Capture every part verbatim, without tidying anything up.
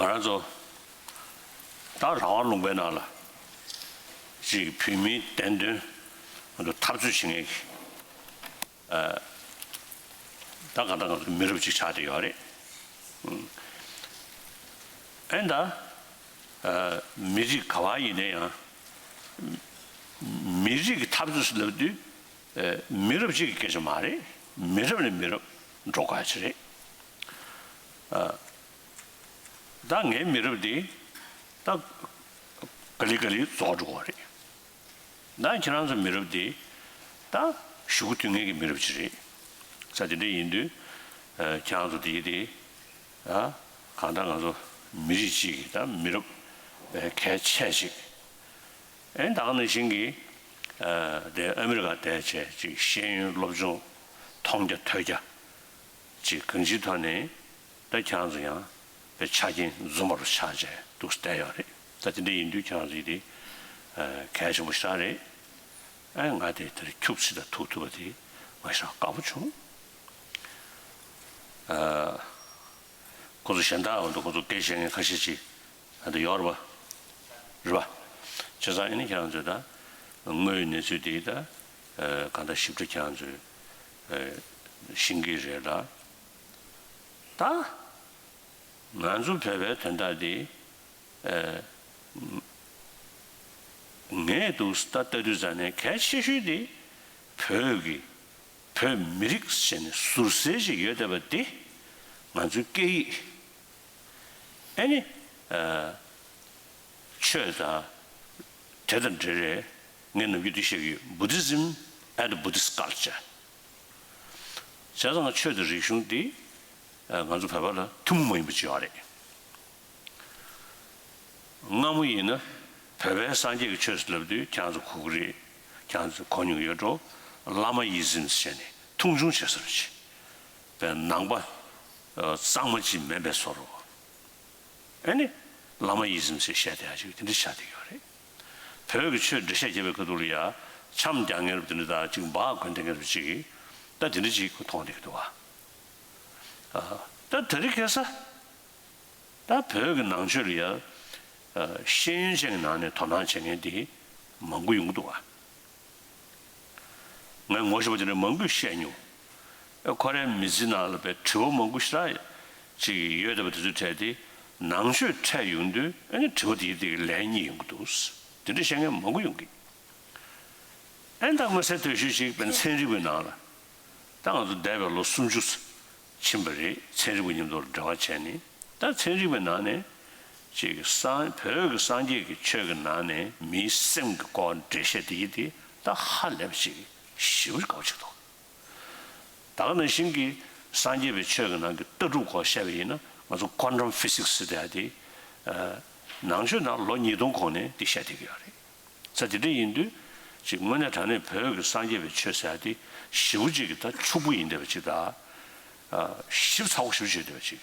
ང་ཚོ་ད་རང་དབང་ལུང་པའི་ནང་ལ་ཅིག་བོད་མིའི་བདེན་དོན་ང་ཚོ་འཐབ་རྩོད་བྱེད་མཁན་གྱི་ཨ་ད་གང་ལྟར་ང་ཚོ་མི་རབས་ཅིག་ཆགས་བསྡད་ཡོད་རེད། ཨེ་ད་ཨ་མི་རིགས་ག་བ་ཡིན་ན་ཡང་མི་རིགས་ཀྱི་འཐབ་རྩོད་ཟེར་ལབ་དུས་ཨ་མི་རབས་གཅིག་གི་སྐད་ཆ་མ་རེད། མི་རབས་ནས་མི་རབས་འགྲོ་དགོས་ཡ་ཅིག་རེད། ཨ། ད་ངའི་མི་རབས་འདི་ད་ག་ལེ་ག་ལེ་རྫོགས་འགྲོ་གི་རེད། ད་ཁྱེད་རང་ཚོ་མི་རབས་འདི་ད་གཞུག་གུ་མཐུད་མཁན་གྱི་མི་རབས་ཅིག་རེད། ས་དེ་འདྲ་ཡིན་དུས་ཨ་ཁྱེད་རང་ཚོ་འདི་འདི་ཨ་གང་ལྟར་ང་ཚོ་མི་རིགས་གཅིག་གི་ད་མི་རབས་ཨ་གལ་ཆེ་ཅིག་ཨེ་ད་ག་ནང་བཞིན་གྱི་ཨ་དེ་ཨ་མི་རི་ཀ་བསྡད་བྱས་ཅིག་ཤེས་ཡོན་སློབ་སྦྱོང་མཐོང་རྒྱ་ཐོས་རྒྱ་ཅིག་གང་ཅིའི་ཐོག་ནས། ད་ཁྱེད་རང་ཚོ་ཡང་པའི་ཆ་རྐྱེན་འཛོམས་པ་རུ་ཆགས་བྱས་འདུག་བསྡད་ཡོད་རེད། ད་དེ་འདྲ་ཡིན་དུས་ཁྱེད་རང་ཚོ་དེ་ཨ་གལ་ཆེན་པོ་ཞེ་དྲག་རེད། ཨ་ང་དེ་དེར་ཁྱུག་ཙམ་ད་ཐུག་ཐུབ་པ་དེ་ང་ཞེ་དྲག་དགའ་པོ་བྱུང་། ཨ་ཁོ་ཚོ་གཞན་དག་འོ་འདུག་ཁོ་ཚོ་སྐད་བཤད་མཁན་ཁ་ཤས་ཅིག་ཨ་འདི་ཡོད་རེད་པ། རེད་པ། བྱས་ཙང་ཨ་ནི་ཁྱེད་རང་ཚོས་ད་དངོས་ཡོད་གནས་ཚུལ་དེ་ད་ཨ་གང་ལྟར་ཞིབ་ཕྲ་ཁྱེད་རང་ཚོས་ཨ་ཤེས་ཀྱི་རེད་ལ། ད་ང་ཚོ་བོད་པའི་དོན་དག་འདི་ཨ་ངས་འདུག་ད་ལྟ་དུས་ཙམ་ནས་གལ་ཆེ་ཤོས་དེ་བོད་ཀྱི་བོད་མི་རིགས་ཟེར་ནས་ཟུར་ཟའི་ཞིག་ཡོད་བསྡད་པ་འདི་ང་ཚོའི་སྐད་ཡིག་ཨ་ནི་ཨ་ཆོས་དང་དེ་དང་འབྲེལ་བའི་ངས་ནམ་རྒྱུན་འདི་བཤད་ཀྱི་ཡོད། Buddhism and Buddhist culture། བྱས་ཙང་ཆོས་དང་རིག་གཞུང་འདི་ཨ་ང་ཚོ་བོད་པ་ལ་ཐུན་མོང་མ་ཡིན་པ་ཅིག་ཡོད་རེད། སྔ་མོ་ཡིན་ན་བོད་པའི་སངས་རྒྱས་ཀྱི་ཆོས་ཟེར་ལབ་དུས་ཁྱེད་རང་ཚོ་གོ་གི་རེད། ཁྱེད་རང་ཚོ་གོ་མྱོང་ཡོད་འགྲོ། བླ་མ་ཨི་ཛིམ་ཟེར་ནས་མཐོང་ཆུང་བྱེད་ས་རེད། པའི་ནང་པ་ཨ་གཙང་མ་ཅིག་མིན་པའི་བཟོ་འདྲ། ཨ་ནི་བླ་མ་ཨི་ཛིམ་ཟེར་བཤད་བསྡད་ཡ་ཅིག་དེ་འདྲ་ཆགས་བསྡད་ཡོད་རེད། བོད་ཀྱི་ཆོས་འགྲེལ་བཤད་བརྒྱབ་པའི་ཁ་ཐུག་ལ་ཡ་འཆམ་རྒྱག་མཁན་རབས་དེ་འདྲ་དང་ཅིག་འབག་གོན་བསྡད་མཁན་རབས་ཅིག་གིས་ད་དེ་འདྲ་ཅིག་མཐོང་བསྡད་ཀྱི་འདུག་བ། ཨ་ད་དེ་རིང་ཁ་སང་། ད་བོད་ཀྱི་ནང་ཆོས་ལ་ཡ་ཤེས་ཡོན་ཅན་གྱི་ནང་ནས་དོ་སྣང་བྱེད་མཁན་དེ་མང་པོ་ཡོང་གི་འདུག་བ། ངས་ངོ་ཤེས་པ་དེ་འདྲ་མང་པོས་བཤད་མྱོང་། ཨེ་ཁོ་རའི་མི་ཚེ་ནང་ལ་པའི་དྲི་བ་མང་པོ་ཞེ་དྲག་ཅིག་ཡོད་བསྡད་པ་དེ་ཚོའི་གྲས་དེ་ནང་ཆོས་འཕྲད་ཡོང་དུས་ཨ་ནི་དྲི་བ་དེའི་དེ་གི་ལན་རྙེད་ཡོང་གི་འདུག་དེ་འདྲ་བཤད་མཁན་མང་པོ་ཡོང་གི། ཨེ་ད་མངོན་གསལ་དོད་ཤོས་ཤིག་པའི་ཚན་རིག་པའི་ནང་ལ་ད་ང་ཚོ་འདས་པའི་ལོ་སུམ་ཅུ་ཕྱིན་པ་རེད། ཚན་རིག་པ་མཉམ་དུ་འབྲེལ་བ་བྱས་ནས་ད་ཚན་རིག་པའི་ནང་ནས་ཅིག་སངས་བོད་ཀྱི་སངས་རྒྱས་ཀྱི་ཆོས་ཀྱི་ནང་ནས་མིའི་སེམས་ཀྱི་སྐོར་འགྲེལ་བཤད་དེ་ཡིན་དེ་ད་ཧ་ལས་པ་ཅིག་ཞེ་པོ་དགའ་པོ་ཅིག་འདུག་ད་ག་ནང་བཞིན་གྱི་སངས་རྒྱས་པའི་ཆོས་ཀྱི་ནང་གི་ལྟ་གྲུབ་སྐོར་བཤད་པ་ཡིན་ན་ང་ཚོ་ཀོན་ཊམ་ཕི་སིག་སི་ཟེར་ཡ་དེ་ནང་ཆོས་ནང་ལོ་ཉིས་སྟོང་གོང་ནས་དེ་བཤད་བསྡད་ཀྱི་ཡོད་རེད། ས་དེ་འདྲ་ཡིན་དུས་ཅིག་དངོས་གནས་དྲང་གནས་བོད་ཀྱི་སངས་རྒྱས་པའི་ཆོས་ཟེར་ཡ་དེ་ཞེ་པོ་ཅིག་གི་ད་ཕྱུག་པོ་ཡིན་བསྡད་པ་ཅིག་དང་། ཞིབ་ཚགས་པོ་ཞེ་པོ་ཅིག་ཡོད་བསྡད་པ་ཅིག་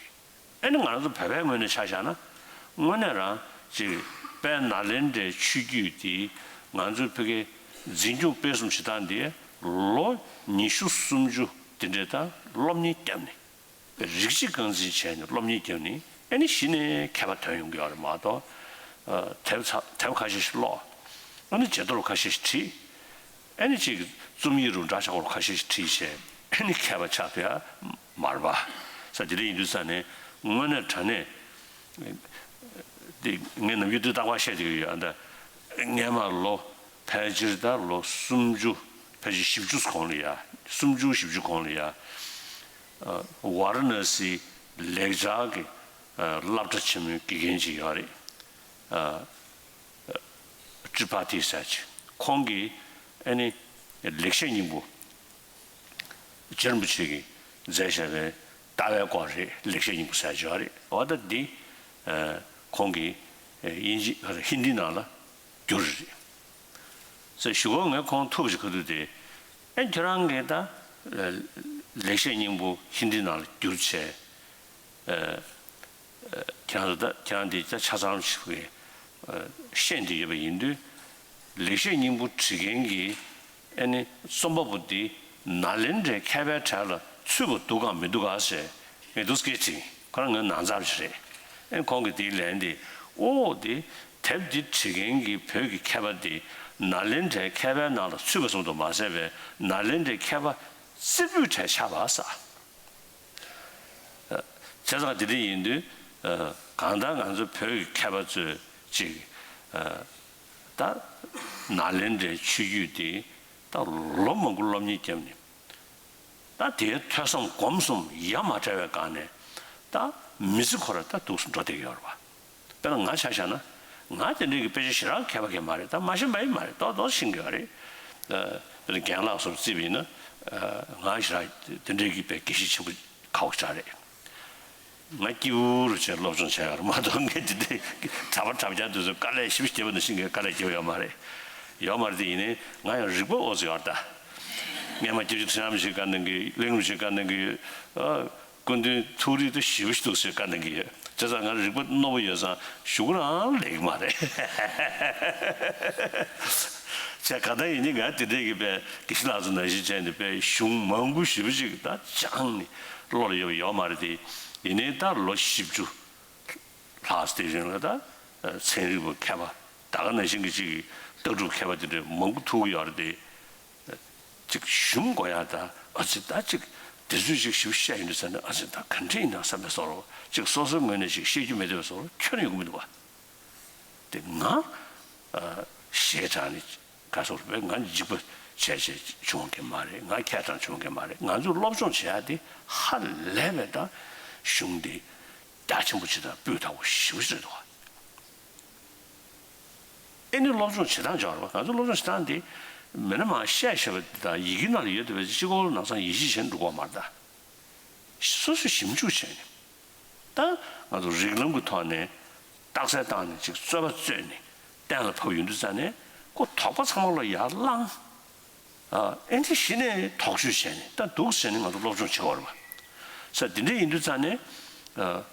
ཨ་ནི་ང་རང་ཚོ་བོད་པའི་ངོས་ནས་ཆ་བཞག་ན་དངོས་གནས་རང་ཅིག་དཔལ་ནཱ་ལེནྡྲའི་ཆོས་བརྒྱུད་དེ་ང་ཚོའི་ཕ་གི་འཛིན་སྐྱོང་སྤེལ་གསུམ་བྱེད་སྟངས་དེ་ལོ་ཉི་ཤུ་སུམ་ཅུ་དེ་འདྲའི་ད་སློབ་གཉེར་བརྒྱབ་ནས། རིགས་གཅིག་རྐང་འཛིན་བྱས་ནས་སློབ་གཉེར་བརྒྱབ་ནས་ཨ་ནི་གཞི་ནས་མཁས་པ་ཐོན་ཡོང་གི་ཡོད་རེད་མ་གཏོགས། དེབ་ཚ་དེབ་ཁ་ཤས་ཤིག་ཀློག་ཨ་ནི་བརྗེད་ཐོ་ཁ་ཤས་ཤིག་བྲིས། ཨ་ནི་ཅིག་རྩོམ་ཡིག་རུ་འདྲ་ཆགས་པོ་ཁ་ཤས་ཤིག་བྲིས་བྱས་ཨ་ནི་མཁས་པ་ཆགས་ཐུབ་ཡ་མ་རེད་པ། ས་དེ་འདྲ་ཡིན་དུས་ས་ནས་དངོས་གནས་དྲང་གནས་དེ་ངས་ནམ་རྒྱུན་དུས་རྟག་པར་བཤད་བསྡད་ཀྱི་ཡོད། ཨ་ད་སྔས་མ་ལོ་ཕལ་ཆེར་ད་ལོ་སུམ་ཅུ་ཕལ་ཆེར་བཞི་བཅུ་གོང་ལ་ཡ། སུམ་ཅུ་བཞི་བཅུ་གོང་ལ་ཡ། ཝཱ་ར་ཎ་སིའི་ལེགས་སྦྱར་གྱི་སློབ་གྲྭ་ཆེན་མོའི་དགེ་རྒན་ཅིག་ཡོད་རེད། ཏྲི་པ་ཐི་ཟེར་ཅིག་ཁོང་གིས་ཨ་ནི་ལེགས་བཤད་སྙིང་པོ། རྗེ་རིན་པོ་ཆེ་གིས་མཛད་བཞག་པའི་ལྟ་བའི་སྐོར་རེད། ལེགས་བཤད་སྙིང་པོ་ཟེར་ཅིག་ཡོད་རེད། འོ་ད་འདི་ཁོང་གིས་དབྱིན་ཇི་ཧིན་དི་ནང་ལ་བསྒྱུར་རེད། ཟེར་ཞུ་གོ་ངས་ཁོང་ཐུག་ཅིག་ཁ་ཐུག་དེ་ཨེ་ཁྱོད་རང་གིས་ད་ལེགས་བཤད་སྙིང་པོ་ཧིན་དི་ནང་ལ་བསྒྱུར་བྱས། ཁྱེད་རང་ཚོ་ད་ཁྱེད་རང་འདི་ད་ཆ་ཚང་ཞིག་གི་ཤེས་འདི་ཡོད་པ་ཡིན་དུས། ལེགས་བཤད་སྙིང་པོ་བྲིས་མཁན་གྱི་ཨ་ནི་རྩོམ་པ་པོ་འདི་ནཱ་ལེནྡྲའི་མཁས་པའི་གྲས་ལ་ཚུད་པ་འདུག་གམ་མི་འདུག་ག་ཟེར་ངས་འདུག་སྐད་དྲིས། ཁོ་རང་ངའི་ནང་ཚབ་ཞིག་རེད། ཨེ་ཁོང་གིས་དེའི་ལན་དེ། ཨོ་དེ་དེབ་འདི་བྲིས་མཁན་གྱི་བོད་ཀྱི་མཁས་པ་དེ་ནཱ་ལེནྡྲའི་མཁས་པའི་ནང་ལ་ཚུད་པ་ཙམ་དུ་མ་ཟད་པའི་ནཱ་ལེནྡྲའི་མཁས་པ་རྩེ་ཕུད་གྲས་ཆགས་པ་ས། བྱས་ཙང་དེ་འདྲ་ཡིན་དུས། གང་ལྟར་ང་ཚོ་བོད་ཀྱི་མཁས་པ་ཚོས་ཅིག་ད་ནཱ་ལེནྡྲའི་ཆོས་བརྒྱུད་དེ་ད་ལོ་མང་པོ་སློབ་གཉེར་བརྒྱབ་ནས། ད་དེའི་ཐོས་བསམ་སྒོམ་གསུམ་ཡ་མ་བྲལ་བའི་སྒང་ནས། ད་མི་ཚེ་ཁོ་རང་ད་འདུག་སེ་འགྲོ་བསྡད་ཀྱི་ཡོད་རེད་པ། དཔེར་ན་ང་ཆ་བཞག་ན། ང་དེ་འདྲའི་གི་དཔེ་ཆ་ཞེ་དྲག་མཁས་པ་གང་ཡང་མ་རེད། ད་མ་ཤེས་པ་ཡང་མ་རེད། ཏོག་ཏོག་ཤེས་ཀྱི་ཡོད་རེད། ཨ། དཔེར་ན་རྒན་ལགས་སོགས་བརྩིས་པ་ཡིན་ན། ཨ། ང་ཞེ་དྲག་དེ་འདྲའི་གི་དཔེ་དགེ་བཤེས་ཆེན་པོ་ཁག་པོ་ཞེ་དྲག་རེད། ང་སྐྱིད་པོ་རུ་བྱས་སློབ་སྦྱོང་བྱས་ཡོད་རེད་མ་གཏོགས། ངས་དེ་འདྲའི་གྲྭ་པ་གྲྭ་རྐྱང་དེ་ཚོས་དཀའ་ལས་ཞེ་པོ་བརྒྱབ་པ་ནང་བཞིན་གྱི་དཀའ་ལས་བརྒྱབ་ཡོད་མ་རེད། ཡོད་མ་རེད་དེ། ཡིན་ནའི་ང་ཡང་རིག་པ་ཨོ་ཙི་ཡོད་རེད་ད། སྔས་མ་སྐྱབས་རྗེ་ཁྲི་བྱང་རིན་པོ་ཆེས་བཀའ་གནང་གི། གླིང་རིན་པོ་ཆེས་བཀའ་གནང་གི། ཨ། སྐུ་མདུན་ཐུགས་རིག་ཏུ་ཞེ་པོ་ཞིག་འདུག་ཟེར་བཀའ་གནང་གི་ཡོད། བྱས་ཙང་ང་རིག་པ་རྣོ་པོ་ཡོད་ཙང་གཞུག་གུ་རང་ལེགས་མ་རེད། བྱས་གང་ལྟར་ཡིན་ནའི་ང་དེ་འདྲའི་གི་དཔེ་དགེ་བཤེས་ལགས་ཚོ་ནང་བཞིན་བྱས་ནས་དཔེ་གཞུང་མང་པོ་ཞེ་པོ་ཅིག་ད་སྦྱངས་ནས་བློ་ལ་ཡོད་པ་ཡོད་མ་རེད་དེ། ཡིན་ནའི་ད་ལོ་བཞི་བཅུ་ལྷག་ཙམ་རིང་ལ་ད་ཚན་རིག་པ་མཁས་པ་ད་ག་ནང་བཞིན་གྱི་ཅིག་ལྟ་གྲུབ་མཁས་པ་དེ་འདྲ་མང་པོ་ཐུག་གི་ཡོད་རེད་དེ། ཅིག་ཞུམ་དགོས་ཡ་ད། ཨ་ཙི་ད་ཅིག་དེ་ཚོས་ཅིག་ཞིབ་བཤད་ཡིན་དུས་ཙ་ན། ཨ་ཙི་ད་ག་འདྲ་ཡིན་ན་བསམ་པའི་བཟོ་འདྲ། ཅིག་སོ་སོའི་ངོས་ནས་ཅིག་བཤད་རྒྱུ་མེད་པའི་བཟོ་འདྲ་ཁྱོན་ནས་ཡོང་གི་མི་འདུག་བ། དེ་ང་ཞེ་དྲག་ནས་ག་ཚོད་རེད་པས། ང་འཇིགས་པ་བྱས་བྱས་བྱུང་གི་མ་རེད། ང་མཁས་དྲགས་བྱུང་གི་མ་རེད། ང་ཚོས་སློབ་སྦྱོང་བྱེད་ཡ་དེ་ཧ་ལས་པའི་ད་གཞུང་དེ་རྒྱ་ཆེན་པོ་ཅིག་དང་སྤུས་དག་པོ་ཞེ་པོ་ཅིག་རེད་འདུག་བ། ཨེ་ནི་སློབ་སྦྱོང་བྱེད་སྟངས་སྦྱོར་བ། ང་ཚོ་སློབ་སྦྱོང་བྱེད་སྟངས་འདི་མི་སྣ་མང་བཤད་བཤད་པ་འདི་དང་ཡི་གེ་ནང་ལ་ཡོད་བསྡད་པའི་གཅིག་པོ་ནང་ཚང་ཡིད་ཆེས་བྱས་ནས་འགྲོ་གི་ཡོད་མ་རེད་ད། སོ་སོས་ཞིབ་འཇུག་བྱས་ནས། ད་ང་ཚོ་རིགས་ལམ་གྱི་ཐོག་ནས་རྟགས་གསལ་བཏང་ནས་ཅིག་རྩོད་པ་རྩོད་ནས་གཏན་ལ་ཕབ་ཡོང་དུས་ཙ་ནས། ཁོ་དོགས་པ་ཚང་མ་ལ་ཡར་བསླངས། ཨ། ཨེ་འདི་གཞི་ནས་དོགས་གཅོད་བྱས་ནས་ད་འདུག་ཟེར་ནས་ང་ཚོ་སློབ་སྦྱོང་བྱེད་དགོས་རེད་པ། ས་འདི་འདྲ་ཡིན་དུས་ཙ་ནས། ཨ།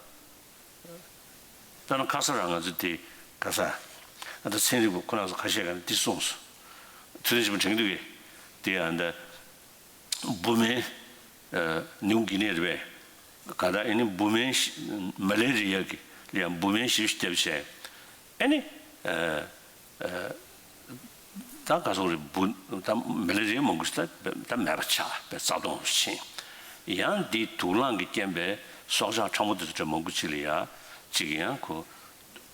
ད་ནི་ཁ་སང་རང་ང་ཚོ་དེ་ག་ས། ཨ། ད་ཚན་རིག་པ་ཁོ་རང་ཚོ་ཁ་ཤས་ཀྱིས་འདི་གསུངས་སོང་། ཐུབ་བསྟན་ཆེན་པོ་དྲན་གྱི་འདུག་གས། དེ་ཡང་ད་བུད་མེད། ཨ། ནིའུ་གི་ནི་རེད་པས། ག་ད་ཨེ་ནི་བུད་མེད་ཤི། མ་ལེ་རི་ཡ་གི་ལ་ཡང་བུད་མེད་ཞིབ་ཞིབ་བརྒྱབ་བྱས། ཨེ་ནི། ཨ། ཨ། ད་ག་སོག་རེད། བུ་ད་མ་ལེ་རི་ཡ་མང་པོ་ཞིག་ད་ད་མེད་པ་ཆགས་པའི་རྩ་སྟོངས་ཕྱིན། ཡང་འདི་དུག་རླངས་ཀྱི་རྐྱེན་པས་སྲོག་ཆགས་ཕྲ་མོ་དེ་ཚོ་གྲས་མང་པོ་ཅིག་ལ་ཡ་ཅིག་ཡང་ཁོ་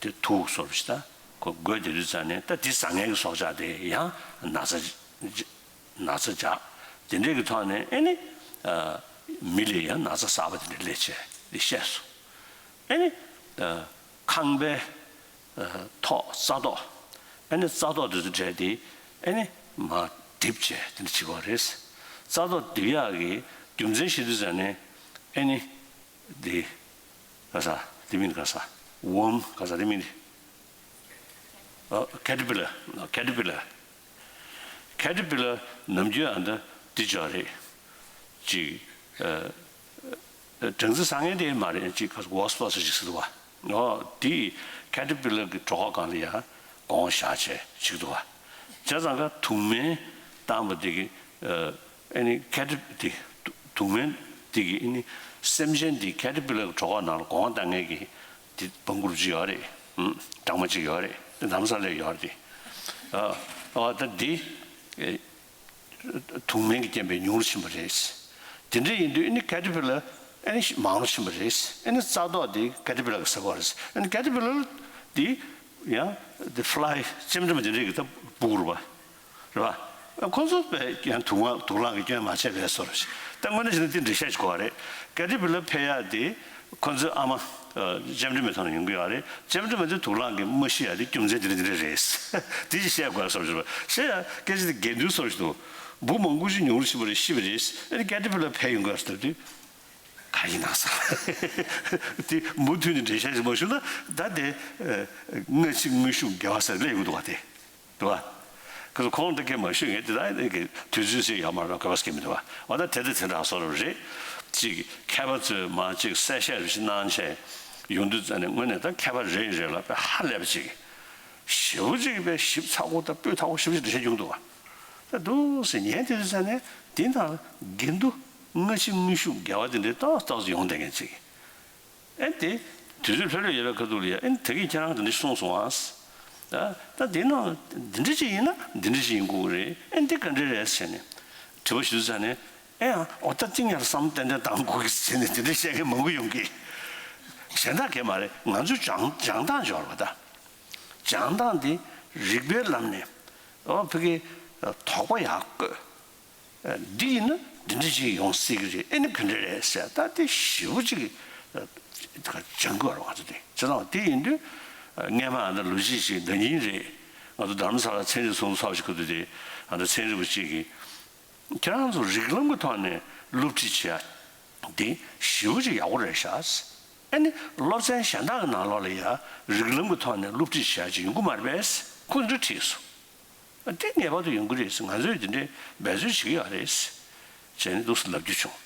དེ་དུག་བཟོ་འདྲ་ཞིག་ད་ཁོ་འགོས་བསྡད་དུས་ཙ་ནས། ད་འདི་ཟ་མཁན་གྱི་སྲོག་ཆགས་དེ་ཡང་ན་ཚ་ན་ཚ་འཇགས། དེ་འདྲས་ཀྱི་ཐོག་ནས་ཨེ་ནི། ཨ། མི་ལ་ཡང་ན་ཚ་གསར་པ་དེ་འདྲ་སླེབས་བྱས་འདི་བཤད་སོང་། ཨེ་ནི། ཨ། ཁང་པའི། ཨ། ཐོག་རྩ་ཏོག་ཨེ་ནི་རྩ་ཏོག་དེ་ཚོ་བྲལ་ཏེ། ཨེ་ནི་མར་རྡིབ་བྱས་དེ་འདྲ་བྱེད་དགོས་རེད། རྩ་ཏོག་རྡིབ་ཡག་གི་རྒྱུ་མཚན་ཤེས་དུས་ཙ་ནས། ཨེ་ནི་འདི་ག་ས་འདི་མིན་ག་ས་ཝོམ་ག་ས་འདི་མིན། ཨ། ཁེ་ཊར་པི་ལར། ཁེ་ཊར་པི་ལར། ཁེ་ཊར་པི་ལར་ནམ་རྒྱུན་ཨ་འདི་འདི་ཅོག་རེད། ཅིག་ཨ། སྦྲང་རྩི་ཟ་མཁན་དེ་མ་རེད། ཅིག་ག་ས་ཝོ་སི་པ་སི་ཅིག་ཟེར་འདུག་བ། ཨོ་དེ་ཁེ་ཊར་པི་ལར་གྱི་གྲོད་ཁོག་སྒང་ལ་ཡ་སྒོང་བཞག་བྱས་བྱེད་ཀྱི་འདུག་བ། བྱས་ཙང་ཀ་དུག་སྨན་བཏང་བ་དེ་གི། ཨ། ཨེ་ནི་ཁེ་ཊར་དེ་དུག་སྨན་དེ་གི་ཨེ་ནི་སེམས་ཅན་དེ་ཁེ་ཊར་པི་ལར་གྱི་གྲོད་ཁོག་ནང་ལ་སྒོང་བཏང་མཁན་གྱི་དེ་བང་གུར་ཅིག་ཡོད་རེད། ཨུམ། སྦྲང་མ་ཅིག་ཡོད་རེད། དེ་ལམ་སང་སླེབས་ཡོད་རེད། ཨ། ཨ། ད་འདི། ཨེ། དུག་སྨན་གྱི་རྐྱེན་པས་ཉུང་རུ་ཕྱིན་པ་རེད། དེ་འདྲ་ཡིན་དུས་ཨེ་ནི་ཁེ་ཊར་པི་ལར་ཨེ་ནི་མང་རུ་ཕྱིན་པ་རེད། ཨེ་ནི་རྩ་ཏོག་དེ་ཁེ་ཊར་པི་ལར་གྱིས་ཟ་གི་རེད། ཨེ་ནི་ཁེ་ཊར་པི་ལར་དེ་ཡང་དེ་ཕི་ལའི་ལྕེབ་འདྲ་མ་དེ་འདྲས་ཀྱིས་ད་སྦུག་རེད་པ། རེད་པ། ཁོ་ཚོ་དཔེ་ཡང་དུག་དུག་རླངས་ཀྱི་སྐྱོན་མ་བྱས་པའི་བཟོ་འདྲ་ཞིག་ད་དངོས་གནས་བྱས་ན་དེ་འགྲེལ་བཤད་ཅིག་དགོས་པ་རེད། ཁེ་ཊར་པི་ལར་འཕེལ་ཡག་དེ་ཁོ་ཚོའི་ཨ་མ། ཨ། ལྕེབ་འདྲ་མའི་ཐོག་ནས་ཡོང་གི་ཡོད་རེད། ལྕེབ་འདྲ་མ་དེ་དུག་རླངས་ཀྱིས་མ་ཤི་ཡག་དེ་རྒྱུ་མཚན་དེ་འདྲ་དེ་འདྲ་རེད། དེ་ཅིག་བཤད་དགོས་བསམ་བྱུང་བ། བཤད་ཡག་སྐད་ཆ་དེ་འགལ་འདུའི་བཟོ་འདྲ་ཞིག་འདུག་འབུ་མང་པོ་ཞིག་ཉུང་རུ་ཕྱིན་པ་རེད། ཤི་བ་རེད། ཨེ་ནི་ཁེ་ཊར་པི་ལར་འཕེལ་ཡོང་གི་ཡོད་ཟེར་དུས། ག་ཡིན་ན་ཟེར། དེ་མུ་མཐུད་ནས་འགྲེལ་བཤད་ཞིག་མ་ཞུས་ན་ད་དེ། ཨ། སྔ་ཕྱི་དངོས་ཤུགས་འགལ་བ་ཟེར་སླེབས་ཡོང་གི་འདུག་བ་དེ། འདུག་བ། ཁོ་ཚོ་ཁོང་དེ་སྐད་མ་ཞུས། ངས་དེ་ད་ནི་གི་དུས་ཚོད་ཟིན་ཡོད་མ་རེད། དགོས་པ་སྐད་མི་འདུག་བ། འོ་ད་དེ་དེ་དེ་འདྲ་བཟོ་འདྲ་རེད། ཅིག་མཁས་པ་ཚོས་མར་ཅིག་གསལ་བཤད་རེ་ཞིག་གནང་བྱས་ཡོང་དུས་ཙ་ནས་དངོས་གནས་ད་མཁས་པ་རེ་རེ་ལ་དཔེ་ཧ་ལས་པ་ཅིག་ཞེ་པོ་ཅིག་དཔེ་ཞིབ་ཚགས་པོ་དང་སྤུས་དག་པོ་ཞེ་པོ་ཅིག་འགྲེལ་བཤད་བྱུང་འདུག་བ། ད་འདུག་སེ་ཉན་དེ་དུས་ཙ་ནས་དེ་དང་འགལ་འདུ་སྔ་ཕྱི་དངོས་ཤུགས་འགལ་བ་དེ་འདྲའི་ཏོག་ཏོག་ཙམ་ཡོང་བསྡད་མཁན་ཅིག་ཨེ་དེ། དུས་ཚོད་ལྷོད་ལྷོད་ཡོད་པའི་ཁ་ཐུག་ལ་ཡ། ཨེ་ནི་ད་གིན་ཁྱེད་རང་འདི་འདྲ་གསུངས་སོང་ཨ། ད་ད་འདི་ནང་འདི་འདྲ་ཅིག་ཡིན་ན་འདི་འདྲ་ཅིག་ཡིན་དགོས་ཀྱི་རེད། ཨེ་འདི་ག་འདྲ་རེད་ཟེར་ནས་དྲི་བ་ཞུ་ཙང་ནས། ཨེ་ཡང་འོ་ད་ཏིང་ཡར་བསམ་ཏན་ཏན་བཏང་དགོས་ཀྱི་ཟེར་ནས་དེ་འདྲ་བཤད་མཁན་མང་པོ་ཡོང་གི། གཞན་དག་གས་མ་རེད། ང་ཚོའི་སྦྱང་སྦྱང་སྟངས་སྦྱོར་བ་ད། སྦྱང་སྟངས་འདི་རིག་པའི་ལམ་ནས། ཨོ་ཕ་གི་དོགས་པ་ཡག་བཀོད། འདི་ཡིན་ན་འདི་འདྲ་ཅིག་ཡོང་སྲིད་ཀྱི་རེད། ཨེ་ནི་ག་འདྲ་རེད་ཟེར། ད་དེ་ཞེ་པོ་ཅིག་སྦྱང་དགོས་རེད་ང་ཚོ་དེ། བྱས་ཙང་དེ་ཡིན་དུས་སྔས་མ་ཨ་ད་ལོ་གཅིག་ཅིག་ན་ནིང་རེད། ང་ཚོ་རྡ་རམ་ས་ལ་ཚན་རིག་ཚོགས་འདུ་ཚོགས་ཞིག་ཁུ་དུ་དེ་ཨ་ད་ཚན་རིག་པ་གཅིག་གིས། ཁྱེད་རང་ཚོ་རིགས་ལམ་གྱི་ཐོག་ནས་སློབ་ཁྲིད་བྱེད་ཡ་དེ་ཞེ་པོ་ཅིག་ཡག་པོ་རེད་ཤག། ཨ་ནི་སློབ་ཚན་གཞན་དག་གི་ནང་ལོགས་ལ་ཡ་རིགས་ལམ་གྱི་ཐོག་ནས་སློབ་ཁྲིད་བྱེད་ཡ་ཅིག་ཡོང་གི་མ་རེད་པས། ཁོང་ཚོས་དྲིས་སོང་། ཨ་དེ་ངེས་པར་དུ་ཡོང་གི་རེད་ཟེར། ང་ཚོས་དེ་འདྲའི་འབད་རྩོལ་བྱེད་ཀྱི་ཡོད་རེད་ཟེར་ནས་འདུག་སེ་ལབ་རྒྱུ་བྱུང་།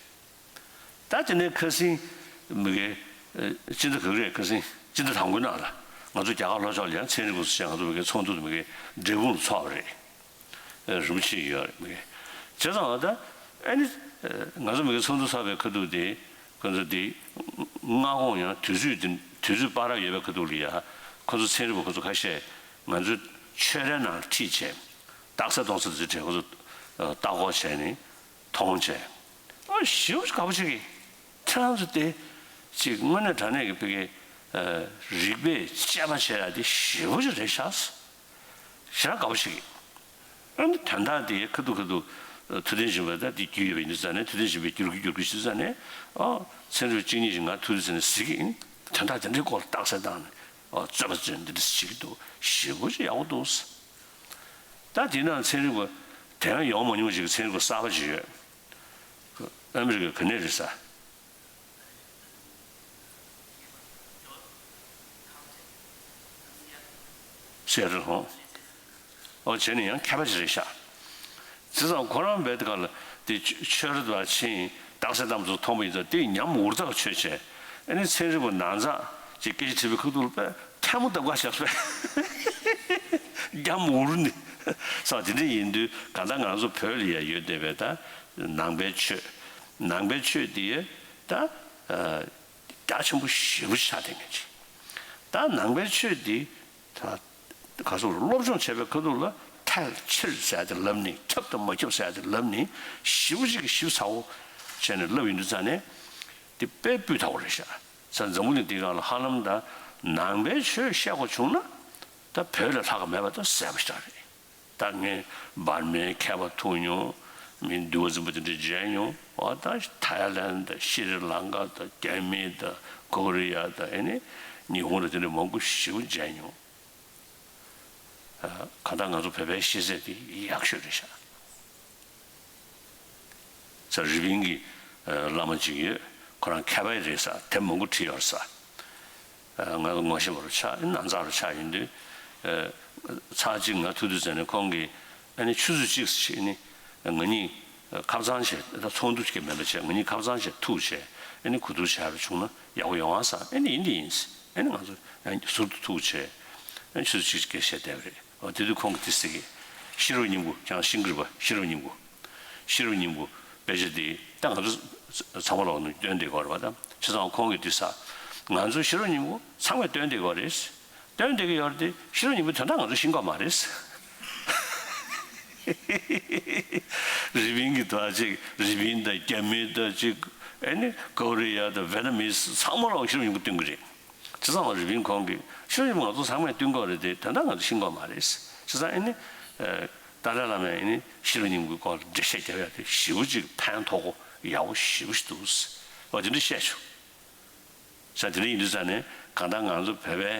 ད་དེ་ནས་ཁ་སང་མི་གེ་སྤྱི་ཟླ་ག་གི་རེད། ཁ་སང་སྤྱི་ཟླ་དང་པོའི་ནང་ལ་ང་ཚོ་རྒྱ་གར་ལྷོ་ཕྱོགས་ལ་ཡང་ཚན་རིག་པ་ཚོ་བྱས་ང་ཚོ་མི་གེ་ཚོགས་འདུ་མི་གེ་འབྲས་སྤུངས་ལ་ཚོགས་པ་རེད། རིན་པོ་ཆེ་ཡོད་རེད་མི་གེ། བྱས་ཙང་ད་ཨ་ནི་ང་ཚོ་མི་གེ་ཚོགས་འདུ་ཚོགས་པའི་ཁ་ཐུག་དེ་ཁོ་ཚོ་དེ་སྔ་དགོང་ཡང་དུས་ཚོད་དེ་དུས་ཚོད་བར་ཡོད་པའི་ཁ་ཐུག་ལ་ཡ་ཁོ་ཚོ་ཚན་རིག་པ་ཁོ་ཚོ་ཁ་ཤས་ང་ཚོའི་ཆོས་རའི་ནང་ཁྲིད་བྱས། རྟགས་གསལ་གཏོང་ས་དེ་ཚོ་གྲས་ཁོ་ཚོ་ལྟ་སྐོར་བྱས་ནས་མཐོང་བྱས། ཨ་ཞེ་པོ་དགའ་པོ་བྱེད་ཀྱི། ཁྱེད་རང་ཚོ་དེ་ཅིག་དངོས་གནས་དྲང་གནས་ཀྱི་ཕ་གི་རིག་པས་དཔྱད་པ་བྱེད་ཡ་དེ་ཞེ་པོ་ཅིག་རེད་ཤག། ཞེ་དྲག་དགའ་པོ་བྱེད་ཀྱི། ཨ་ནི་དོན་དག་དེ་ཁ་ཐུག་ཁ་ཐུག་ཐུབ་བསྟན་སྦྱིན་པ་ད་དེ་རྒྱུས་ཡོད་པ་ཡིན་དུས་ཙང་ནས། ཐུབ་བསྟན་སྦྱིན་པས་བསྒྱུར་གི་བསྒྱུར་གི་ཞུས་ཙང་ནས། ཨ་ཚན་རིག་པ་གཅིག་གཉིས་ཤིག་ང་ཐུག་དུས་ཙང་ནས་གཟིགས་ཀྱི་ཡིན། དོན་དག་དེ་འདྲའི་སྐོར་ལ་རྟགས་གསལ་བཏང་ནས། ཨ་རྩོད་པ་རྩོད་འདི་འདྲ་བྱེད་ཀྱི་འདུག། ཞེ་པོ་ཅིག་ཡག་པོ་འདུག། ད་དེ་ནང་ཚན་རིག་པ་དེ་ཡང་ཡོང་མ་མྱོང་ཅིག་གི་ཚན་རིག་པ་གསར་པ་ཅིག་ཡོད། ཨ་མི་རི་ཀ་ག་ནས་རེད་ཟེར། སེ་ཨེ་ཊལ་ཧོ། ཨོ་བྱས་ནས་ཡང་མཁས་པ་ཅིག་རེད་ཤག། བྱས་ཙང་ཁོ་རང་བས་དེ་ག་ལ་དེ་ཆོས་ར་དང་ཕྱིན་རྟགས་གསལ་གཏམ་ཚོ་མཐོང་པ་ཡིན་ཙང་དེ་ཉམས་འུར་ཐག་ཆོད་བྱས། ཨ་ནི་ཚན་རིག་པ་ནང་ཚགས་ཀྱི་སྐད་ཆ་དྲིས་པའི་ཁུག་ཐུག་ལ་པས་ཐལ་མོ་བརྡབ་ག་བཞག་པས། ཉམས་འུར་ནི། ས་དེ་འདྲ་ཡིན་དུས་གང་ལྟར་ང་ཚོ་བོད་ལ་ཡ་ཡོད་བསྡད་པའི་ད་ནང་པའི་ཆོས། ནང་པའི་ཆོས་དེ་ད་རྒྱ་ཆེན་པོ་ཞེ་པོ་ཆགས་བསྡད་མཁན་ཅིག། ད་ནང་པའི་ཆོས་འདི་ད་ག་སོགས་སློབ་སྦྱོང་བྱས་པའི་ཁ་ཐུག་ལ་ཐལ་ཕྱིར་ཟེར་ཡ་དེ་ལབ་ནས། ཁྱབ་དང་མ་ཁྱབ་ཟེར་ཡ་དེ་ལབ་ནས། ཞེ་པོ་ཅིག་གི་ཞིབ་ཚགས་པོ་བྱས་ནས་ལབ་ཡོང་དུས་ཙང་ནས་དེ་དཔེ་སྤུས་དག་པོ་རེད་ཤག། ས་འཛམ་བུ་གླིང་འདིའི་སྒང་ལ་ཧ་ལམ་ད་ནང་པའི་ཆོས་བཤད་དགོས་བྱུང་ན་ད་བོད་ལས་ལྷག་ག་མེད་པ་ད་གསལ་པོ་ཞིག་རེད། ད་ངས་འབར་མའི་མཁས་པ་ཐུག་མྱོང་། མི་འདུལ་བ་འཛིན་པ་དེ་འདྲ་མཇལ་མྱོང་། འོ་ད་ཐའི་ལན་དང་ཤི་རི་ལང་ཀ་དང་རྒྱ་མི་དང་ཀོ་རི་ཡ་དང་ཨེ་ནི་ཉི་ཧོང་དང་དེ་འདྲ་མང་པོ་ཞེ་པོ་མཇལ་མྱོང་། ཨ་གང་ལྟར་ང་ཚོ་བོད་པའི་ཤེས་ཚད་དེ་ཡག་ཤོས་རེད་ཤག། ས་རི་པིན་གྱི་ཨ་བླ་མ་ཅིག་ཡོད། ཁོ་རང་མཁས་པ་རེད་ས། དེབ་མང་པོ་བྲིས་ཡོད་ས། ཨ་ང་ཚོ་ངོ་ཤེས་པ་རུ་ཆགས། ནང་ཚགས་རུ་ཆགས་ཡིན་དུས། ཨ་ཚར་གཅིག་ང་ཐུག་དུས་ཙམ་ནས་ཁོང་གིས་ཨ་ནི་ཆུ་ཚོད་གཅིག་ཙམ་ནི་ང་གཉིས་ཁ་སང་བྱས། ད་ཚོགས་འདུ་ཅིག་མིན་པ་བྱས། ང་གཉིས་ཁ་སང་བྱས་ཐུག་བྱས། ཨ་ནི་གོ་བསྡུར་བྱས་རུ་བྱུང་ན་ཡག་པོ་ཡོང་ཨ་ས། ཨ་ནི་ཡིན་དེ་ཡིན། ཨ་ནི་ང་ཚོ་ཡང་ཟུར་དུ་ཐུག་བྱས། ཨ་ནི་ཆུ་ཚོད་གཅིག་ཙམ་བཤད་བསྡད་པ་རེད། འོ་དེ་དུས་ཁོང་གིས་དེ་ཟེར་གི། ཤེས་རབ་སྙིང་པོ། ཁྱེད་རང་ཤེས་ཀྱི་རེད་པ། ཤེས་རབ་སྙིང་པོ། ཤེས་རབ་སྙིང་པོ་དཔེ་ཆ་འདི་ད་ང་ཚོ་ཚང་མ་ལོག་ནས་སྟོན་བསྡད་ཀྱི་ཡོད་རེད་པ། ད་བྱས་ཙང་ཁོང་གིས་འདི་ཟེར། ང་ཚོ་ཤེས་རབ་སྙིང་པོ་ཚང་མས་སྟོན་བསྡད་ཀྱི་ཡོད་རེད། སྟོན་བསྡད་ཀྱི་ཡོད་རེད་དེ། ཤེས་རབ་སྙིང་པོའི་དོན་དག་ང་ཚོ་ཤེས་ཀྱི་ཡོད་མ་རེད། རི་པིན་གྱི་དོན་ཅིག། རི་པིན་དང་རྒྱ་མི་དང་ཅིག། ཨ་ནི་ཀོ་རི་ཡ་དང་ཝེ་ཏ་ནམ་ཚང་མ་ལོག་ཤེས་རབ་སྙིང་པོ་སྟོན་གྱི་རེད། བྱས་ཙང་རི་པིན་ཁོང་གིས་ཤེས་རབ་སྙིང་པོ་ང་ཚོ་ཚང་མས་སྟོན་གྱི་ཡོད་རེད་དེ། དོན་དག་ང་ཚོ་ཤེས་ཀྱི་ཡོད་མ་རེད། བྱས་ཙང་ཨ་ནི་ཨ་ཏཱ་ལའི་བླ་མས་ཨ་ནི་ཤེས་རབ་སྙིང་པོའི་སྐོར་ལ་འགྲེལ་བཤད་རྒྱབ་ཡ་དེ་ཞེ་པོ་ཅིག་ཕན་ཐོགས་པོ་ཡག་པོ་ཞེ་པོ་ཞིག་འདུག། འོ་དེ་འདྲ་བཤད་བྱུང་། ས་དེ་འདྲ་ཡིན་དུས་ཙང་ནས་གང་ལྟར་ང་ཚོ་བོད་པའི་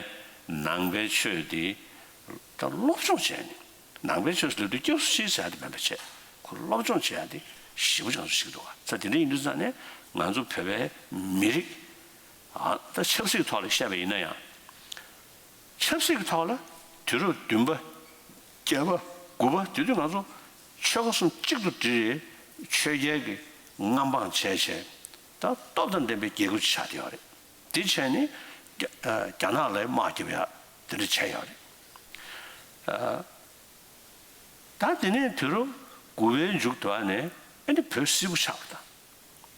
ནང་པའི་ཆོས་འདི་ད་སློབ་སྦྱོང་བྱས་ནས། ནང་པའི་ཆོས་སུ་སླེབས་དུས་སྐྱབས་སུ་མཆི་ཟེར་ཡ་དེ་མིན་པ་བྱས། ཁོ་སློབ་སྦྱོང་བྱེད་ཡ་དེ་ཞེ་པོ་ཅིག་ང་ཚོ་ཞིག་འདུག་ག། ས་དེ་འདྲ་ཡིན་དུས་ཙང་ནས་ང་ཚོ་བོད་པའི་མི་རིགས། ཨ་ད་ཆབ་སྲིད་ཐོག་ལ་བཤད་པ་ཡིན་ན་ཡང་། ཆབ་སྲིད་ཀྱི་ཐོག་ལ་དུས་རབས་བདུན་པ། བརྒྱད་པ། དགུ་པ་དེ་དུས་ང་ཚོ་ཆོལ་ཁ་གསུམ་གཅིག་ཏུ་སྒྲིལ་རེད། ཆོས་རྒྱལ་གྱི་མངའ་འབངས་བྱས་བྱས། ད་སྟོབས་དང་ལྡན་པའི་རྒྱལ་ཁབ་ཅིག་ཆགས་བསྡད་ཡོད་རེད། དེ་བྱས་ནས་རྒྱ་ཨ་རྒྱ་ནག་ལ་དམག་རྒྱབ་ཡ་དེ་འདྲ་བྱས་ཡོད་རེད། ཨ་ད་དེ་ནས་དུས་རབས་དགུ་པའི་མཇུག་དེ་བ་ནས་ཨ་ནི་བོད་སིལ་བུ་ཆགས་པ་དང་།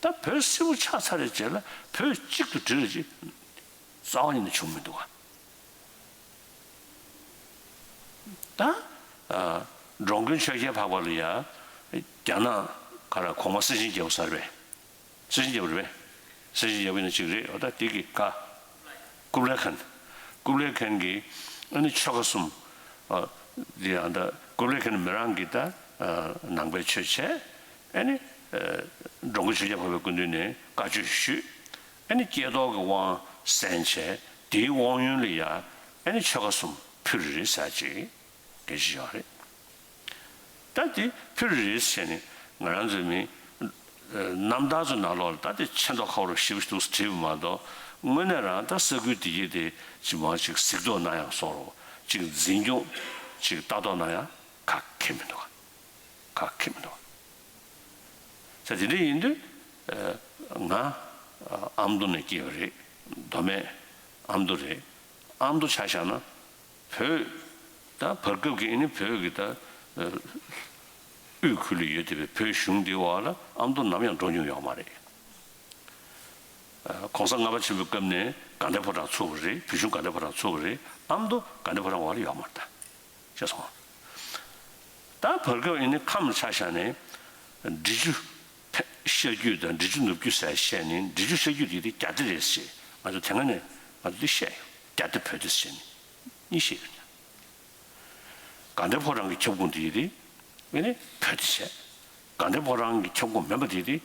ད་བོད་སིལ་བུ་ཆགས་ཚར་བའི་རྗེས་ལ་བོད་གཅིག་ཏུ་སྒྲིལ་རེད་ཅེས། རྩ་བ་ཉིད་ནས་བྱུང་མི་འདུག་ག་ད་ཨ་འགྲོ་མགོན་ཆོས་རྒྱལ་འཕགས་པ་ལ་ཡ་རྒྱ་ནག་ག་ར་གོང་མ་སེ་ཆེན་རྒྱལ་པོ་ཟེར་བས། སེ་ཆེན་རྒྱལ་པོ་རེད་པས། སེ་ཆེན་རྒྱལ་པོ་ཡིན་ན་གཅིག་རེད། འོ་ད་དེ་གི་བཀའ། ཀུབ་ལའི་ཁན། ཀུབ་ལའི་ཁན་གྱིས་ཨ་ནི་ཆོལ་ཁ་གསུམ། ཨ་འདི་ཡང་ད་ཀུབ་ལའི་ཁན་མི་རང་གིས་ད་ཨ་ནང་པའི་ཆོས་བྱས། ཨ་ནི་ཨ་འགྲོ་མགོན་ཆོས་རྒྱལ་འཕགས་པའི་སྐུ་མདུན་ནས་བཀའ་ཆོས་ཞུས། ཨ་ནི་ཀྱེ་རྡོར་གྱི་དབང་གསན་བྱས། དེའི་དབང་ཡོན་ལ་ཡ་ཨ་ནི་ཆོལ་ཁ་གསུམ་ཕུལ་རེད་ཟེར་ཅིག་སྐད་ཆ་ཡོད་རེད། ད་དེ་ཕུལ་རེད་ཟེར་ནས་ང་རང་ཚོའི་མི་རྣམ་ཐར་ཚོའི་ནང་ལོགས་ལ་ད་དེ་ཆེ་མདོག་ཁ་པོ་ཞེ་པོ་ཞིག་འདུག་བྲིས་པ་མ་གཏོགས། དངོས་གནས་རང་ད་ས་ཁུལ་དེ་གྱད་དེ་ཅིག་མ་ཅིག་གཟིགས་རྟོག་གནང་ཡག་བཟོ་འདྲ་ཅིག་འཛིན་སྐྱོང་ཅིག་ལྟ་རྟོག་གནང་ཡག་ག་གེ་མི་འདུག་ག་ག་གེ་མི་འདུག་ག་ས་དེ་འདྲ་ཡིན་དུས་ང་ཨ་མདོ་ནས་སྐྱེས་པ་རེད། མདོ་སྨད་ཨ་མདོ་རེད། ཨ་མདོ་ཆ་བཞག་ན། བོད་ད་བར་སྐབས་ཀྱི་ཨ་ནི་བོད་ཀྱི་ད་ཨ་དབུས་ཁུལ་ལ་ཡོད་བསྡད་པའི་བོད་གཞུང་འདིའི་འོག་ལ་ཨ་མདོ་ནམ་ཡང་འགྲོ་མྱོང་ཡོད་མ་རེད། ཨ་གོང་ས་ལྔ་པ་ཆེན་པོའི་སྐབས་ནས་དགའ་ལྡན་ཕོ་བྲང་ཚུགས་པ་རེད། བོད་གཞུང་དགའ་ལྡན་ཕོ་བྲང་ཚུགས་པ་རེད། ཨ་མདོ་དགའ་ལྡན་ཕོ་བྲང་འོག་ལ་ཡོད་མ་རེད་ད། ཤེས་སོང་། ད་བར་སྐབས་ཨ་ནི་ཁམས་ཆ་བཞག་ནས་འབྲི་ཆུ་ཤར་རྒྱུད་དང་འབྲི་ཆུ་ནུབ་རྒྱུད་ཟེར་བཤད་ནས། འབྲི་ཆུ་ཤར་རྒྱུད་དེ་དེ་རྒྱ་སྡེ་རེད་ཟེར། ང་ཚོ་དེ་སྔ་ནས་ང་ཚོ་དེ་བཤད་ཡོད། རྒྱ་སྡེ་བོད་སྡེ་ཟེར་ནས་གཉིས་བཤད་ཡོད། དགའ་ལྡན་ཕོ་བྲང་གི་ཁྱབ་ཁོངས་དེ་དེ་ཨ་ནི་བོད་སྡེ་བྱས། དགའ་ལྡན་ཕོ་བྲང་གི་ཁྱབ་ཁོངས་མིན་པ་དེ་དེ་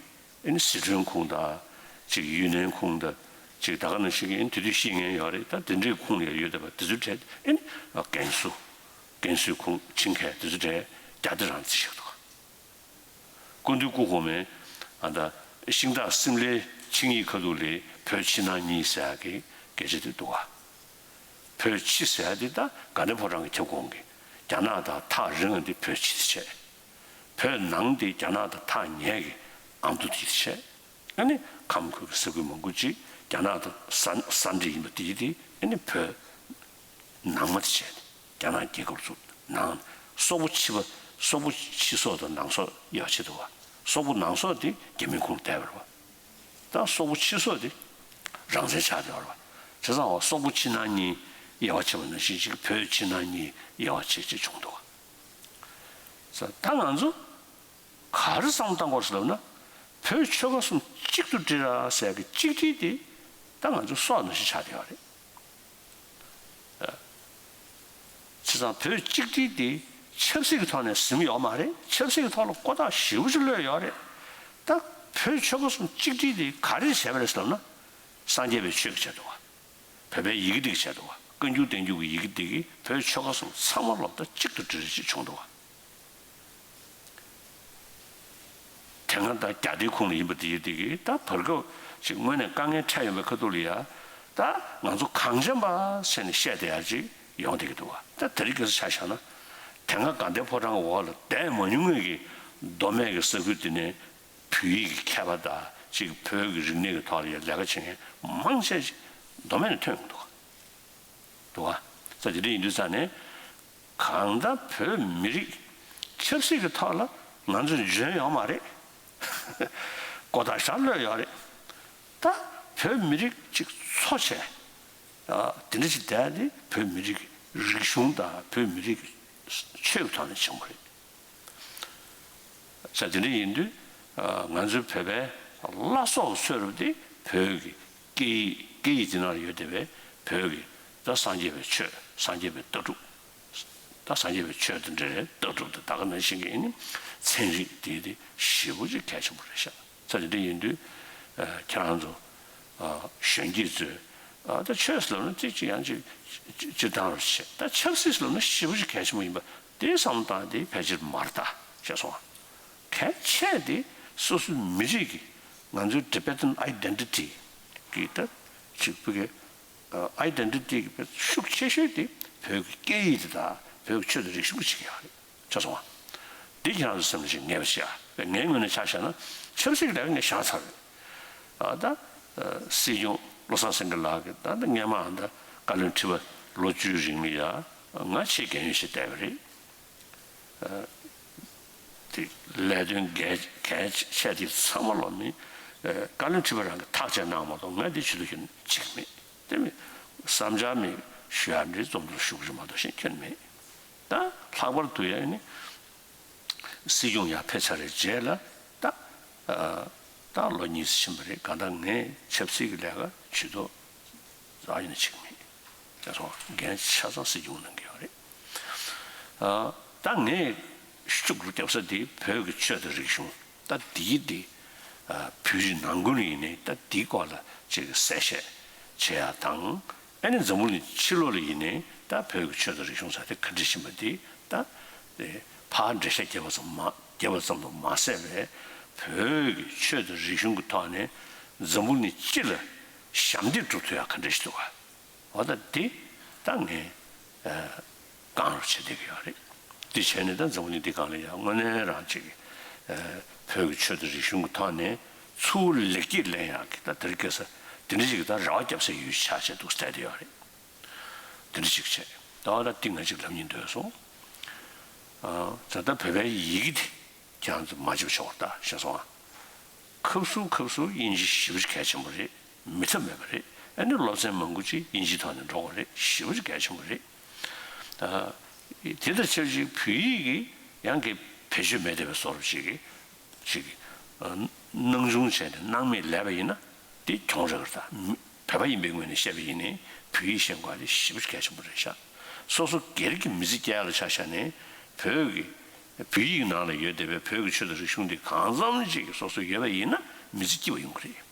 ཨ་ནི་ཟི་ཁྲོན་ཁོངས་དང་། ཅིག་ཡུན་ནན་ཁོངས་དང་། ཅིག་ད་ག་ནང་བཞིན་གྱི་ཨ་ནི་དེ་དུས་ཤེས་མཁན་ཡོད་རེད། ད་དེ་འདྲའི་ཁོངས་ལ་ཡོད་བསྡད་པ་དེ་ཚོའི་གྲས་ཨ་ནི་ཀན་སུའུ། ཀན་སུའུ་ཁོངས་ཆིང་ཁའི་དེ་ཚོའི་གྲས་རྒྱ་སྡེ་རང་བརྩི་བཞག་འདུག་སྐུ་མདུན་སྐུ་གོང་མས་ཨ་ད་ཤིང་སྟག་སིམ་ལའི་ཆིངས་ཡིག་ཁ་ཐུག་ལ་བོད་ཕྱི་ནང་གཉིས་ཟེར་ཡག་གི་སྐད་ཆ་དེ་འདུག་ག་བོད་ཕྱི་ཟེར་ཡག་དེ་ད་དགའ་ལྡན་ཕོ་བྲང་གི་ཁྱབ་ཁོངས་ཀྱི་རྒྱ་ནག་དང་ཐག་རིང་བ་དེ་བོད་ཕྱི་བྱས། བོད་ནང་དེ་རྒྱ་ནག་དང་ཐག་ཉེ་གི་ཨ་མདོ་དེ་བྱས། ཨ་ནི་ཁམས་ཁུལ་གྱི་ས་ཁུལ་མང་པོ་ཅིག་རྒྱ་ནག་དང་ས་ས་འདྲེས་ཡིན་པ་དེ་དེ་ཨ་ནི་བོད་ནང་མ་དེ་བྱས་ནས་རྒྱ་ནག་རྒྱལ་ཁབ་ཚོ་ནང་། སོག་པོ་ཕྱི་པ། སོག་པོ་ཕྱི་སོག་དང་ནང་སོག་དབྱེ་བ་ཕྱེ་འདུག་ག་སོག་པོ་ནང་སོག་དེ་རྒྱ་མིའི་ཁོངས་བསྡད་པ་རེད་པ། ད་སོག་པོ་ཕྱི་སོག་དེ་རང་བཙན་ཆགས་བསྡད་པ་རེད་པ། བྱས་ཙང་སོག་པོ་ཕྱི་ནང་གཉིས་དབྱེ་བ་ཕྱེ་བ་ནང་བཞིན་ཅིག་བོད་ཕྱི་ནང་གཉིས་དབྱེ་བ་ཕྱེ་ཅིག་བྱུང་འདུག་ག་ད་ང་ཚོ་ག་རེ་བསམ་བློ་བཏང་དགོས་ཟེར་ལབ་ན། བོད་ཆོལ་ཁ་གསུམ་གཅིག་ཏུ་སྒྲིལ་ར་ཟེར་གི་གཅིག་སྒྲིལ་དེ་ད་ང་ཚོའི་སྲོག་ནང་བཞིན་ཆགས་བསྡད་ཡོད་རེད། བྱས་ཙང་བོད་གཅིག་སྒྲིལ་དེ་ཆབ་སྲིད་ཀྱི་ཐོག་ནས་ཟིན་ཡོད་མ་རེད། ཆབ་སྲིད་ཀྱི་ཐོག་ལ་ཀོ་ཐག་ཞེ་པོ་ཅིག་གློད་ཡོད་རེད། ད་བོད་ཆོལ་ཁ་གསུམ་གཅིག་སྒྲིལ་དེ་ག་རེ་བྱས་པ་རེད་ཟེར་ལབ་ན། སངས་རྒྱས་པའི་ཆོས་ཀྱི་ཆེད་དུ་བ། བོད་པའི་ཡི་གེ་འདི་གི་ཆེད་དུ་བ། བཀའ་འགྱུར་བསྟན་འགྱུར་གྱི་ཡི་གེ་འདི་གིས་བོད་ཆོལ་ཁ་གསུམ་ཚང་མ་ལོབས་ད་གཅིག་ཏུ་སྒྲིལ་རེ་ཅིག་བྱུང་འདུག་བ། དེ་སྔ་ད་རྒྱ་སྡེའི་ཁོངས་ལ་ཡིན་པ་དེ་ཡི་དེ་གིས་ད་བར་སྐབས་ཅིག་དངོས་གནས་དཀའ་ངལ་འཕྲད་ཡོང་བའི་ཁ་ཐུག་ལ་ཡ། ད་ང་ཚོ་གངས་ཅན་པ་ཟེར་ནས་བཤད་བསྡད་ཡ་ཅིག་ཡོང་བསྡད་ཀྱི་འདུག་བ། ད་དེ་རིང་ཁ་སང་ཆ་བཞག་ན། དེ་སྔ་དགའ་ལྡན་ཕོ་བྲང་གི་འོག་ལ་བསྡད་མ་མྱོང་མཁན་གྱི་མདོ་སྨད་ཀྱི་ས་ཁུལ་དེ་ནས་བོད་ཡིག་གི་མཁས་པ་དང་ཅིག་བོད་ཀྱི་རིག་གནས་ཀྱི་ཐོག་ལ་ཡ་ལས་ཀ་བྱེད་མཁན་མང་ཆེ་ཅིག་མདོ་སྨད་ནས་ཐོན་ཡོང་གི་འདུག་བ། འདུག་བ། ས་དེ་འདྲ་ཡིན་དུས་ཙང་ནས། གང་ལྟར་བོད་མི་རིགས་ཆབ་སྲིད་ཀྱི་ཐོག་ལ་ང་ཚོ་འཇོན་ཡོད་མ་རེད། ཀོ་ཐག་ཞེ་པོ་གློད་ཡོད་རེད། ད་བོད་མི་རིགས་ཅིག་འཚོ་བྱས། ཨ་དེ་འདྲ་ཅིག་བསྡད་དེ་བོད་མི་རིགས་ཀྱི་རིག་གཞུང་དང་བོད་མི་རིགས་ཀྱི་ཆོས་ཀྱི་ཐོག་ནས་བྱུང་བ་རེད། ས་དེ་འདྲ་ཡིན་དུས། ཨ་ང་ཚོའི་བོད་པའི་བླ་སྲོག་གི་ཚོད་རུབ་དེ་བོད་ཀྱི་སྐད་ཡིག་སྐད་ཡིག་དེ་ནང་ལ་ཡོད་བསྡད་པའི་བོད་ཀྱི་ད་སངས་རྒྱས་པའི་ཆོས། སངས་རྒྱས་པའི་ལྟ་གྲུབ། ད་སངས་རྒྱས་པའི་ཆོས་དེ་འདྲའི་ལྟ་གྲུབ་དེ་ད་ག་ནང་བཞིན་གྱི་ཨ་ནི་ཚན་རིག་དེ་དེ་ཞེ་པོ་ཅིག་གལ་ཆེན་པོ་རེད་ཤག་ས་དེ་འདྲ་ཡིན་དུས། ཨ་ཁྱེད་རང་ཚོ་ཨ་གཞོན་སྐྱེས་ཚོས་ཨ་ད་ཆོས་ཟེར་ལབ་ན་ཅིག་ཅིག་ཡང་ཅིག་ཅིག་ཅིག་བཏང་རོགས་བྱེད། ད་ཆབ་སྲིད་ཟེར་ལབ་ན་ཞེ་པོ་ཅིག་གལ་ཆེན་པོ་ཡིན་པ་དེ་བསམ་བློ་བཏང་དེ་ཕལ་ཆེར་མ་རེད་ད། ཤེས་སོང་ང་། གལ་ཆེ་དེ་སོ་སོའི་མི་རིགས་ཀྱི་ང་ཚོའི་Tibetan identity་གི་ད་ཅིག་བོད་ཀྱི་ཨ་identity་གི་ཤུགས་ཆེ་ཤོས་དེ་བོད་ཀྱི་སྐད་ཡིག་དེ་དང་བོད་ཀྱི་ཆོས་དང་རིག་གཞུང་གི་ཆེད་ཀྱི་ཡག་རེད། ཤེས་སོང་ང་། འདི་ཁྱེད་རང་ཚོ་སེམས་ལ་ཞིག་ངེས་པ་བྱས་ཨ། ངའི་ངོས་ནས་ཆ་བཞག་ན་ཆབ་སྲིད་ཀྱི་ལས་ཀ་ངས་བཞག་ཚར་རེད། ཨ་ད་ཨ་སྲིད་སྐྱོང་བློ་བཟང་སེང་གེ་ལགས་ཀྱིས་ད་ལྟ་སྔས་མ་ཨ་ད་བཀའ་བློན་ཁྲི་པ་ལོ་བཅུའི་རིང་ལ་ཡ་ང་ཆེས་རྒན་ཡོལ་ཞིག་བསྡད་པ་རེད། ཨ་དེ་ལས་དོན་གལ་གལ་ཆེ་དེ་ཚང་མ་ལོ་མི་ཨ་བཀའ་བློན་ཁྲི་པ་རང་གིས་ཐག་བཅད་གནང་མ་གཏོགས་ང་འདི་ཆེད་དུ་ཞུ་ནི་ཅིག་མེད། དེ་མི་བསམ་འཆར་མི་ཞུ་ཡ་འདྲའི་རྩོམ་འདུ་ཞུ་གི་རེད་མ་གཏོགས་གཞན་ཁྱོན་མེད། ད་ལྷག་པར་དུ་ཡ་ནི་སྲིད་སྐྱོང་ཡར་ཕེབས་ཚར་བའི་རྗེས་ལ་ད་ཨ་ད་ལོ་གཉིས་ཕྱིན་པ་རེད། གང་ལྟར་ངས་ཆབ་སྲིད་ཀྱི་ལས་ཀ་ཇུས་གཏོགས་རག་ཡིན་ན་ཆིག་མིན། ཡ་སོང་འགན་ཆ་ཚང་སྲིད་སྐྱོང་གནང་གི་ཡོད་རེད། ཨ་ད་ངས་ཤུགས་རྒྱབ་ས་དེ་བོད་ཀྱི་ཆོས་དང་རིག་གཞུང་ད་དེའི་དེ་ཨ་བོད་རིགས་ནང་ཁུལ་ཡིན་ནའི་ད་དེའི་སྐོར་ལ་ཅིག་གསལ་བཤད་བྱེད་ཡ་དང་། ཨ་ནི་འཛམ་བུ་གླིང་ཕྱི་ལོགས་ལ་ཡིན་ནའི་ད་བོད་ཀྱི་ཆོས་དང་རིག་གཞུང་ཟེར་དེ་ག་འདྲ་ཕྱིན་པ་དེ་ད་དེ་ཕར་འགྲེལ་བཤད་རྒྱབ་པ་ཙམ་མ་རྒྱབ་པ་ཙམ་དུ་མ་ཟད་པའི་བོད་ཀྱི་ཆོས་དང་རིག་གཞུང་གི་ཐོག་ནས་འཛམ་བུ་གླིང་སྤྱི་ལ་ཞབས་འདེགས་སྒྲུབ་ཐུབ་ཡ་ག་འདྲ་ཞིག་འདུག་ག་འོ་ད་འདི་ད་ངས་ཨ་བཀང་རོགས་བྱེད་བསྡད་ཀྱི་ཡོད་རེད། འདི་བྱས་ནས་ད་འཛམ་བུ་གླིང་འདི་སྒང་ལ་ཡང་དངོས་གནས་རང་ཅིག་ཨ་བོད་ཀྱི་ཆོས་དང་རིག་གཞུང་གི་ཐོག་ནས་ཚུར་ལེགས་སྐྱེས་ལེན་ཡག་གི་ད་དེ་རིང་ཁ་སང་འདི་འདྲ་ཞིག་གི་ད་རེ་བ་བརྒྱབ་སའི་ཡུལ་ཆགས་བྱས་འདུག་བསྡད་བསྡད་ཡོད་རེད། འདི་འདྲ་ཞིག་བྱས་ད་བ་ད་འདི་ང་ཅིག་ལབ་སྙིང་འདོད་སོང་། ཨ་ད་ལྟ་བོད་པའི་ཡི་གེ་འདི། ཁྱེད་རང་ཚོ་མ་བརྗེད་པ་ཆོག་ད་ཤེས་སོང་ཨ། ཁབ་སུ་ཁབ་སུ་དབྱིན་ཇི་ཞེ་པོ་ཅིག་གལ་ཆེན་པོ་རེད། མེད་ཐབས་མེད་པ་རེད། ཨ་ནི་སློབ་ཚན་མང་པོ་ཅིག་དབྱིན་ཇིའི་ཐོག་ནས་འགྲོ་དགོས་རེད། ཞེ་པོ་ཅིག་གལ་ཆེན་པོ་རེད། ད་དེ་དང་ཆབས་ཅིག་བོད་ཡིག་གི་ཡང་གི་བེད་སྤྱོད་མེད་བསྡད་པའི་བཟོ་འདྲ་ཅིག་གི་ཅིག་གི་ཨ་སྣང་ཆུང་བྱས་ནས་སྣང་མེད་ལས་པ་ཡིན་ན་དེ་གྱོང་རེད་པ། ད་བོད་པ་ཡིན་པའི་ངོས་ནས་བཤད་པ་ཡིན་ནའི་བོད་ཡིག་ཤེས་དགོས་པ་དེ་ཞེ་པོ་ཅིག་གལ་ཆེན་པོ་རེད་ཤག་སོ་སོ་སྒེར་གྱི་མི་ཚེ་སྐྱེལ་ཡ་ལ་ཆ་བཞག་ནས་བོད་ཀྱི་བོད་ཡིག་ནང་ལ་ཡོད་བསྡད་པའི་བོད་ཀྱི་ཆོས་དང་རིག་གཞུང་འདི་གང་འཚམ་ཅིག་གི་སོ་སོ་ཡོད་པ་ཡིན་ན་མི་ཚེ་སྐྱིད་པ་ཡོང་གི་རེད།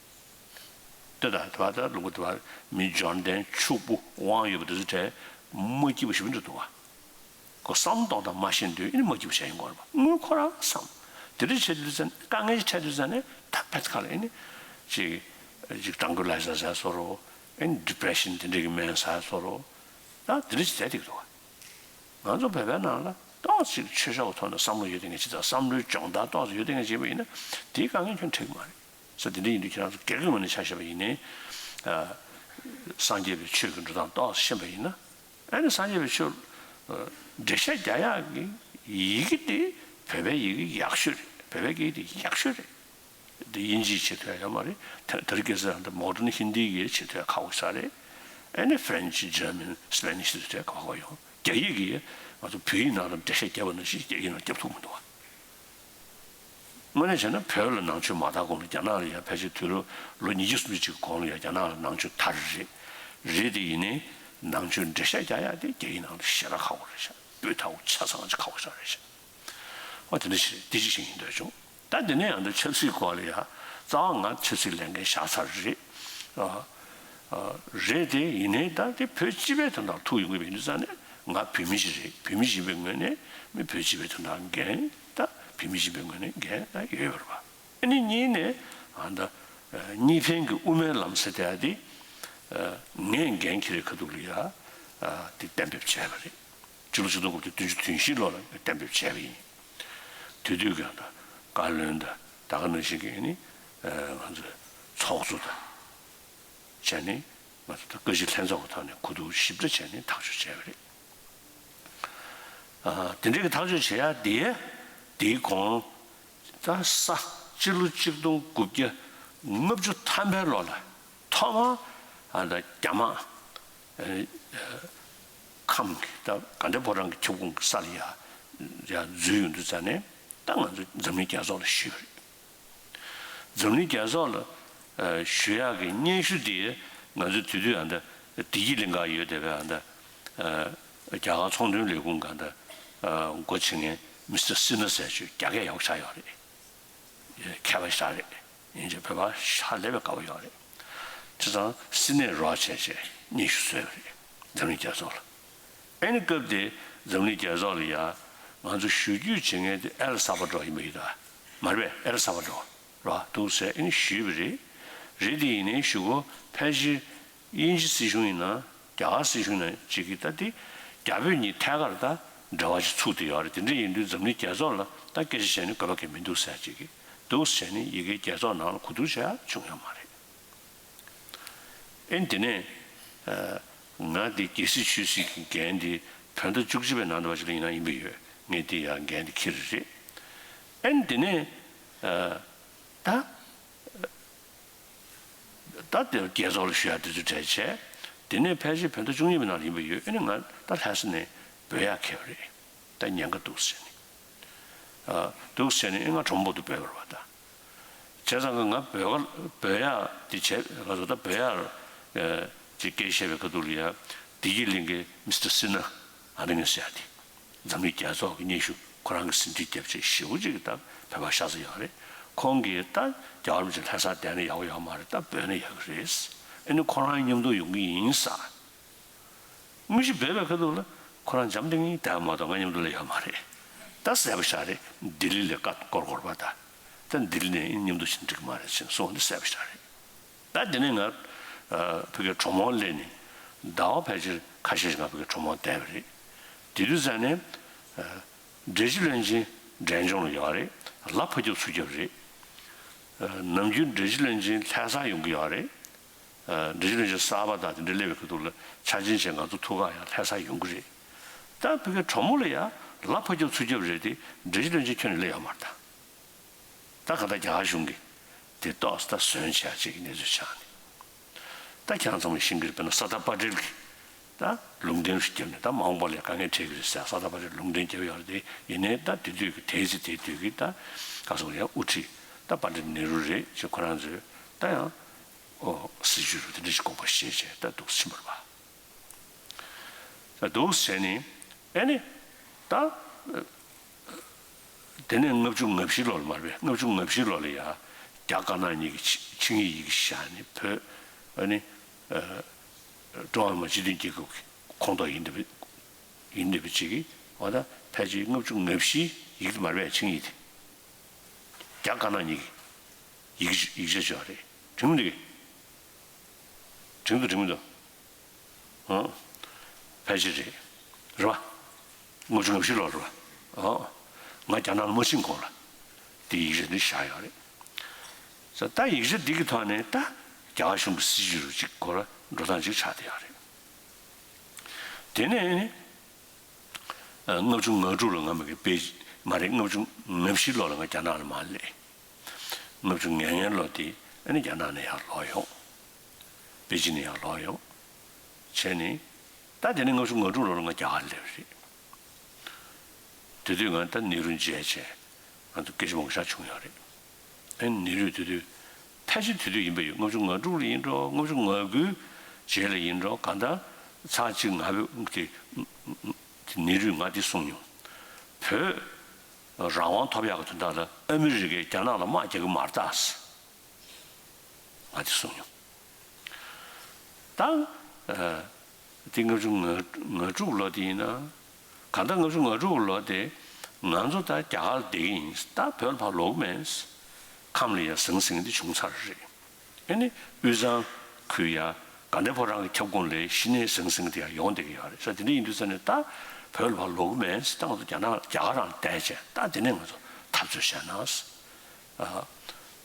ལྟོས་དང་དེ་བ་ད་ལུང་པ་དེ་བ་མི་འབྱོར་ལྡན་ཕྱུག་པོ་དབང་ཡོད་པ་དེ་ཚོ་གྲས་མ་སྐྱིད་པ་ཞེ་པོ་འདྲ་འདུག་བ། ཁོ་བསམ་གཏོང་དང་མ་ཤེས་དུས་ཨེ་ནི་མ་སྐྱིད་པ་བྱས་ཡོང་གི་རེད་པ། དངུལ་ཁོ་རང་བསམ། དེ་འདྲ་བྱེད་དུས་ཙང་དཀའ་ངལ་འཕྲད་དུས་ཙང་ནས་ད་ཕན་ཁ་ལ་ཨེ་ནི་ཅིག་ཅིག་ཊང་ཀུ་ལའི་ཛར་ཟ་བཟོ་འདྲ་ཨེ་ནི་ཌི་པི་རེ་ཤན་དེ་འདྲ་གི་སྨན་ཟ་བཟོ་འདྲ་ད་དེ་འདྲ་ཞིག་བསྡད་ཀྱི་འདུག་ང་ཚོ་བོད་པའི་ནང་ལ་ཏོག་ཙམ་ཆོས་ཕྱོགས་ཀྱི་ཐོག་ནས་བསམ་བློ་ཡོད་བསྡད་མཁན་ཅིག་དང་བསམ་བློའི་སྦྱོང་བརྡར་ཏོག་ཙམ་ཡོད་བསྡད་མཁན་ཅིག་ཡིན་པ་ཡིན་ན་དེའི་དཀའ་ངལ་ཁྱོན་འཕྲད་ཀྱི་མ་རེད། ས་དེ་འདྲ་ཡིན་དུས་ཁྱེད་རང་ཚོ་སྒེར་གྱི་ངོས་ནས་ཆ་བཞག་པ་ཡིན་ནའི་ཨ་སངས་རྒྱས་པའི་ཆོས་ཀྱི་འགྲོ་སྟངས་ཏོག་ཙམ་ཤེས་པ་ཡིན་ན། ཨ་ནི་སངས་རྒྱས་པའི་ཆོས་ཨ་འགྲེལ་བཤད་རྒྱག་ཡག་གི་ཡི་གེ་དེ་བོད་པའི་ཡི་གེ་ཡག་ཤོས་རེད། བོད་པའི་སྐད་ཡིག་དེ་ཡག་ཤོས་རེད། དེ་དབྱིན་ཇིའི་བྱེད་ཐུབ་ཡག་ཡོད་མ་རེད། དེ་དེ་རིང་ཁ་སང་འདི་མོ་ཌན་ཧིན་དི་གི་བྱེད་ཐུབ་ཡག་ཁག་པོ་ཞིག་རེད། ཨ་ནི་ཧྥ་རན་ཆི་ཇར་མན་སི་པེ་ནིཤ་དེ་ཚོ་ཁག་པོ་ཡོང་། རྒྱ་ཡིག་གིས་ང་ཚོ་བོད་ཡིག་ནང་ལ་འགྲེལ་བཤད་བརྒྱབ་པ་ནང་བཞིན་རྒྱ་ཡིག་ནང་བརྒྱབ་ཐུབ་མི་འདུག་བ། དངོས་གནས་བྱས་ན་བོད་ལ་ནང་ཆོས་མ་དར་གོང་ལ་རྒྱ་ནག་ལ་ཡང་ཕལ་ཆེར་དུས་ལོ་ལོ་ཉི་ཤུ་སུམ་ཅུ་ཅིག་གོང་ལ་ཡང་རྒྱ་ནག་ལ་ནང་ཆོས་དར་རེད། རེད་དེ་ཡིན་ནའི་ནང་ཆོས་འགྲེལ་བཤད་རྒྱག་ཡག་དེ་རྒྱ་ཡིག་ནང་ལ་ཞེ་དྲག་ཁག་པོ་རེད་ཤག་སྤུས་དག་པོ་ཆ་ཚང་ཅིག་ཁག་པོ་ཞེ་དྲག་རེད་ཤག་འོ་དེ་འདྲ་ཞིག་རེད། དེ་ཅིག་བཤད་སྙིང་འདོད་བྱུང་། ད་དེ་ནས་ཡང་ད་ཆབ་སྲིད་སྐོར་ལ་ཡ་རྩ་བ་ང་ཆབ་སྲིད་ལས་འགན་བཞག་ཚར་རེད། ཨ་ཨ་རེད་དེ་ཡིན་ནའི་ད་དེ་བོད་སྤྱི་པའི་དོན་དག་ཐུག་ཡོང་གི་ཡིན་དུས་ཙང་ནས་ང་བོད་མི་ཞིག་རེད། བོད་མི་ཞིག་ཡིན་པའི་ངོས་ནས་མི་བོད་སྤྱི་པའི་དོན་དག་འགན་ད་བོད་མི་ཞིག་ཡིན་པའི་ངོས་ནས་འགན་ད་ཡོད་ཡོད་རེད་པ། ཨ་ནི་གཉིས་ནས་ཨ་ད་གཉིས་ཕན་གྱི་དབུ་མའི་ལམ་ཟེར་དེ་ཨ་དེ་ངས་འགན་འཁྱེར་བའི་ཁ་ཐུག་ལ་ཡ་ཨ་དེ་གཏན་འབེབས་བྱས་པ་རེད། སྤྱི་ལོ་ཆིག་སྟོང་དགུ་བརྒྱ་བདུན་ཅུ་དོན་བཞི་ལོ་ལ་གཏན་འབེབས་བྱས་པ་ཡིན། དེ་དུས་ཀྱང་ད་བཀའ་བློན་དང་ད་ག་ནང་བཞིན་གྱི་ནི་ང་ཚོའི་ཚོགས་གཙོ་དང་བྱས་ནས་ང་ཚོ་ད་བཀའ་སྤྱི་ལྷན་ཚོགས་ཀྱི་ཐོག་ནས་གོ་བསྡུར་ཞིབ་ཕྲ་བྱས་ནས་ཐག་གཅོད་བྱས་པ་རེད། དེ་འདྲའི་གི་ཐག་གཅོད་བྱེད་ཡ་དེ་དེའི་གོང་ད་ས་སྤྱི་ལོ་ཆིག་སྟོང་དགུ་བརྒྱ་ལྔ་བཅུ་ཐམ་པའི་ལོ་ལ་ཐོག་མར་ཨ་ད་རྒྱ་དམག་ཨ་ཨ་ཁམས་ཀྱི་ད་དགའ་ལྡན་ཕོ་བྲང་གི་ཁྱབ་ཁོངས་ཀྱི་ས་ལ་ཡ་ཡ་འཛུལ་ཡོང་དུས་ཙ་ནས་ད་ང་ཚོ་འཛམ་གླིང་རྒྱལ་ཚོགས་ལ་ཞུས་པ་རེད། འཛམ་གླིང་རྒྱལ་ཚོགས་ལ་ཨ་ཞུ་ཡག་གི་སྙན་ཞུ་དེ་ང་ཚོ་དེ་དུས་ཨ་ད་བདེ་སྐྱིད་གླིང་ག་ཡོད་བསྡད་པའི་ཨ་ད་ཨ་རྒྱ་གར་ཚོང་དོན་ལས་ཁུངས་ག་ད་ཨ་འགོ་ཁྲིད་མཁན་མི་སི་ཊར་སི་ནྷ་ཟེར་ཅིག་རྒྱ་སྐད་ཡག་པོ་ཆགས་ཡོད་རེད། མཁས་པ་ཞིག་རེད། ཡིན་ཅེ་བོད་པ་ཧ་ལས་པའི་དགའ་པོ་ཡོད་རེད། བྱས་ཙང་སི་ནེ་རོགས་བྱས་བྱས་སྙན་ཞུ་བཟོས་པ་རེད། འཛམ་གླིང་རྒྱལ་ཚོགས་ལ། ཨ་ནི་སྐབས་དེ་འཛམ་གླིང་རྒྱལ་ཚོགས་ལ་ཡ་ང་ཚོ་ཞུ་རྒྱུ་བྱེད་མཁན་དེ་ཨེལ་ས་པ་ཌོར་ཡིན་པ་ཡིན་ད། མ་རེད་པས། ཨེལ་ས་པ་ཌོར་རོགས་འདུག་ཟེར་ཨ་ནི་ཞུས་པ་རེད། རེད་དེ་ཡིན་ནའི་གཞུག་གུ་ཕལ་ཆེར་དབྱིན་ཇི་སྲིད་གཞུང་ཡིན་ན་རྒྱ་གར་སྲིད་གཞུང་ཡིན་ན་ཅིག་གིས་ད་དེ་རྒྱ་བོད་གཉིས་ཐད་ཀར་ད་འབྲེལ་བ་ཞིག་ཚུགས་བསྡད་ཡོད་རེད། དེ་འདྲ་ཡིན་དུས་འཛམ་གླིང་རྒྱལ་ཚོགས་ལ་ད་སྐད་ཆ་བཤད་ནས་དགོས་པ་གང་ཡང་མི་འདུག་ཟེར་ཅིག་གིས་འདུག་ཟེར་ནས་ཡི་གེ་རྒྱལ་ཚོགས་ནང་ལ་གོ་བསྡུར་བྱས་བྱུང་ཡོད་མ་རེད། ཨེ་དེ་ནས་ཨ་ང་དེ་རྒྱལ་སྲིད་ཆོས་སྲིད་ཀྱི་འགན་དེ་བོད་ཟླ་བཅུ་གཅིག་པའི་ནང་དུ་བ་ཞིག་ལ་ཡིན་ན་ཡིན་པ་ཡོད། ངས་དེ་ཡང་འགན་དེ་འཁྱེར་རེད། ཨེ་དེ་ནས་ཨ་ད། ད་དེ་རྒྱལ་ཚོགས་ལ་ཞུ་ཡ་དེ་ཚོ་གྲས་བྱས། དེ་ནས་ཕལ་ཆེར་བོད་ཟླ་བཅུ་གཉིས་པའི་ནང་ལ་ཡིན་པ་ཡོད། ཨ་ནི་ང་ད་ལྷ་ས་ནས་བོད་ཡར་འཁེལ་བ་རེད། ད་ཉེན་ཁ་འདུག་ཟེར་ནས། ཨ། འདུག་ཟེར་ནས་ཨེ་ང་གྲོ་མོ་བོ་དུ་བོད་པར་བ་ད། བྱས་ཙང་ང་བོད་ཁ་བོད་ཡར་དེ་བྱས་ང་ཚོ་ད་བོད་ཡར་ཨེ་ཅིག་སྐད་བཤད་པའི་ཁ་ཐུག་ལ་ཡ་བདེ་སྐྱིད་གླིང་གི་མི་སི་ཊར་སི་ན་ཨ་ནི་ངས་ཟེར་ཡ་དེ། འཛམ་གླིང་རྒྱལ་ཚོགས་ཀྱི་སྙན་ཞུ་ཁོ་རང་གི་ཟིན་བྲིས་རྒྱབ་བྱས་ཞེ་པོ་ཅིག་གི་ད་བོད་པ་ཤ་ཚ་ཡོད་རེད། ཁོང་གིས་ད་རྒྱལ་བ་རིན་པོ་ཆེ་ལྷ་སར་བསྡད་ན་ཡག་པོ་ཡོད་མ་རེད། ད་བོད་ན་ཡག་གི་རེད། ཨ་ནི་ཁོ་རང་མཉམ་དུ་ཡོང་གི་ཡིན་ས། དངོས་གཞི་བོད་པའི་ཁ་ཐུག་ལ་ཁོ་རང་འཇམ་ཐིང་ཐིང་བསྡད་པ་མ་གཏོགས་ང་མཉམ་དུ་སླེབས་ཡོད་མ་རེད། ད་གསལ་པོ་ཤག་རེད། ལྡི་ལི་ལ་ཀ་སྐོར་སྐོར་བ་ད། ད་ལྡི་ལི་ནས་མཉམ་དུ་ཕྱིན་འགྲིག་གི་མ་རེད་ཟེར་གསུངས་པ་འདི་གསལ་པོ་ཤག་རེད། ད་དེ་ནས་ང་ཨ་ཕ་གིར་གྲོ་མོར་སླེབས་ནས་ཟླ་བ་ཕལ་ཆེར་ཁ་ཤས་ཤིག་ང་ཕ་གིར་གྲོ་མོར་བསྡད་པ་རེད། དེ་དུས་ཙམ་ནས་ཨ་འབྲེལ་སྤྱི་བློན་ཆེན་འབྲས་ལྗོངས་ལ་ཡོད་རེད། ལ་ཕ་རྒྱུག་ཚུར་རྒྱུག་རེད། ཨ་ནམ་རྒྱུན་འབྲེལ་སྤྱི་བློན་ཆེན་ལྷ་སར་ཡོང་གི་ཡོད་རེད། ཨ་འབྲེལ་སྤྱི་བློན་ཆེན་གསར་པ་དང་དེ་འདྲ་སླེབས་པའི་ཁ་ཐུག་ལ་ཆ་འཇོག་བྱས་ང་ཚོ་ཐུག་ག་ཡང་ལྷ་སར་ཡོང་གི་རེད། ད་ཕ་གིའི་གྲོ་མོ་ལ་ཡང་ལ་ཕ་རྒྱུག་ཚུར་རྒྱུག་རེད་དེ། འབྲེལ་སྤྱི་བློན་ཆེན་ཁྱོན་ནས་སླེབས་ཡོད་མ་རེད་ད། ད་ག་ད་རྒྱ་གར་གཞུང་གིས་དེ་ཏོག་ཙམ་ད་ཟོན་བྱས་ཅིག་གི་གནས་ཚུལ་ཆགས་ནས། ད་ཁྱེད་རང་ཚང་མས་ཤེས་ཀྱི་རེད། དཔེར་ན་ས་ཏཱ་པ་ཏེལ་གྱིས་ད་ལུང་བསྟན་ཞིག་བརྒྱབ་ནས། ད་མ་འོངས་པ་ལ་དཀའ་ངལ་འཕྲད་ཀྱི་རེད་ཟེར་ས་ཏཱ་པ་ཏེལ་ལུང་བསྟན་བརྒྱབ་ཡོད་རེད་དེ། ཡིན་ནའི་ད་དེ་དུས་ཀྱི་དེའི་ཚེ་དེ་དུས་ཀྱི་ད་ག་སོང་ཡང་དབུ་ཁྲིད་ད་པ་ཏེལ་ནེ་རུ་རེད་ཅེས་ཁོ་རང་ཚོས་ད་ཡང་ཨོ་སྲིད་བྱུས་རུ་དེ་འདྲ་ཞིག་དགོངས་པ་བཞེས་བྱས་ད་འདུག་ཕྱིན་པ་རེད་པ། ད་འདུག་བྱས་ནས་ཨེ་ནི་ད། དེ་ནས་ལྔ་བཅུ་ང་བཞི་ལོ་ལ་མ་རེད་པས། ལྔ་བཅུ་ང་བཞི་ལོ་ལ་ཡ་རྒྱ་དཀར་ནག་གཉིས་ཀྱིས་ཆིངས་ཡིག་བཞག་ནས་བོད་ཨ་ནི་ཨ་ཀྲུང་ཧྭ་མི་དམངས་སྤྱི་མཐུན་རྒྱལ་ཁབ་ཀྱི་ཁོངས་གཏོགས་ཡིན་འདོད་པའི་ཡིན་འདོད་པའི་ཅིག་གིས་འོ་ད་ཕལ་ཆེར་ལྔ་བཅུ་ང་བཞི་ཡིག་དེ་མ་རེད་པས། ཆིངས་ཡིག་དེ་རྒྱ་དཀར་ནག་གཉིས་ཀྱིས་ཡིག་ཡིག་ཆ་བཅོས་པ་རེད། དྲན་གྱི་མི་འདུག་གས། དྲན་གྱི་འདུག་དྲན་གྱི་འདུག་ཨང་། ཕལ་ཆེར་རེད། རེད་པ། ལྔ་བཅུ་ང་བཞི་ལོ་རེད་པ། ཨང་། ང་རྒྱ་ནག་ལ་མ་ཕྱིན་གོང་ལ་དེ་ཡིག་ཆ་འདི་བཞག་ཡོད་རེད། ས་ད་ཡིག་ཆ་འདི་གི་ཐོག་ནས་ད་རྒྱ་གར་གཞུང་གི་སྲིད་བྱུས་རུ་གཅིག་སྐོར་ལ་འགྲོ་སྟངས་གཅིག་ཆགས་བསྡད་ཡོད་རེད། དེ་ནས་ཨ་ལྔ་བཅུ་ང་དྲུག་ལ་ང་མ་གི་པེ་མ་རེད། ལྔ་བཅུ་ང་བཞི་ལོ་ལ་ང་རྒྱ་ནག་ལ་མར་སླེབས། ལྔ་བཅུ་ང་ལྔ་ལོ་དེ་ཨ་ནི་རྒྱ་ནག་ནས་ཡར་ལོག་ཡོང་། པེ་ཅིན་ནས་ཡར་ལོག་ཡོང་བྱས་ནས། ད་དེ་ནས་ལྔ་བཅུ་ང་དྲུག་ལོ་ལ་ང་རྒྱ་གར་སླེབས་རེད། དེ་དུས་ང་ད་ནེ་རུ་མཇལ་བྱས་ང་ཚོ་སྐད་ཆ་མང་ཤག་བྱུང་ཡོད་རེད། ཨ་ནི་ནེ་རུས་དེ་དུས་ཕལ་ཆེར་དེ་དུས་ཡིན་པ་ཡོད། ལྔ་བཅུ་ང་དྲུག་ལ་ཡིན་འགྲོ། ལྔ་བཅུ་ང་དགུའི་རྗེས་ལ་ཡིན་འགྲོ། གང་ལྟར་ཚར་གཅིག་ང་བོད་དེ་དེ་ནེ་རུས་ང་དེ་གསུངས་མྱོང་། བོད་རང་དབང་ཐོབ་ཡག་གི་དོན་དག་ལ་ཨ་མི་རི་ཀས་རྒྱ་ནག་ལ་དམག་རྒྱག་གི་མ་རེད་ད། ང་དེ་གསུངས་མྱོང་། ད་ཨ་དེ་ལྔ་བཅུ་ང་དྲུག་ལོ་དེ་ཡིན་ན། གང་ལྟར་ལྔ་བཅུ་ང་དྲུག་ལོ་དེ་ང་ཚོ་ད་རྒྱ་གར་ལ་བསྡད་ཀྱི་ཡིན། ད་བོད་ལ་ཕར་ལོག་གི་མེད། ཁམས་ལ་ཡ་ཟང་ཟིང་དེ་བྱུང་ཚར་རེད། ཨ་ནི་དབུས་གཙང་ཁུལ་ཡ་དགའ་ལྡན་ཕོ་བྲང་གི་ཁྱབ་ཁོངས་ལ་གཞི་ནས་ཟང་ཟིང་དེ་ཡང་ཡོང་བསྡད་ཀྱི་ཡོད་རེད་ས། དེ་འདྲ་ཡིན་དུས་ཙ་ནས་ད་བོད་ལ་ཕར་ལོག་གི་མེད། ད་ང་ཚོ་རྒྱ་ནག་རྒྱ་གར་རང་བསྡད་བྱས་ད་དེ་ནས་ང་ཚོ་འཐབ་རྩོད་བྱས་ན། ཨ་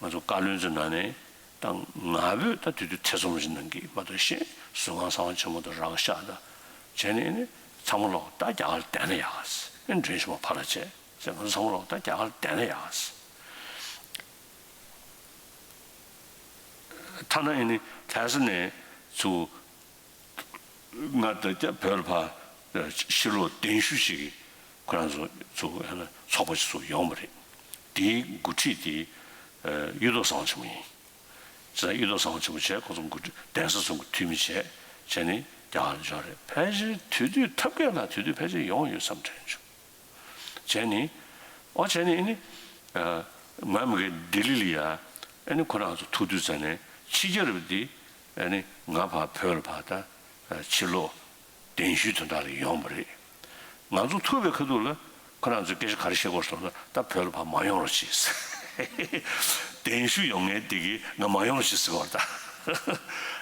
ང་ཚོ་བཀའ་བློན་ཚོའི་ནང་ནས་ད་ང་ཕོད་ད་དུས་དུས་ཐེ་ཚོམ་ཞིག་གནང་གི་མ་གཏོགས་གཞན་ཟུར་ཁང་གསང་བ་ཆེན་མོ་དང་རག་ཤག་ད་བྱས་ནས་ཨ་ནི་ཚང་མ་ལོག་ད་རྒྱ་གར་བསྡད་ན་ཡག་ཟེར། ཨ་ནི་མགྲོན་ཤོག་མ་ཕར་ལ་བྱས་ཟེར། ང་ཚོ་ཚང་མ་ལོག་ད་རྒྱ་གར་བསྡད་ན་ཡག་ཟེར། ཐ་ན་ཨ་ནི་ལྷ་ས་ནས་ཚུར་ང་ད་ལྟ་བོད་ལ་ཕར་ཕྱིར་ལོག་གདན་ཞུ་ཞིག་ཁོ་རང་ཚོ་ཚུར་ཚོགས་པ་ཞིག་ཚུར་ཡོང་བ་རེད། དེའི་འགོ་ཁྲིད་དེ་གཡུ་ཐོག་གསང་བ་ཆེན་མོ་ཡིན། ས་གཡུ་ཐོག་གསང་བ་ཆེན་མོ་བྱས། ཁོ་ཚོ་འགོ་ཁྲིད་གདན་ས་ཚོ་གི་འཐུས་མི་བྱས་བྱས་ནས་རྒྱ་གར་འབྱོར་རེད། ཕལ་ཆེར་དེ་དུས་ཐབས་མཁས་ལ་དེ་དུས་ཕལ་ཆེར་ཡོང་ཡོད་བསམ་དྲན་བྱུང་། བྱས་ནས་ཨོ་བྱས་ནས་ཨ་ནི་ང་མ་གི་ལྡི་ལི་ལ་ཡ་ཨ་ནི་ཁོ་རང་ཚོ་ཐུག་དུས་ཙ་ནས་ཕྱི་རྒྱལ་རབས་འདི་ཨ་ནི་ང་ཕར་བོད་ལ་ཕར་ད་ཕྱིར་ལོག་གདན་ཞུའི་དོན་དག་ལ་ཡོང་བ་རེད། ང་ཚོ་ཐུག་པའི་ཁ་ཐུག་ལ་ཁོ་རང་ཚོས་སྐད་ཆ་ག་རེ་བཤད་དགོས་སོང་ན། ད་བོད་ལ་ཕར་མ་ཡོང་རོགས་གྱིས། གདན་ཞུ་ཡོང་མཁན་དེ་གིས་ང་མ་ཡོང་རོགས་གྱིས་ཟེར་བ་རེད་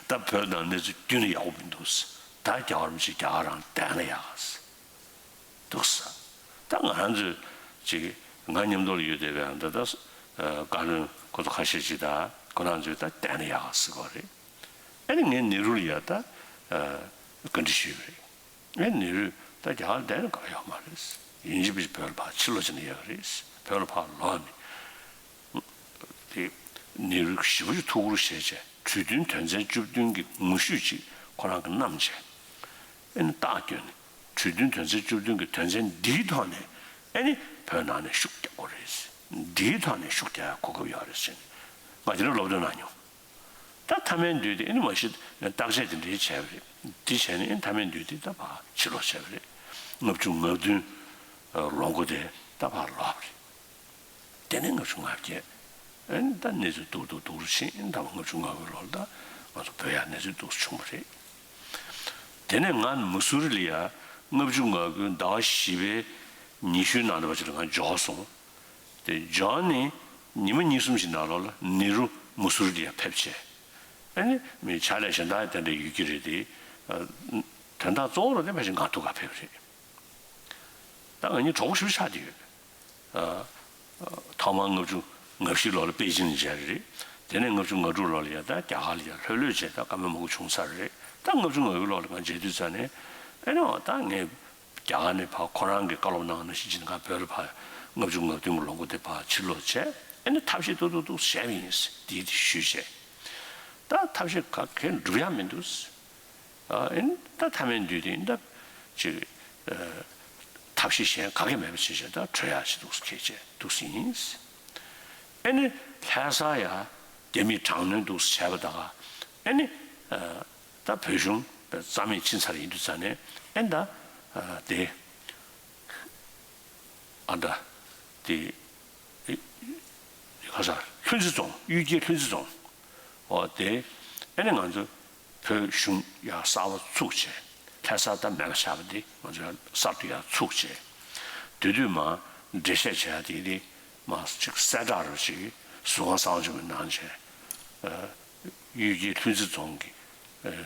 ད། ད་བོད་ནང་གནས་ཚུལ་རྒྱུན་ནས་ཡག་པོ་མི་འདུག། ད་རྒྱལ་བ་རིན་པོ་ཆེ་རྒྱ་གར་རང་བསྡད་ན་ཡག་འདུག་ས། ད་ང་རང་ཚོས་ཅིག་ང་མཉམ་དུ་ལ་ཡོད་བསྡད་པའི་ད་ལྟ་བཀའ་བློན་ཁོ་ཚོ་ཁ་ཤས་ཅིག་ད་ཁོ་རང་ཚོས་ད་བསྡད་ན་ཡག་ཟེར་གོ་རེད། ཨ་ནི་ངས་ནེ་རུ་ལ་ཡ་ད་བཀའ་འདྲི་ཞུས་པ་རེད། ངས་ནེ་རུས་ད་རྒྱ་གར་བསྡད་ན་དགའ་ཡོད་མ་རེད། ཡིན་གཅིག་མིན་གཅིག་བོད་ལ་ཕར་ཕྱིར་ལོག་བྱས་ན་ཡག་གི་རེད། བོད་ལ་ཕར་ལོག་ནས་དེ་ནེ་རུས་ཞེ་པོ་ཅིག་ཐུགས་ཁུར་བཞེས་བྱས་གྲོས་མཐུན་དོན་ཚན་བཅུ་བདུན་གྱི་ངོ་བཤུས་ཅིག་ ཁོ་རང་གིས་བསྣམས་བྱས། ཨེ་ནི་རྟགས་བསྐྱོན་ནས་གྲོས་མཐུན་དོན་ཚན་བཅུ་བདུན་གྱི་དོན་ཚན་འདིའི་ཐོག་ནས་ཨེ་ནི་བོད་ནང་ནས་ཤུགས་རྒྱག་དགོས་རེད། འདིའི་ཐོག་ནས་ཤུགས་རྒྱག་ཡ་གོ་སྐབས་ཡོད་རེད་ཟེར་ནས་ང་དེ་འདྲ་སློབ་སྟོན་གནང་མྱོང་། ད་མཐའ་མའི་འདུས་དེ་ཨེ་ནི་མ་གཞི་བརྟག་དཔྱད་དེ་འདྲའི་བྱས་པ་རེད། འདི་བྱས་ནས་ཨེ་ནི་མཐའ་མའི་འདུས་དེ་ད་ཕར་ཕྱིར་ལོག་བྱས་པ་རེད། ལྔ་བཅུ་ང་བདུན་ལོ་མགོ་དེ་ད་ཕར་ལོག་པ་རེད། དེ་ནས་ལྔ་བཅུ་ང་བརྒྱད། ཨེ་ནི་ད་གནས་ཚུལ་སྡུག་སྡུག་སྡུག་རུ་ཕྱིན། ཨེ་ནི་ད་ལྔ་བཅུ་ང་དགུའི་ལོར་ད་ང་ཚོ་བོད་ཡར་གནས་ཚུལ་སྡུག་སུ་བྱུང་བ་རེད། དེ་ནས་ང་མུ་སུ་རི་ལ་ཡ་ལྔ་བཅུ་ང་དགུའི་ཟླ་བ་བཞི་པའི་ཉི་ཤུའི་ནང་དུ་བ་ཅིག་ལ་ང་འབྱོར་སོང་། དེ་འབྱོར་ནས་ཉི་མ་གཉིས་གསུམ་ཞིག་ནང་ལོགས་ལ་ནེ་རུ་མུ་སུ་རི་ལ་ཡ་ཕེབས་བྱས། ཨེ་ནི་མི་ཕྱག་ལས་གཞན་དག་དེ་འདྲ་ཡོད་ཀྱི་རེད་དེ། དོན་དག་གཙོ་བོ་རུ་དེ་ཕལ་ཆེར་ང་ཐུག་ག་ཕེབས་རེད། ད་ང་གཉིས་གྲོགས་པོ་ཞེ་པོ་ཆགས་བསྡད་ཡོད། ཨ། ཨ། ཐོག་མར་ལྔ་བཅུ་ང་བཞི་ལོ་ལ་པེ་ཅིན་ལ་མཇལ་རེད། དེ་ནས་ལྔ་བཅུ་ང་དྲུག་ལོ་ལ་ཡ་ད་རྒྱ་གར་ལ་ཡ་ལྷོད་ལྷོད་བྱས་ད་བཀའ་མོལ་མང་པོ་བྱུང་ཚར་རེད། ད་ལྔ་བཅུ་ང་དགུ་ལོ་ལ་ང་མཇལ་དུས་ཙ་ནས་ཨེ་ནས་ད་ངས་རྒྱ་གར་ནས་ཕར་ཁོ་རང་གིས་བཀའ་སློབ་གནང་ནང་བཞིན་བྱས་ནས་ང་བོད་ལ་ཕར་ལྔ་བཅུ་ང་བདུན་གྱི་ལོ་མགོ་དེ་ཕར་ཕྱིར་ལོག་བྱས། ཨེ་ནས་ཐབས་ཤེས་ཏོག་ཏོག་ཏོག་བྱས་པ་ཡིན། དེ་དེ་ཞུས་བྱས། ད་ཐབས་ཤེས་ག་གེ་འགྲུབ་ཡ་མི་འདུག་ཨ། ཨེ་ནི་ད་མཐའ་མའི་འདུས་དེ་ད་ཅིག་ཨ། ཐབས་ཤེས་གཞན་ག་གེ་མེད་པ་བྱས་བྱས་ད་བྲོས་ཡག་ཅིག་འདུག་སེ་ཁྱེད་ཅག་འདུག་སེ་ཡིན། ཨེ་ནི་ལྷ་ས་ཡ་རྒྱ་མིས་དྲག་གནོན་འདུག་སེ་བྱས་པ་ད་ག་ཨེ་ནི་ཨ། ད་བོད་གཞུང་རྩ་མེད་ཕྱིན་ཚར་ཡིན་དུས་ཙ་ནས་ཨེ་ད་ཨ། དེ་ཨ་ད་དེ། ཁ་ས་ལྷུན་རྩེ་རྫོང་། གཡུལ་རྒྱལ་ལྷུན་རྩེ་རྫོང་། འོ་དེ་ཨེ་ནི་ང་ཚོ་བོད་གཞུང་ཡར་གསར་པ་བཙུགས་བྱས། ལྷ་ས་ད་མེད་པ་ཆགས་པ་འདི་ང་ཚོ་ཡར་གསར་དུ་ཡར་བཙུགས་བྱས། དེ་དུས་མར་འགྲེལ་བཤད་བྱས་དེ་དེ་མར་ཅིག་གསལ་བསྒྲགས་རུ་ཅིག་ཟུར་ཁང་གསར་པ་ཅིག་གི་ནང་བྱས། ཨ། གཡུལ་རྒྱལ་ལྷུན་རྩེ་རྫོང་གི་ཨ།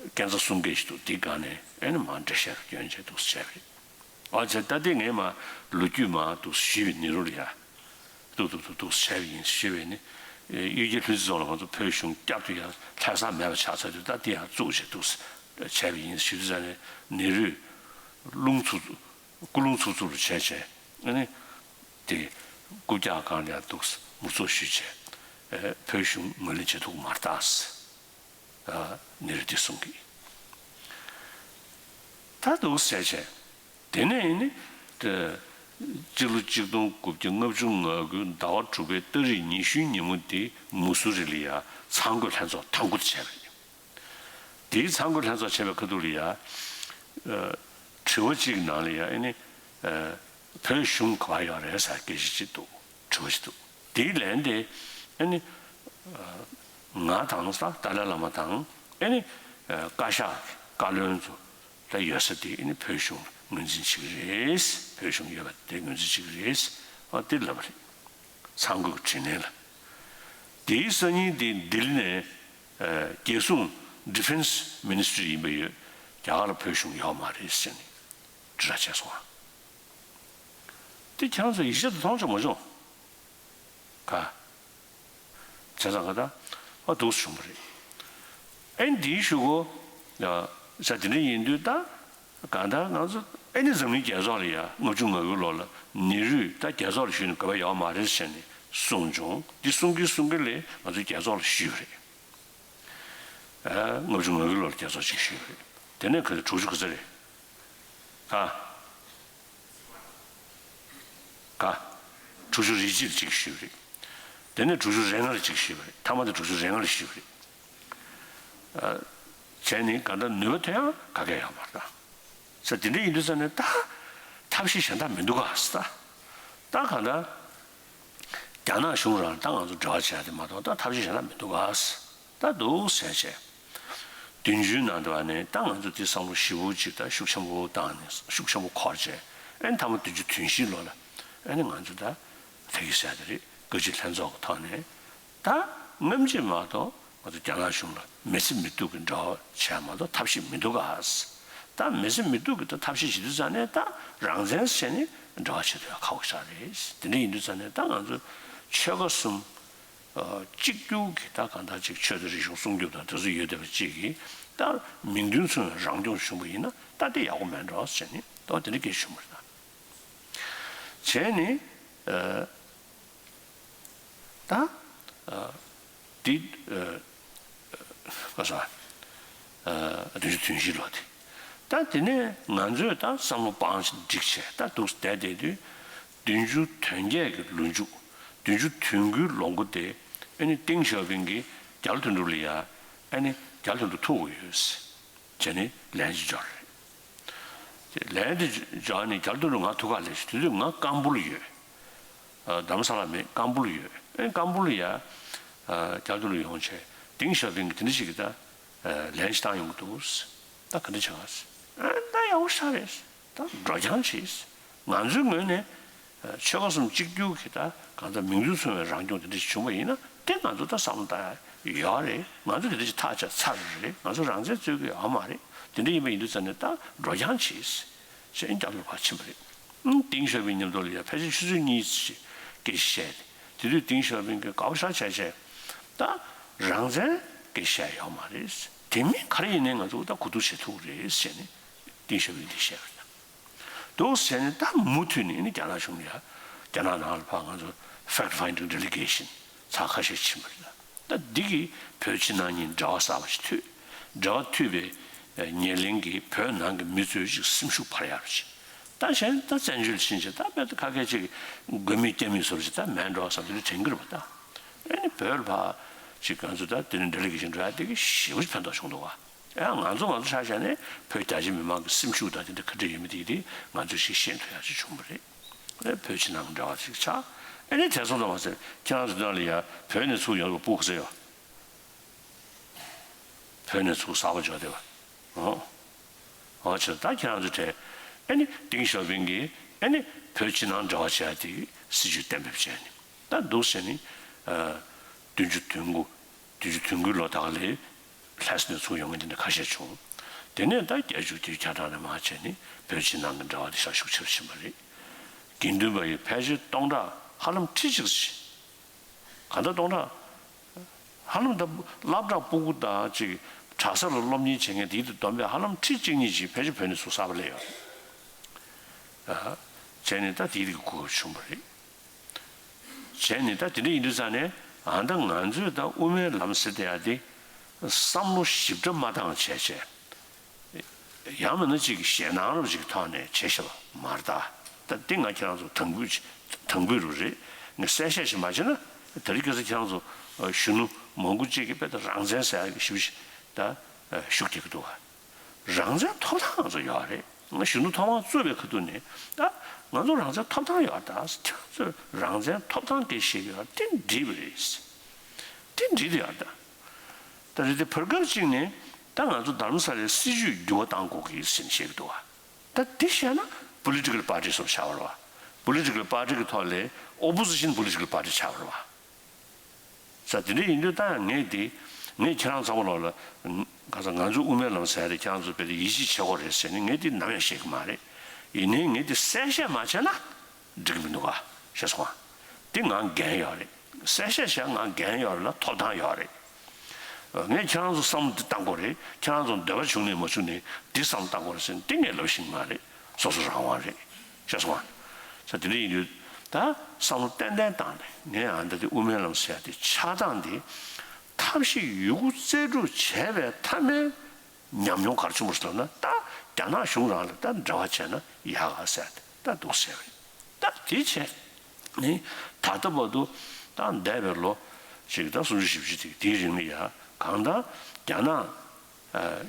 སྐས་འཛེག་གསུམ་གྱི་ཞིག་འདུག་འདི་སྒང་ནས་ཨེ་ནི་མར་འགྲེལ་བཤད་རུ་སྐྱོན་བྱས་འདུག་སེ་བྱས་པ་རེད། ཨ་ཙི། ད་ལྟ་ངས་མར་ལོ་རྒྱུས་མར་འདུག་སེ་ཞུས་པའི་ནི་རུ་ལ་ཡ། འདུག་འདུག་འདུག་འདུག་སེ་བྱས་པ་ཡིན་ཞུས་པས་ནི། གཡུལ་རྒྱལ་ལྷུན་རྩེ་རྫོང་ལ་ང་ཚོ་བོད་གཞུང་བསྐྱར་དུ་ཡང་ལྷ་ས་མེད་པ་ཆགས་ཚར་དུས་ད་འདི་ཡང་བཙུགས་བྱས་འདུག་སེ་བྱས་པ་ཡིན་ཞུས་ཙང་ནས་ནི་རུས་རླུང་འཚུབ་ཀུ་རླུང་འཚུབ་འཚུབ་རུ་བྱས་བྱས་ཨ་ནི། དེ་རྐུབ་བཀྱག་སྒང་ལ་ཡང་འདུག་སེ་མུ་ཚོགས་ཞུས་བྱས། བོད་གཞུང་ངོས་ལེན་བྱེད་ཐུབ་ཀྱི་མ་རེད་ད། ཨ། ནི་རུ་འདི་གསུང་གི། ད་འདུག་ཟེར་བྱས། དེ་ནས་ནི། ད་སྤྱི་ལོ་གཅིག་སྟོང་དགུ་བརྒྱ་ལྔ་བཅུ་ང་དགུ་ཟླ་བ་དྲུག་པའི་ཏ་རིག་ཉི་ཤུའི་ཉིན་མོ་དེ་མུ་སུ་རི་ལ་ཡ་གསར་འགོད་ལྷན་ཚོགས་དང་པོ་དེ་བྱས་པ་རེད། དེའི་གསར་འགོད་ལྷན་ཚོགས་བྱས་པའི་ཁ་ཐུག་ལ་ཡ། ཨ། དྲི་བ་གཅིག་གི་ནང་ལ་ཡ་ཨེ་ནི། ཨ། བོད་གཞུང་ག་པར་ཡོད་རེད་ཟེར་སྐད་ཆ་གཅིག་འདུག་དྲི་བ་ཞིག་འདུག་དེའི་ལན་དེ་ཨ་ནི། ང་དང་ས་ཏཱ་ལའི་བླ་མ་དང་ཨ་ནི། བཀའ་ཤག་བཀའ་བློན་ཚོ་ད་ཡོད་ས་དེ་ཨ་ནི་བོད་གཞུང་ངོས་འཛིན་བྱེད་ཀྱི་རེད། བོད་གཞུང་ཡོད་པ་དེ་ངོས་འཛིན་བྱེད་ཀྱི་རེད། ཨ། དེ་ལབ་པ་རེད། གསར་འགོད་ཀྱི་དྲི་ལན་ལ། དེའི་སང་ཉིན་དེ་ལྡི་ལི་ནས་རྒྱལ་སྲུང་། Defence Ministry ཡིན་པ་ཡོད། རྒྱ་གར་ལ་བོད་གཞུང་ཡོད་མ་རེད་ཟེར་ནས་དྲིལ་བསྒྲགས་བྱས་སོང་ཨ། དེ་ཁྱེད་རང་ཚོ་ཡིད་ཆེས་དང་མཐོང་ཆོག་མ་བྱུང་། ག་བྱས་ཙང་ག་ད་ཨ་འདུག་སེ་བྱུང་བ་རེད། ཨེ་འདིའི་གཞུག་གུ་ཡ་ས་དེ་འདྲ་ཡིན་དུས་ད་གང་ལྟར་ང་ཚོ་ཨེ་ནི་འཛམ་གླིང་རྒྱལ་ཚོགས་ལ་ཡ་ལྔ་བཅུ་ང་དགུ་ལོ་ལ་ནི་རུས་ད་རྒྱལ་ཚོགས་ལ་ཞུགས་ནས་དགོས་པ་ཡོད་མ་རེད་ཟེར་ནས་གསུངས་བྱུང་། འདི་གསུང་གིན་གསུང་གིན་ལས་ང་ཚོ་རྒྱལ་ཚོགས་ལ་ཞུས་པ་རེད། ཨ། ལྔ་བཅུ་ང་དགུ་ལོར་རྒྱལ་ཚོགས་ཅིག་ཞུས་པ་རེད། དེ་ནས་ག་ཚོད་དྲུག་ཅུ་ག་ཚོད་རེད། ག་ག་དྲུག་ཅུ་རེ་གཅིག་ལ་གཅིག་ཞུས་པ་རེད། དེ་ནས་དྲུག་ཅུ་རེ་ལྔ་ལ་གཅིག་ཞུས་པ་རེད། མཐའ་མ་དེ་དྲུག་ཅུ་རེ་ལྔ་ལ་ཞུས་པ་རེད། ཨ། བྱས་ནས་ག་འདྲ་ནུས་པ་ཐོན་ཡང་ག་གེ་ཡོད་མ་རེད་ད། ས་དེ་འདྲ་ཡིན་དུས་ས་ནས་ད་ཐབས་ཤེས་གཞན་དག་མི་འདུག་ག་ས། ད་ག་འདྲ་རྒྱ་ནག་གཞུང་རང་ད་ང་ཚོ་འབྲེལ་བ་བྱས་ཏེ་མ་གཏོགས་ད་ཐབས་ཤེས་གཞན་དག་མི་འདུག་ག་ས། ད་འདུག་ཟེར་བྱས། བདུན་ཅུའི་ནང་དུ་བ་ནས་ད་ང་ཚོ་དེ་བསམ་བློ་ཞིབ་པོ་ཅིག་ད་ཤུགས་ཆེན་པོ་བཏང་ནས་ཤུགས་ཆེན་པོ་འཁོར་བྱས་ཨེ་མཐའ་མ་བདུན་ཅུ་དོན་བཞི་ལོ་ལ་ཨེ་ནི་ང་ཚོ་ད་ད་གི་ཟེར་དེ་རེད། བཀའ་སྤྱི་ལྷན་ཚོགས་ཀྱི་ཐོག་ནས་ད་སྔ་ཕྱི་མ་གཏོགས་ང་ཚོ་རྒྱ་ནག་གཞུང་ལ་མི་ཚེ་མི་སྡུག་གི་འབྲེལ་བ་བྱས་མ་གཏོགས་ཐབས་ཤེས་མི་འདུག་ག་ད་མི་ཚེ་མི་སྡུག་གི་ད་ཐབས་ཤེས་བྱེད་དུས་ཙང་ནས་ད་རང་བཙན་བྱས་ནས་འབྲེལ་བ་བྱེད་ཐུབ་ཡ་ཁག་པོ་ཆགས་རེད། དེ་འདྲ་ཡིན་དུས་ཙང་ནས་ད་ང་ཚོ་ཆོལ་ཁ་གསུམ། ཨ། གཅིག་གྱུར་གྱི་ད་གང་ལྟར་ཅིག་ཆོས་དང་རིག་གཞུང་སྲུང་སྐྱོབ་དང་དེ་ཚོ་ཡོད་བསྡད་པ་གཅིག་གིས་ད་མིང་དོན་མཚུངས་པའི་རང་སྐྱོང་བྱུང་བ་ཡིན་ན་ད་དེ་ཡག་པོ་མེད་འགྲོ་ཟེར་ནས་ད་དེ་འདྲ་སྐད་ཆ་བྱུང་བ་རེད་ད། བྱས་ནས་ཨ། ད་ཨ། འདི་ཨ། ག་ས། བདུན་ཅུ་དོན་བཞི་ལོ་དེ། ད་དེ་ནས་ང་ཚོས་ད་བསམ་བློ་སྤང་ཞིག་བསྒྲིགས་བྱས་ད་འདུག་བསྡད་བསྡད་དུས། བདུན་ཅུ་དོན་བརྒྱད་ཀྱི་ལོ་མཇུག་བདུན་ཅུ་དོན་དགུའི་ལོ་མགོ་དེ་ཨ་ནི་ཏེང་ཞའོ་ཕིང་གིས་རྒྱ་ལོ་དོན་གྲུབ་ལ་ཡ་ཨ་ནི་རྒྱ་ལོ་དོན་གྲུབ་ཐུག་དགོས་ཡོད་ཟེར་བྱས་ནས་ལན་ཅིག་འབྱོར་རེད། དེ་ལན་དེ་འབྱོར་ནས་རྒྱ་ལོ་དོན་གྲུབ་ང་ཐུག་ག་སླེབས་ཤིག་དེ་དུས་ང་ཀམ་པུ་ལ་ཡོད། རྡ་རམ་ས་ལ་མེད་ཀམ་པུ་ལ་ཡོད། ཨ་ནི་ཀམ་པུ་ལ་ཡ་རྒྱ་ལོ་དོན་གྲུབ་ཡོང་བྱས་ཏེང་ཞའོ་ཕིང་གིས་དེ་འདྲ་ཞིག་གི་ད་ལན་ཞིག་བཏང་ཡོང་གི་འདུག་ད་ག་འདྲ་བྱ་བ། ཨ་ད་ཡག་པོ་ཞེ་དྲག་རེད། ད་འགྲོ་རྐྱང་བྱེད། ང་ཚོའི་ངོས་ནས་ཆོལ་ཁ་གསུམ་གཅིག་གྱུར་གྱི་ད་གང་ལྟར་མིང་དོན་མཚུངས་པའི་རང་སྐྱོང་དེ་འདྲ་ཞིག་བྱུང་བ་ཡིན་ན་དེ་ང་ཚོ་ད་བསམ་བློ་བཏང་ཡ་ཡོད་རེད། ང་ཚོ་དེ་འདྲ་ཞིག་ཐག་བཅད་ཚར་རེད། ང་ཚོ་རང་བཙན་རྩོད་ཀྱི་ཡོད་མ་རེད། དེ་འདྲ་ཡིན་པ་ཡིན་དུས་ཙང་ནས་ད་འགྲོ་རྐྱང་བྱེད། ཞེས་རྒྱ་ལོར་ཕར་ཕྱིན་པ་རེད། ཨང་ཏེང་ཞའོ་ཕིང་མཉམ་དུ་ལ་ཡ་ཕལ་ཆེར་ཆུ་ཚོད་གཉིས་ཙམ་ཞིག་སྐད་ཆ་བཤད་དེ། དེ་དུས་ཏེང་ཞའོ་ཕིང་གིས་དགའ་པོ་ཞེ་དྲག་བྱས་བྱས་ད་རང་བཙན་སྐད་ཆ་བཤད་ཡོད་མ་རེད། དེ་མིན་ག་རེ་ཡིན་ནའི་ང་ཚོ་ད་གོ་བསྡུར་བྱེད་ཐུབ་ཀྱི་རེད་ཟེར་ནས་ཏེང་ཞའོ་ཕིང་གིས་བཤད་པ་རེད། འདུག་ཟེར་ནས་ད་མུ་མཐུད་ནས་ནི་རྒྱ་ནག་གཞུང་ལ་ཡ་རྒྱ་ནག་ནང་ལ་ཕར་ང་ཚོ་fact finding delegation ཚར་ཁ་ཤས་ཕྱིན་པ་རེད། ད་འདི་གིས་བོད་ཕྱི་ནང་གཉིས་འབྲེལ་བ་གསར་པ་ཞིག་མཐུད། འབྲེལ་བ་མཐུད་པའི་ཉེར་ལེན་གྱིས་བོད་ནང་གི་མི་ཚོའི་ཅིག་སེམས་ཤུགས་འཕར་ཡག་རེད། ད་གཞན་ད་བཙན་བྱོལ་ཕྱིན་བྱས་ད་དཔེ་ད་ཁ་སྐད་ཅིག་དགོས་མེད་རྐྱང་མེད་བཟོ་འདྲ་ཞིག་ད་མེད་འགྲོ་བསམ་དེ་འདྲ་དྲན་གྱི་རེད་པ། ད་ཨེ་ནི་བོད་ལ་ཕར་ཅིག་ང་ཚོ་ད་དེ་རིང་འབྲེལ་ལས་ཀྱི་ཞིག་འགྲོ་ཡ་དེ་གིས་ཞེ་པོ་ཅིག་ཕན་ཐོགས་བྱུང་འདུག་བ། ཡང་ང་ཚོ་ང་ཚོ་ཆ་བཞག་ནས་བོད་རྒྱ་ཆེ་མི་མང་གི་སེམས་ཤུགས་དང་དེ་འདྲ་ག་འདྲ་ཡོད་མེད་དེ་དེ་ང་ཚོས་ཞིག་ཤེས་ཐུབ་ཡག་ཅིག་བྱུང་བ་རེད། ཨེ་བོད་ཕྱི་ནང་གི་འབྲེལ་བ་ཅིག་ཆགས། ཨེ་ནི་དེ་ཚོ་ལ་མ་ཟད་ཁྱེད་རང་ཚོ་དོན་ལ་ཡ་བོད་ནས་ཚུར་ཡོང་བ་སྤུ་གུ་ཟེར་ཡོད། བོད་ནས་ཚུར་གསར་པ་འབྱོར་བསྡད་པ། ཨོ། ཨོ་ཆེ་ད་ཁྱེད་རང་ཚོ་གྲས། ཨེ་ནི་ཏེང་ཞའོ་ཕིང་གིས་ཨེ་ནི་བོད་ཕྱི་ནང་འབྲེལ་བ་བྱེད་ཡ་དེ་སྲིད་ཇུས་གཏན་འབེབས་བྱས་ནས་ད་འདུག་ཟེར་ནས། བདུན་ཅུ་དོན་དགུ། བདུན་ཅུ་དོན་དགུའི་ལོ་ད་ག་ལས་ལྷ་ས་ནས་ཚུར་ཡོང་མཁན་དེ་འདྲ་ཁ་ཤས་བྱུང་། དེ་ནས་ད་བརྒྱད་ཅུ་དེའི་ཆ་གྲངས་ནས་མར་བྱས་ནས་བོད་ཕྱི་ནང་གི་འབྲེལ་བ་དེ་ཤར་ཤུགས་ཆེ་རུ་ཕྱིན་པ་རེད། དགེ་འདུན་པ་ཡིས་ཕལ་ཆེར་སྟོང་ཕྲག་ཧ་ལམ་ཁྲི་གཅིག་ཙམ་ཞིག་གང་ལྟར་སྟོང་ཕྲག་ཧ་ལམ་ད་སློབ་གྲྭ་སྤུ་གུ་དང་ཅིག་གྲྭ་ས་ལ་སློབ་གཉེར་བྱེད་མཁན་དེའི་དུ་བསྡོམས་པས་ཧ་ལམ་ཁྲི་གཅིག་གཉིས་ཅིག་ཕལ་ཆེར་བོད་ནས་ཚུར་གསར་པ་སླེབས་ཡོད་རེད། བྱས་ནས་ད་དེའི་རིགས་གོ་སྐབས་བྱུང་བ་རེད། བྱས་ནས་ད་དེ་འདྲ་ཡིན་དུས་ཙང་ནས་ཨ་ད་ང་ཚོས་ད་དབུ་མའི་ལམ་ཟེར་བསྡད་ཡ་དེ་བསམ་བློ་ཞིབ་ཕྲ་མ་བཏང་བྱས་བྱས། ཡང་མིན་ན་ཅིག་ཞེད་སྣང་རབ་ཅིག་ཐོག་ནས་བྱེད་ཤེས་པ་མ་རེད་ད། ད་འདི་ང་ཁྱེད་རང་ཚོ་དང་པོ་དང་པོ་རུ་རེད། ངས་གསལ་བཤད་ཞིག་མ་བྱས་ན་ད་རེས་ཁ་སང་ཁྱེད་རང་ཚོ་གཞོན་ནུ་མང་པོ་ཅིག་གིས་དཔེ་ད་རང་བཙན་ཟེར་ཡག་གི་ཞིབ་ཞིབ་ད་ཤུགས་རྒྱག་གི་འདུག་བ། རང་བཙན་ཐོབ་ཐང་ང་ཚོ་ཡོད་རེད། ང་གཞོན་ནུ་ཐོབ་དབང་རྩོད་པའི་ཁ་ཐུག་ནས་ད་ང་ཚོ་རང་བཙན་ཐོབ་ཐང་ཡོད་ད། ཁྱེད་རང་ཚོས་རང་བཙན་ཐོབ་ཐང་སྐད་བཤད་ཀྱི་ཡོད་དེ་འགྲིག་པ་རེད། དེ་འགྲིག་དེ་ཡོད་ད། ད་རེད་དེ་བར་སྐབས་གཅིག་ནས་ད་ང་ཚོ་རྡ་རམ་ས་ལའི་སྲིད་ཇུས་འགྱུར་བ་གཏང་དགོས་ཀྱི་ཟེར་ནས་བཤད་ཀྱི་འདུག་བ། ད་དེ་བཤད་ན་པོ་ལི་ཊི་ཀལ་པར་ཊི་སོགས་ཆགས་པ་རེད་བ། པོ་ལི་ཊི་ཀལ་པར་ཊི་གི་ཐོག་ལས་ཨོ་པོ་ཟི་ཤན་པོ་ལི་ཊི་ཀལ་པར་ཊི་ཆགས་པ་རེད་བ། ས་དེ་འདྲ་ཡིན་དུས་ད་ངས་དེ་ངས་ཁྱེད་རང་ཚང་མ་ལོག་ལ་ག་ས་ང་ཚོ་དབུ་མའི་ལམ་ཟེར་ཡ་དེ་ཁྱེད་རང་ཚོ་དཔེ་དེ་ཡིད་ཆེས་བྱེད་དགོས་རེད་ཟེར་ནས་ངས་དེ་ནམ་ཡང་བཤད་ཀྱི་མ་རེད། ཡིན་ནའི་ངས་དེ་གསལ་བཤད་མ་བྱས་ན་འགྲིག་གི་མི་འདུག་ག་ཤེས་སོང་ང་། དེ་ང་འགན་ཡོད་རེད། གསལ་བཤད་བྱས་ང་འགན་ཡོད་རེད་ལ་ཐོབ་ཐང་ཡོད་རེད། ངས་ཁྱེད་རང་ཚོ་བསམ་བློ་འདི་བཏང་དགོས་རེད། ཁྱེད་རང་ཚོ་འདོད་པ་བྱུང་ནས་མ་བྱུང་ནས་འདི་བསམ་བློ་བཏང་དགོས་རེད་ཟེར་ནས་འདི་ངས་ལབ་ཤེས་ཀྱི་མ་རེད། སོ་སོ་རང་དབང་རེད། ཤེས་སོང་ང་། ས་དེ་འདྲ་ཡིན་དུས་ད་བསམ་བློ་ཏན་ཏན་བཏང་ནས་ངས་ཨ་འདི་དེ་དབུ་མའི་ལམ་ཟེར་ཡ་དེ་ཆགས་སྟངས་འདི་ཐབས་ཤེས་ཡོད་རྒུ་རྩལ་སྤྲུགས་བྱས་པའི་མཐའ་མའི་ཉམས་མྱོང་ག་རེ་བྱུང་བ་ཟེར་ན་ད་རྒྱ་ནག་གཞུང་རང་ལ་ད་འབྲེལ་བ་བྱས་ན་ཡག་ག་ཟེར་ཏེ་ད་འདུག་ཟེར་བས་ད་དེ་བྱས་ནི་ད་ལྟ་བར་དུ་ད་འདས་པའི་ལོ་ཞིག་ད་སུམ་ཅུ་བཞི་བཅུ་དེ་དེའི་རིང་ལ་ཡ་གང་ལྟར་རྒྱ་ནག་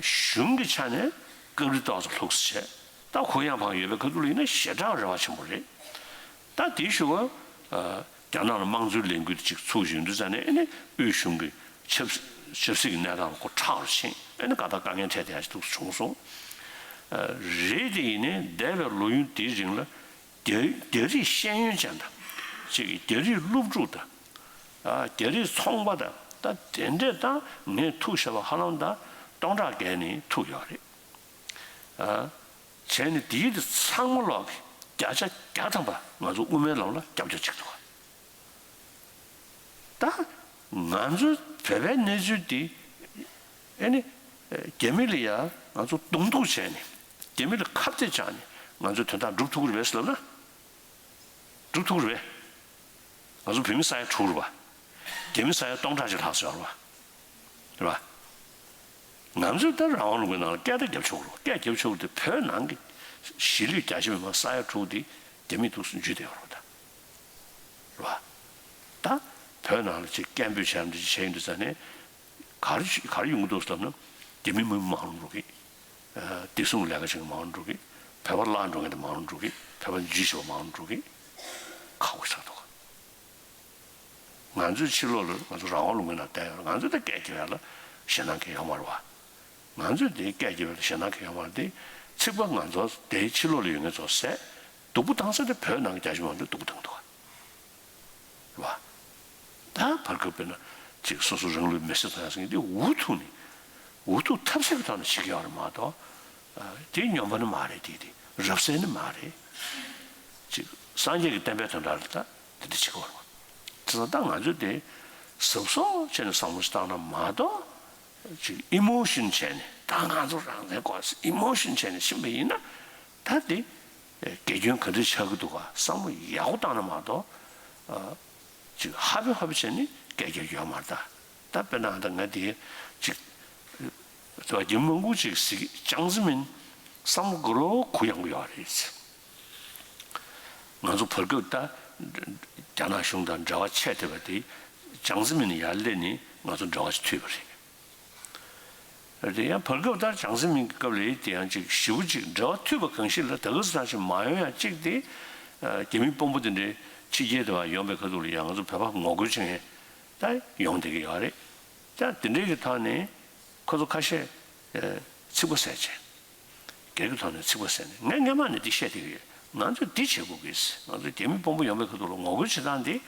གཞུང་གི་ཆ་ནས་སྐབས་རེ་ཏོག་ཙམ་ལྷུག་སེ་བྱས་ད་གུ་ཡངས་བག་ཡངས་ཡོད་པའི་ཁ་ཐུག་ལ་ཡིན་ན་ཞེ་དྲག་རེ་བ་ཆེན་པོ་རེད། ད་དེའི་ཞུ་བ་རྒྱ་ནག་ལ་དམངས་གཙོའི་ལས་འགུལ་དེ་ཅིག་ཚུགས་བཞིན་དུས་ཙང་ནས་ཨེ་ནི་དབུས་གཞུང་གི་ཆབ་ཆབ་སྲིད་ཀྱི་གནས་སྟངས་ལ་ཁོ་ཁྲག་རུ་ཕྱིན་ཨེ་ནི་དཀའ་ཐག་དཀའ་ངལ་འཕྲད་བསྡད་ཡ་ཞིག་ཏུ་བྱུང་སོང་། རེད་དེ་ཡིན་ནའི་འདས་པའི་ལོ་ཡུན་དེའི་རིང་ལ་རྒྱ་རྒྱ་རིགས་ཤེས་ཡོན་ཅན་དང་ཅིག་རྒྱ་རིགས་སློབ་ཕྲུག་དང་རྒྱ་རིགས་ཚོང་པ་དང་ད་དེ་འདྲས་ད་ངས་ཐུག་བཞག་པ་ཧ་ལམ་ད་སྟོང་ཕྲག་བརྒལ་ནས་ཐུག་ཡོད་རེད། བྱས་ནས་དེའི་དེ་ཚང་མ་ལོག་གི་བརྒྱ་ཆ་བརྒྱ་ཐམ་པ་ང་ཚོ་དབུ་མའི་ལམ་ལ་རྒྱབ་སྐྱོར་བྱེད་ཀྱི་འདུག་ག་ད་ང་ཚོའི་བོད་པའི་གནས་ཚུལ་འདི་ཨེ་ནི་རྒྱ་མི་ལ་ཡ་ང་ཚོ་གདོང་གཏུག་བྱས་ནས་རྒྱ་མི་ལ་ཁ་གཏད་བཅག་ནས་ང་ཚོའི་དོན་དག་སྒྲུབ་ཐུབ་ཀྱི་རེད་པས་ཟེར་ལབ་ན། སྒྲུབ་ཐུབ་ཀྱི་རེད་པས། ང་ཚོ་བོད་མི་ས་ཡ་དྲུག་རེད་པ། རྒྱ་མི་ས་ཡ་སྟོང་ཕྲག་ཅིག་ལྷག་ཙམ་ཡོད་རེད་པ། རེད་པ། ང་ཚོས་ད་རང་དབང་ལུང་པའི་ནང་ལ་སྐད་ད་རྒྱབ་ཆོག་རོགས། སྐད་རྒྱབ་ཆོག་དེ་བོད་ནང་གི་གཞིས་ལུས་རྒྱ་ཆེ་མི་མང་ས་ཡ་དྲུག་དེ་རྒྱ་མིས་འདུག་སེ་འཇུས་བསྡད་ཡོད་རེད་ད། རེད་བ། ད་བོད་ནང་ལ་ཅིག་སྐད་འབོད་བྱས་འདི་བྱས་ཡིན་དུས་ཙང་ནས་ག་རེ་ག་རེ་ཡོང་གི་འདུག་ཟེར་ལབ་ན། རྒྱ་མི་མི་མང་རུ་འགྲོ་གི། བདེ་སྲུང་ལས་ཀ་བྱེད་མཁན་མང་རུ་འགྲོ་གི། བོད་པ་བརླག་འགྲོ་མཁན་དེ་མང་རུ་འགྲོ་གི། བོད་པ་འཇུས་བྱེད་པ་མང་རུ་འགྲོ་གི། ཁག་པོ་ཆགས་འདུག་ང་ཚོའི་ཕྱི་ལོགས་ལ་ང་ཚོ་རང་དབང་ལུང་པའི་ནང་བསྡད་ཡོད། ང་ཚོ་ད་སྐད་རྒྱབ་ཡ་ལ་ཞེད་སྣང་གང་ཡང་ཡོད་མ་རེད་བ། ང་ཚོས་དེ་སྐད་རྒྱབ་ཡ་ལ་ཞེད་སྣང་གང་ཡང་ཡོད་མ་རེད་དེ། ཚིག་པ་ང་ཚོ་དེའི་ཕྱི་ལོགས་ལ་ཡོད་མཁན་ཚོ་ཟས་སྡུག་པོ་བཏང་ས་དེ་བོད་ནང་གི་རྒྱ་ཆེ་མང་ཚོས་སྡུག་པོ་བཏང་འདུག་བ། རེད་བ། ད་བར་སྐབས་དཔེར་ན་ཅིག་སོ་སོ་རང་ལུས་མེར་སྲེག་བཏང་ཡ་ཟེར་མཁན་དེ་འུ་ཐུག་ནས་འུ་ཐུག་ཐབས་ཟད་ཀྱི་ཐོག་ནས་བྱེད་ཀྱི་ཡོད་རེད་མ་གཏོགས། དེ་སྨྱོན་པ་ནི་མ་རེད། དེ་དེ་རབ་གསལ་ནི་མ་རེད། ཅིག་སངས་རྒྱས་ཀྱི་བསྟན་པའི་དོན་དག་ལ་ད་དེ་འདྲ་བྱེད་ཀྱི་ཡོད་རེད་མ། དེ་ཚོ་ད་ང་ཚོས་དེ་གཟབ་གཟབ་བྱས་ནས་བསམ་བློ་ཞིག་བཏང་ན་མ་གཏོགས། ཅིག་ཨི་མོ་ཤན་བྱས་ནས་ད་ང་ཚོ་རང་བཙན་དགོས་ཨི་མོ་ཤན་བྱས་ནས་ཕྱིན་པ་ཡིན་ན། ད་དེ་དགེ་སྐྱོན་ག་འདྲ་ཆགས་ཀྱི་འདུག་ག་བསམ་བློ་ཡག་པོ་བཏང་ན་མ་གཏོགས། ཅིག་ཧ་པེ་ཧ་པེ་བྱས་ནས་སྐད་རྒྱག་རྒྱུ་ཡོད་མ་རེད་ད། ད་དཔེར་ན་ད་ང་དེ་ཅིག་དེ་བ་རྒྱ་མི་མང་པོ་ཅིག་གཟིགས་ཅང་ཙེ་མིན་བསམ་བློ་ག་རོ་གུ་ཡངས་པོ་ཡོད་རེད། ང་ཚོ་བར་སྐབས་ད་རྒྱ་ནག་གཞུང་དང་འབྲེལ་བ་ཆད་བསྡད་པ་དེ་ཅང་ཙེ་མིན་ཡར་སླེབས་ནས་ང་ཚོ་འབྲེལ་བ་ཅིག་མཐུད་པ་རེད། དེ་ཡང་བར་སྐབས་ལྟར་ཅང་ཙེ་མིན་གྱི་སྐབས་ལ་དེ་ཡང་ཅིག་ཞེ་པོ་ཅིག་འབྲེལ་བ་མཐུད་པ་གང་ཞིག་ལ་ད་ག་ཟེ་ཐང་ཞིག་མ་ཡོང་ཡང་གཅིག་དེ། རྒྱ་མི་དཔོན་པོ་དེ་འདྲའི་ཕྱི་རྒྱལ་དུ་ཡོང་པའི་ཁ་ཐུག་ལ་ཡང་ང་ཚོ་བོད་པ་ངོ་རྒོལ་བྱེད་མཁན་ད་ཡོང་བསྡད་ཀྱི་ཡོད་རེད། ད་དེ་འདྲའི་གི་ཐོག་ནས་ཁོ་ཚོ་ཁ་ཤས་ཚིག་པ་ཟས་བྱས། སྒེར་གྱི་ཐོག་ནས་ཚིག་པ་ཟས་ནས་ངས་སྔན་མ་ནས་འདི་བཤད་བསྡད་ཀྱི་ཡོད། ང་ཚོས་འདི་བྱེད་དགོས་ཀྱི། ང་ཚོ་རྒྱ་མི་དཔོན་པོ་ཡོང་པའི་ཁ་ཐུག་ལ་ངོ་རྒོལ་བྱེད་སྟངས་འདི།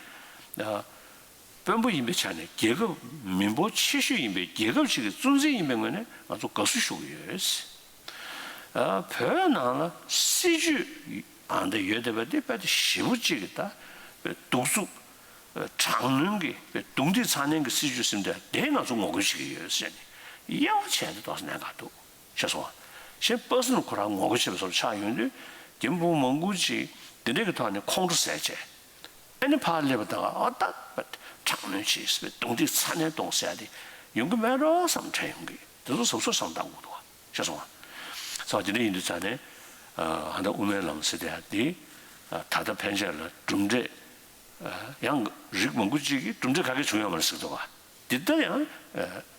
དཔོན་པོ་ཡིན་པའི་ཆ་ནས་རྒྱལ་ཁབ་མི་འབོར་ཆེ་ཤོས་ཡིན་པའི་རྒྱལ་ཁབ་ཅིག་གི་གཙོ་འཛིན་ཡིན་པའི་ངོས་ནས་ང་ཚོ་དགའ་བསུ་ཞུ་གི་ཡོད། བོད་ནང་ལ་སྲིད་ཇུས་ཨ་འདི་ཡོད་བསྡད་པ་འདི་དཔེ་དེ་ཞེ་པོ་ཅིག་གི་ད་དཔེ་གདུག་རྩུབ་དྲག་གནོན་གྱི་དཔེ་རྡུང་རྡེག་ཚ་ནན་གྱི་སྲིད་ཇུས་ཟེར་འདི་དེ་ང་ཚོ་ངོ་རྒོལ་བྱེད་ཀྱི་ཡོད་ཟེར་ནས་དབྱེ་བ་ཕྱེ་ནས་ཏོག་ཙམ་གནད་འགག་འདུག་ཤེས་སོང་ང་། གཞན་པ་སེ་ནི་ཁོ་རང་ངོ་རྒོལ་བྱེད་པའི་བཟོ་འདྲ་ཆགས་ཡོང་དུས་རྒྱ་མི་བོད་མི་མང་པོ་ཅིག་འདི་འདྲ་གི་ཐོག་ནས་ཁོང་ཁྲོ་ཟ་བྱས། ཨ་ནི་ཕར་སླེབས་པ་དང་ཨ་ད་དྲག་གནོན་བྱས་རྡུང་རྡེག་ཚ་ནན་གཏོང་ཟེར་ཡ་དེ་ཡོང་གི་མེད་འགྲོ་བསམ་དྲན་ཡོང་གི། དེ་ཚོ་གཟབ་གཟབ་བསམ་བློ་བཏང་དགོས་འདུག་བ། ཤེས་སོང་ང་། ས་དེ་འདྲ་ཡིན་དུས་ཙང་ནས་ཨ་ད་དབུ་མའི་ལམ་ཟེར་དེ་ཡ་དེ་ད་ལྟ་ཕན་ཆད་ལ་གྲུབ་འབྲས་ཡང་རིགས་མང་པོ་ཅིག་གིས་གྲུབ་འབྲས་ག་གེ་བྱུང་ཡོད་མ་རེད་ཟེར་འདུག་བ། འདི་ལྟར་ཡང་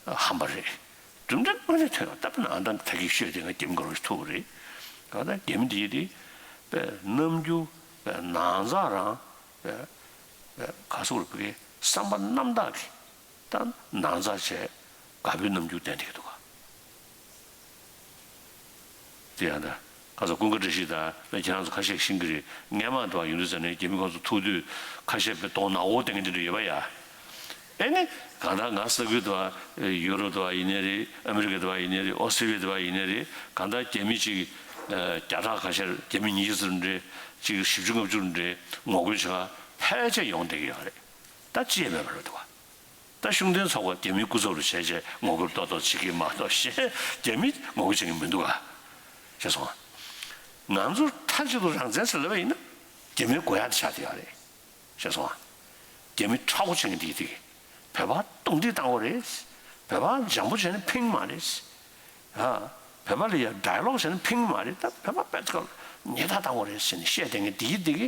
ཧམ་པ་རེད། གྲུབ་འབྲས་དངོས་གནས་ཐོན་ཡོང་། ད་དཔེར་ན་ཨ་ད་ད་གིན་ཤོད་དེ་ང་རྒྱ་མི་དགའ་རོགས་ཐུག་རེད། ག་ད་རྒྱ་མི་འདི་དེ་དཔེ་རྣམ་འགྱུར་དཔེ་ནང་ཚགས་རང་དཔེ་དཔེ་ག་སོག་རུ་བུ་གའི་བསམ་པ་རྣམ་དག་གི་ད་ནང་ཚགས་བྱས་དགའ་པོའི་རྣམ་འགྱུར་བསྟན་བསྡད་ཀྱི་འདུག་ག་དེ་ཡང་ད་ཁ་ས་ཀུན་དགའ་བཀྲ་ཤིས་དང་ཁྱེད་རང་ཚོ་ཁ་ཤས་ཤེས་ཀྱི་རེད། སྔས་མ་དུ་ཡོང་དུས་ཙམ་ནས་རྒྱ་མི་ཁོང་ཚོ་ཐུག་དུས་ཁ་ཤས་དཔེ་གདོང་ནག་པོ་བསྟན་གྱི་དེ་འདྲ་ཡོད་པ་ཡ། ཨེ་ནི་གང་ལྟར་ང་ས་ཁུལ་དུ་ཡུ་རོབ་དུ་ཡིན་ནའི་རེད། ཨ་མི་རི་ཀ་དུ་ཡིན་ནའི་རེད། ཨོ་སི་ཊེ་ལི་ཡ་དུ་ཡིན་ནའི་རེད། གང་ལྟར་རྒྱ་མི་གཅིག་བརྒྱ་ཕྲག་ཁ་ཤས་རྒྱ་མི་ཉི་ཤུ་ཙམ་འདྲ་གཅིག་བཞི་བཅུ་ལྔ་བཅུ་འདྲ་ངོ་རྒོལ་བྱེད་ག་ཕལ་ཆེར་ཡོང་བསྡད་ཀྱི་ཡོད་རེད། ད་ཅི་ཡང་མེད་པ་རེད་འདུག་ག་ད་ཤུགས་ལྡན་ཚོགས་པ་རྒྱ་མིའི་སྐུ་ཚབ་རུ་བྱས་བྱས་ངོ་རྒོལ་ཏོག་ཏོག་བྱེད་ཀྱི་མ་གཏོགས་གཞན་རྒྱ་མིས་ངོ་རྒོལ་བྱེད་ཀྱི་མི་འདུག་ག་ཤེས་སོང་ང་། ང་ཚོར་མཐའ་གཅིག་ཏུ་རང་བཙན་ཟེར་ལབ་པ་ཡིན་ན་རྒྱ་མིའི་དགོས་ཡག་དེ་ཆགས་བསྡད་ཡོད་རེད། ཤེས་སོང་ང་། རྒྱ་མི་མཁྲེགས་པོ་བྱེད་མཁན་དེ་དེ་བོད་པ་རྡུང་རྡེག་བཏང་དགོས་རེད། བོད་པ་འཇམ་པོ་བྱས་ན་ཕན་གྱི་མ་རེད། ཨ། བོད་པ་ལ་ཡ་ཌའི་ལོག་བྱས་ན་ཕན་གྱི་མ་རེད། ད་བོད་པ་དཔེ་ཚོ་ཉེས་དག་བཏང་དགོས་རེད་ཟེར་ནས་བཤད་བསྡད་མཁན་དེ་གི་དེ་གི་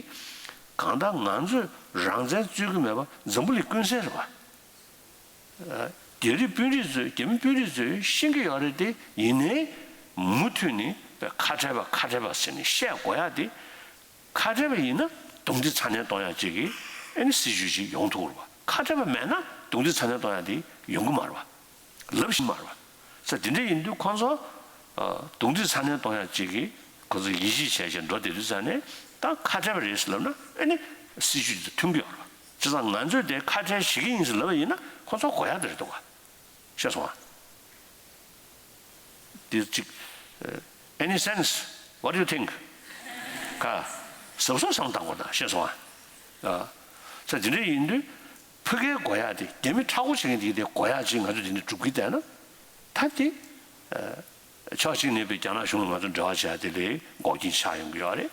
གང་ལྟར་ང་ཚོས་རང་བཙན་རྩོད་ཀྱི་མེད་པ་འཛམ་བུ་གླིང་ཀུན་གསལ་རེད་པ། རྒྱ་རིགས་དཔོན་རིགས་ཚོས་རྒྱ་མི་དཔོན་རིགས་ཚོས་ཤེས་ཀྱི་ཡོད་རེད་དེ། ཡིན་ནའི་མུ་མཐུད་ནས་ཁ་བྲལ་བ་ཁ་བྲལ་བ་ཟེར་ནས་བཤད་དགོས་ཡག་དེ། ཁ་བྲལ་བ་ཡིན་ན་རྡུང་རྡེག་ཚ་ནན་གཏོང་ཡག་ཅིག་གི་ཨེ་ནི་སྲིད་ཇུས་ཅིག་ཡོང་ཐུབ་རེད་པ། ཁ་བྲལ་བ་མེད་ན་རྡུང་རྡེག་ཚ་ནན་གཏོང་ཡག་དེ་ཡོང་གི་མ་རེད་པ། ལབ་བཞིན་མ་རེད་པ། ས་དེ་འདྲ་ཡིན་དུས་ཁོང་ཚོ་རྡུང་རྡེག་ཚ་ནན་གཏོང་ཡག་ཅིག་གི་ཁོ་ཚོ་ཡིད་ཆེས་བྱས་བྱས་འགྲོ་བསྡད་དུས་ཙང་ནས་ད་ཁ་བྲལ་བ་རེད་ཟེར་ལབ་ན་ཨེ་ནི་སྲིད་ཇུས་དེ་མཐུན་གྱི་ཡོད་རེད་པ། བྱས་ཙང་ང་ཚོས་དེ་ཁ་བྲལ་བྱེད་ཀྱི་ཡིན་ཟེར་ལབ་པ་ཡིན་ན་ཁོ་ཚོ་དགོས་ཡག་དེ་རེད་འདུག་ག་ཤེས་སོང་ང་། འདི་གཅིག any sense? What do you think? ག་གཟབ་གཟབ་བསམ་བཏང་དགོས་ད། ཤེས་སོང་ང་། ས་དེ་འདྲ་ཡིན་དུས་ཕ་གིའི་དགོས་ཡག་དེ་རྒྱ་མི་མཁྲེགས་པོ་བྱེད་མཁན་དེ་དེ་དགོས་ཡག་ཅིག་ང་ཚོ་དེ་འདྲ་སྒྲུབ་ཀྱི་བསྡད་ན་ད་དེ། ཕྱོགས་གཅིག་ནས་པའི་རྒྱ་ནག་གཞུང་ལ་ང་ཚོ་འབྲེལ་བ་བྱས་དེ་ལས་འགོག་རྐྱེན་ཆགས་ཡོང་གི་ཡོད་རེད།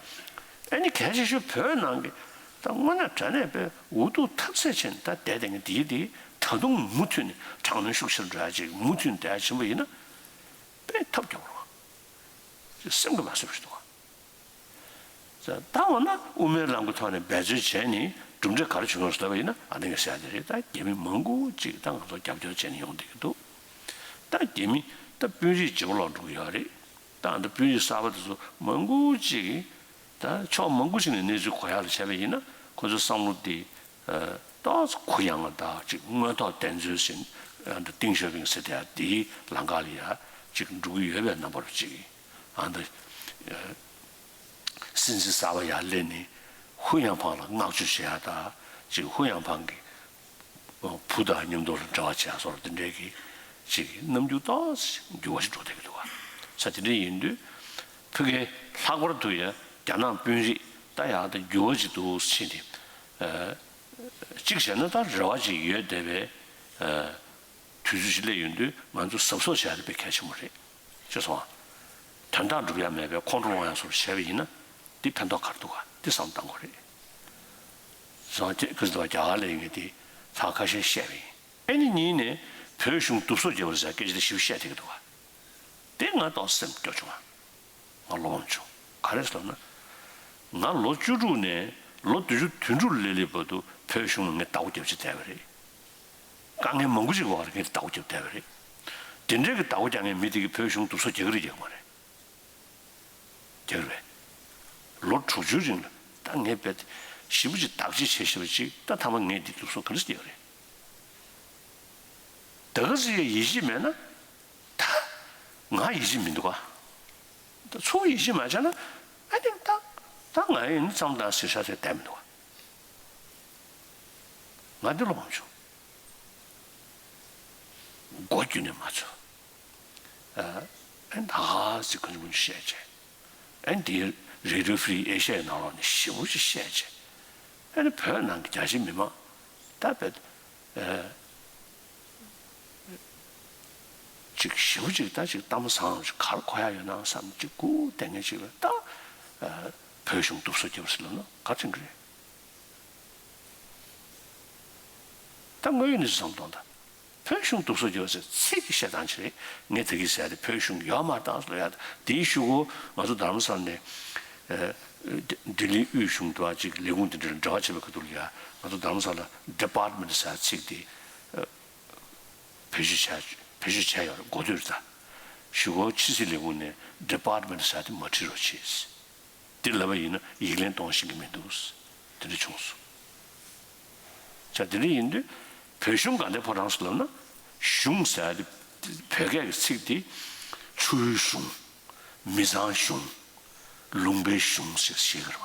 ཨ་ནི་གལ་ཆེ་ཤོས་བོད་ནང་གི་ད་དངོས་གནས་དྲང་གནས་པའི་འུ་ཐུག་ཐབས་ཟད་བྱས་ནས་ད་བསྡད་བསྡད་མཁན་དེ་དེ་ད་དུང་མུ་མཐུད་ནས་དྲག་གནོན་ཤུགས་ཆེར་འགྲོ་ཡ་ཅིག་མུ་མཐུད་ནས་བསྡད་ཡ་ཕྱིན་པ་ཡིན་ན། དཔེ་ཐབས་སྐྱོ་པོ་རེད་བ། ཅིག་སེམས་ཀྱི་མ་བཟོད་པ་ཞིག་འདུག་བ། ད་འོ་ན་དབུ་མའི་ལམ་གྱི་ཐོག་ནས་འབད་བརྩོན་བྱས་ནས་གྲུབ་འབྲས་ག་རེ་བྱུང་ཡོང་ཟེར་བ་ཡིན་ན། ཨ་ནི་ངས་བཤད་དེ་རེད། ད་རྒྱ་མི་མང་པོ་ཅིག་ད་ང་ཚོ་རྒྱབ་སྐྱོར་བྱས་ནས་ཡོང་བསྡད་ཀྱི་འདུག་ད་རྒྱ་མི་ད་དཔོན་རིགས་བརྗེ་པོ་ལོག་འགྲོ་གི་ཡོད་རེད། ད་ཨ་ད་དཔོན་རིགས་གསར་པ་དེ་ཚོ་མང་པོ་ཅིག་གིས་ད་ཕྱོགས་མང་པོ་ཞིག་ནས་གནས་ཚུལ་གོ་ཡག་ལ་བྱས་པ་ཡིན་ན། ཁོ་ཚོའི་བསམ་བློ་དེ་ཏོག་ཙམ་གུ་ཡངས་པ་དང་། ཅིག་དངོས་ཐོག་བདེན་འཚོལ་ཟིན་ཏིང་ཞའོ་ཕིང་ཟེར་དེ་དེའི་ལམ་ཁ་ལ་ཡ་ཅིག་འགྲོ་གི་ཡོད་པའི་རྣམ་པ་རུ་ཅིག་ཨ་ད་སྲིད་འཛིན་གསར་པ་ཡར་སླེབས་ནས་ཧུ་ཡང་ཕང་ལ་བསྔགས་བརྗོད་བྱེད་ཡག་དང་། ཅིག་ཧུ་ཡང་ཕང་གི་བུ་དང་མཉམ་དུ་ལ་འབྲེལ་བ་བྱེད་ཡག་སོགས་དེ་འདྲའི་གི་ཅིག་རྣམ་འགྱུར་ཏོག་ཙམ་འགྱུར་བ་ཞིག་འགྲོ་བསྡད་ཀྱི་འདུག་བ། ས་དེ་འདྲ་ཡིན་དུས་ཕ་གིའི་ལྷག་པར་དུ་ཡང་རྒྱ་ནག་དཔོན་རིགས་ད་ཡག་ད་འགྱུར་བ་ཅིག་འདུག་ཕྱིན་ཏེ། གཅིག་བྱས་ན་ད་རེ་བ་ཅིག་ཡོད་བསྡད་པའི་དུས་ཚོད་ཅིག་སླེབས་ཡོང་དུས་ང་ཚོ་གཟབ་གཟབ་བྱ་ཡག་དེ་དཔེ་གལ་ཆེན་པོ་རེད། ཅེས་སོང་། དོན་དག་འགྲུབ་ཡག་མེད་པའི་ཁོང་ཁྲོ་སློང་ཡག་སོགས་བྱས་པ་ཡིན་ན་དེ་ཕན་ཐོགས་ག་རེ་འདུག་ག་དེ་བསམ་བཏང་དགོས་རེད། སོང་ཅེས་ཁོས་ཟེར་བ། རྒྱ་གར་ལ་ཡིན་ངེས་དེ་ཚ་ཁ་ཤས་བཤད་པ་ཡིན། ཨེ་ནི་གཉིས་ནས་བོད་གཞུང་སྡུག་སོ་རྒྱབ་པ་རེད་ཟེར་སྐད་ཆ་དེ་ཞིབ་བཤད་བསྡད་ཀྱི་འདུག་ག་དེ་ང་ཏོག་སེམས་སྐྱོ་བྱུང་ང་། ང་བློ་ཕམ་བྱུང་། ག་རེ་ཟེར་ལབ་ན། ང་ལོ་བཅུ་དྲུག་ནས་ལོ་བདུན་ཅུ་དོན་དྲུག་སླེབས་སླེབས་བར་དུ་བོད་གཞུང་ལ་ངས་བདག་པོ་རྒྱབ་བྱས་བསྡད་པ་རེད། དཀའ་ངལ་མང་པོ་ཞིག་འོག་ལ་ངས་བདག་པོ་རྒྱབ་བསྡད་པ་རེད། དེ་འདྲའི་གི་བདག་པོ་རྒྱག་མཁན་མི་དེ་གིས་བོད་གཞུང་སྡུག་སོ་རྒྱག་གི་རེད་རྒྱག་གི་མ་རེད། རྒྱག་རེད། ལོ་དྲུག་ཅུའི་རིང་ལ་ད་ངས་རྦད་ཞེ་པོ་ཅིག་བདག་གཅེས་བྱས་བྱས་པ་ཅིག་ད་མཐའ་མ་ངས་འདི་སྡུག་སོ་ག་འདྲ་ཞིག་རྒྱག་རེད། ད་ག་ཟེ་ཡིད་ཆེས་མེད་ན། ད་ང་ཡིད་ཆེས་མི་འདུག་ག་ད་ཚུར་ཡིད་ཆེས་མ་བྱས་ན། ཨ་ནི་ད་ད་ང་ཡིན་ཙམ་དང་ཟེར་ཤ་ཚ་བསྡད་མི་འདུག་ག་ང་འདི་བློ་ཕམ་བྱུང་། མགོ་རྒྱུད་ནས་མ་ཚོས། ཨ་ཨེ་ད་ག་ཟེ་ཁོ་ཚོ་ཀུན་བཤད་བྱས། ཨེ་འདི་Radio Free Asia ནང་ལོགས་ནས་ཞེ་པོ་ཅིག་བཤད་བྱས། ཨེ་ནི་བོད་ནང་གི་རྒྱ་ཆེ་མི་མང་ད་བེད། ཨེ་ཅིག་ཞེ་པོ་ཅིག་ད་ཅིག་གཏམ་བཟང་ཅིག་ག་རེ་གོ་ཡག་ཡོད་ན་བསམ་ཅིག་སྒུག་བསྡད་མཁན་ཅིག་ལ། ད་ཨེ་བོད་གཞུང་སྡུག་སོ་རྒྱབ་ཟེར་ལབ་ན་ག་རེ་དྲན་གི་རེད། ད་དངོས་ཡོད་གནས་ཚུལ་བསམ་བློ་གཏོང་དང་། བོད་གཞུང་སྡུག་སོ་རྒྱབ་ཟེར་ཚིག་གི་བཤད་སྟངས་ཅིག་རེད། ངས་ད་གིན་ཟེར་དེ་བོད་གཞུང་ཡོད་མ་རེད་ད་ཟེར་ལབ་ཡག་དེའི་གཞུག་གུ་ང་ཚོ་རྡ་རམ་ས་ལ་ནས་ཨེ་ལྡི་ལྡི་ལིའི་དབུས་གཞུང་དང་ཅིག་ལས་ཁུངས་དེ་འདྲ་ལ་འབྲེལ་བ་བྱེད་པའི་ཁ་ཐུག་ལ་ཡ། ང་ཚོ་རྡ་རམ་ས་ལ་Department ཟེར་ཡག་ཚིག་དེ་ཨེ་བེད་སྤྱོད་བྱས་བེད་སྤྱོད་བྱས་ཡོད་རེད། གོ་ཐོས་རེད་ད། གཞུག་གུ་ཕྱི་སྲིད་ལས་ཁུངས་ནས་Department ཟེར་ཡག་དེ་མ་བྲིས་རོགས་བྱེད། འདི་ལབ་པ་ཡིན་ན་ཡིག་ལན་གཏོང་ཤེས་ཀྱི་མི་འདུག་དེ་འདྲ་བྱུང་སོང་། ཙང་དེ་འདྲ་ཡིན་དུས་བོད་གཞུང་དགའ་ལྡན་ཕོ་བྲང་ཟེར་ལབ་ན། གཞུང་ཟེར་ཡག་དེ་བོད་སྐད་ཀྱི་ཚིག་དེ་ཆུའི་གཞུང་། མི་ཚང་གཞུང་། ལུང་པའི་གཞུང་ཞེས་བཤད་ཀྱི་རེད་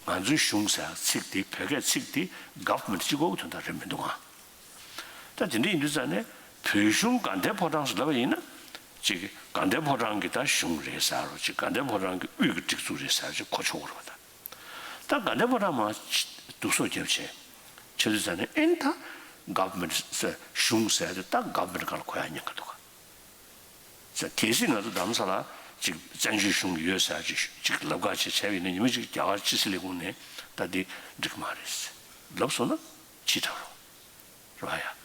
བ། ང་ཚོའི་གཞུང་ཟེར་ཡག་ཚིག་དེ་བོད་སྐད་ཚིག་དེ་government གཅིག་པོའི་དོན་དག་རེད་མི་འདུག་ག་ད་དེ་འདྲ་ཡིན་དུས་ཙང་ནས་བོད་གཞུང་དགའ་ལྡན་ཕོ་བྲང་ཟེར་ལབ་པ་ཡིན་ན། ཅིག་དགའ་ལྡན་ཕོ་བྲང་གི་ད་གཞུང་རེད་ཟེར་རོ། ཅིག་དགའ་ལྡན་ཕོ་བྲང་གི་དབུས་ཀྱི་སྒྲིག་འཛུགས་རེད་ཟེར་རོ། ཅིག་གོ་ཆོག་གི་རེད་བ་ད། ད་དགའ་ལྡན་ཕོ་བྲང་མར་སྡུག་སོ་རྒྱབ་བྱས། བྱས་དུས་ཙང་ནས་ཨེ་ནི་ད་government ཟེར་གཞུང་ཟེར་དེ་ད་government སྒང་ལ་གོ་ཡག་ཉེན་ཁ་འདུག་ག་ཟེར། གལ་སྲིད་ང་ཚོ་རྡ་རམ་ས་ལ་ཅིག་བཙན་བྱོལ་གཞུང་ཡོད་ཟེར་ཅིག་ཅིག་ལབ་ཁ་ཅིག་བྱས་པ་ཡིན་ན། ཉི་མ་གཅིག་རྒྱ་གར་ཕྱི་སྲིད་ལས་ཁུངས་ནས་ད་འདི་འགྲིག་གི་མ་རེད་ཟེར་ལབ་སོང་ན་ཕྱིས་དྲགས་རོགས་རེད་བ་ཡ།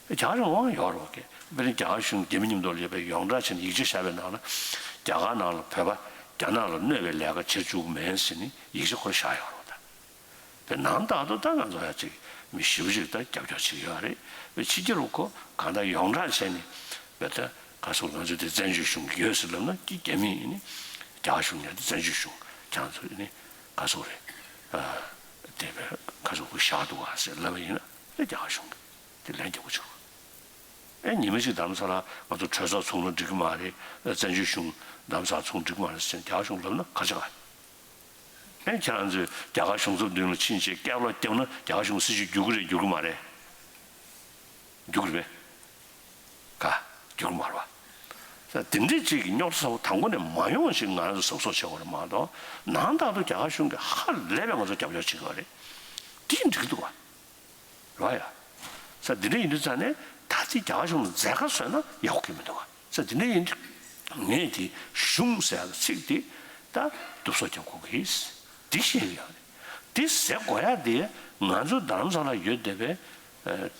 རྒྱ་གར་གཞུང་དབང་ཡོད་རེད་བ་ཀྱེ། དཔེར་ན་རྒྱ་གར་གཞུང་རྒྱ་མི་མཉམ་དུ་ལས་པའི་ཡོངས་གྲགས་བྱས་ནས་ཡིག་ཆ་བཞག་པའི་ནང་ལ། རྒྱ་གར་ནང་ལ་བོད་པ་རྒྱ་ནག་ལ་གནོད་པའི་ལས་ཀ་བྱེད་བཅུག་གི་མེད་ཟེར་ནས་ཡིག་ཆ་ཁོ་རང་བཞག་ཡོད་རེད་བ་ད། པའི་ནང་ལྟར་དུ་ད་ང་ཚོ་ཡ་ཅིག་མི་ཞེ་པོ་ཅིག་ད་རྒྱབ་སྐྱོར་བྱེད་ཀྱི་ཡོད་རེད། པའི་ཕྱི་རྒྱལ་ལ་ཁོ་གང་ལྟར་ཡོངས་གྲགས་བྱས་ནས་པའི་ད་ག་ཟེར། ང་ཚོ་དེ་བཙན་བྱོལ་གཞུང་གི་ཡོད་ཟེར་ལབ་ན་ཀྱི་རྒྱ་མི་ཡིན་ནི། རྒྱ་གཞུང་ཡང་དེ་བཙན་བྱོལ་གཞུང་ཁྱེད་ཚོ་ཡིན་ནི་ག་ཟེར་རེད། ཨ་དེ་པའི་ག་ཟེར་ཁོ་བཞག་འདུག་ག་ཟེར་ལབ་པ་ཡིན་ན། པའི་རྒྱ་གར་གཞུང་གི་དེ་ལན་རྒྱག་དགོས་བྱུང་། ཨེ་ཉི་མ་གཅིག་རྡ་རམ་ས་ལ་ང་ཚོ་གྲོས་ཚོགས་ཚོགས་ན་འགྲིག་གི་མ་རེད། བཙན་བྱོལ་གཞུང་རྡ་རམ་ས་ལ་ཚོགས་འགྲིག་གི་མ་རེད་ཟེར་ནས་རྒྱ་གར་གཞུང་ལབ་ན་ག་རེ་བྱེད་ག་ཨེ་ཁྱེད་རང་ཚོས་རྒྱ་གར་གཞུང་ཚབ་མདུན་ལ་ཕྱིན་བྱས་སྐད་ལོག་བརྒྱབ་ན་རྒྱ་གར་གཞུང་སྲིད་བྱུས་བསྒྱུར་གི་རེད་བསྒྱུར་གི་མ་རེད། བསྒྱུར་གི་རེད་པས། ག་བསྒྱུར་གི་མ་རེད་པ། ས་དེ་འདྲས་ཅིག་གི་རྙོག་དྲ་ཚ་པོ་དང་པོ་ནས་མ་ཡོང་བ་ཞིག་ང་རང་ཚོ་གཟབ་གཟབ་བྱེད་དགོས་རེད་མ་གཏོགས། ནང་ལྟར་དུ་རྒྱ་གར་གཞུང་གིས་ཧ་ལས་པའི་ང་ཚོ་རྒྱབ་སྐྱོར་བྱེད་ཀྱི་ཡོད་རེད། དེ་འགྲིག་གི་འདུག་ག་རེད་པ་ཡ། ས་འདི་འདྲ་ཡིན་དུས་ཙང་ནས་ད་ལྟའི་རྒྱ་གར་གཞུང་ལ་མཛད་དཀའ་བཟོས་ན་ཡག་པོ་གི་མི་འདུག་ག་ས་འདི་འདྲ་ཡིན་དུས་ངས་དེ་གཞུང་ཟེར་ཡག་ཚིག་དེ་ད་བསྡུ་གསོག་རྒྱབ་དགོས་ཀྱི་འདི་བཤད་ཀྱི་ཡོད་རེད། འདི་ཟེར་དགོས་ཡག་དེ་ང་ཚོ་རྡ་རམ་ས་ལ་ཡོད་བསྡད་པའི་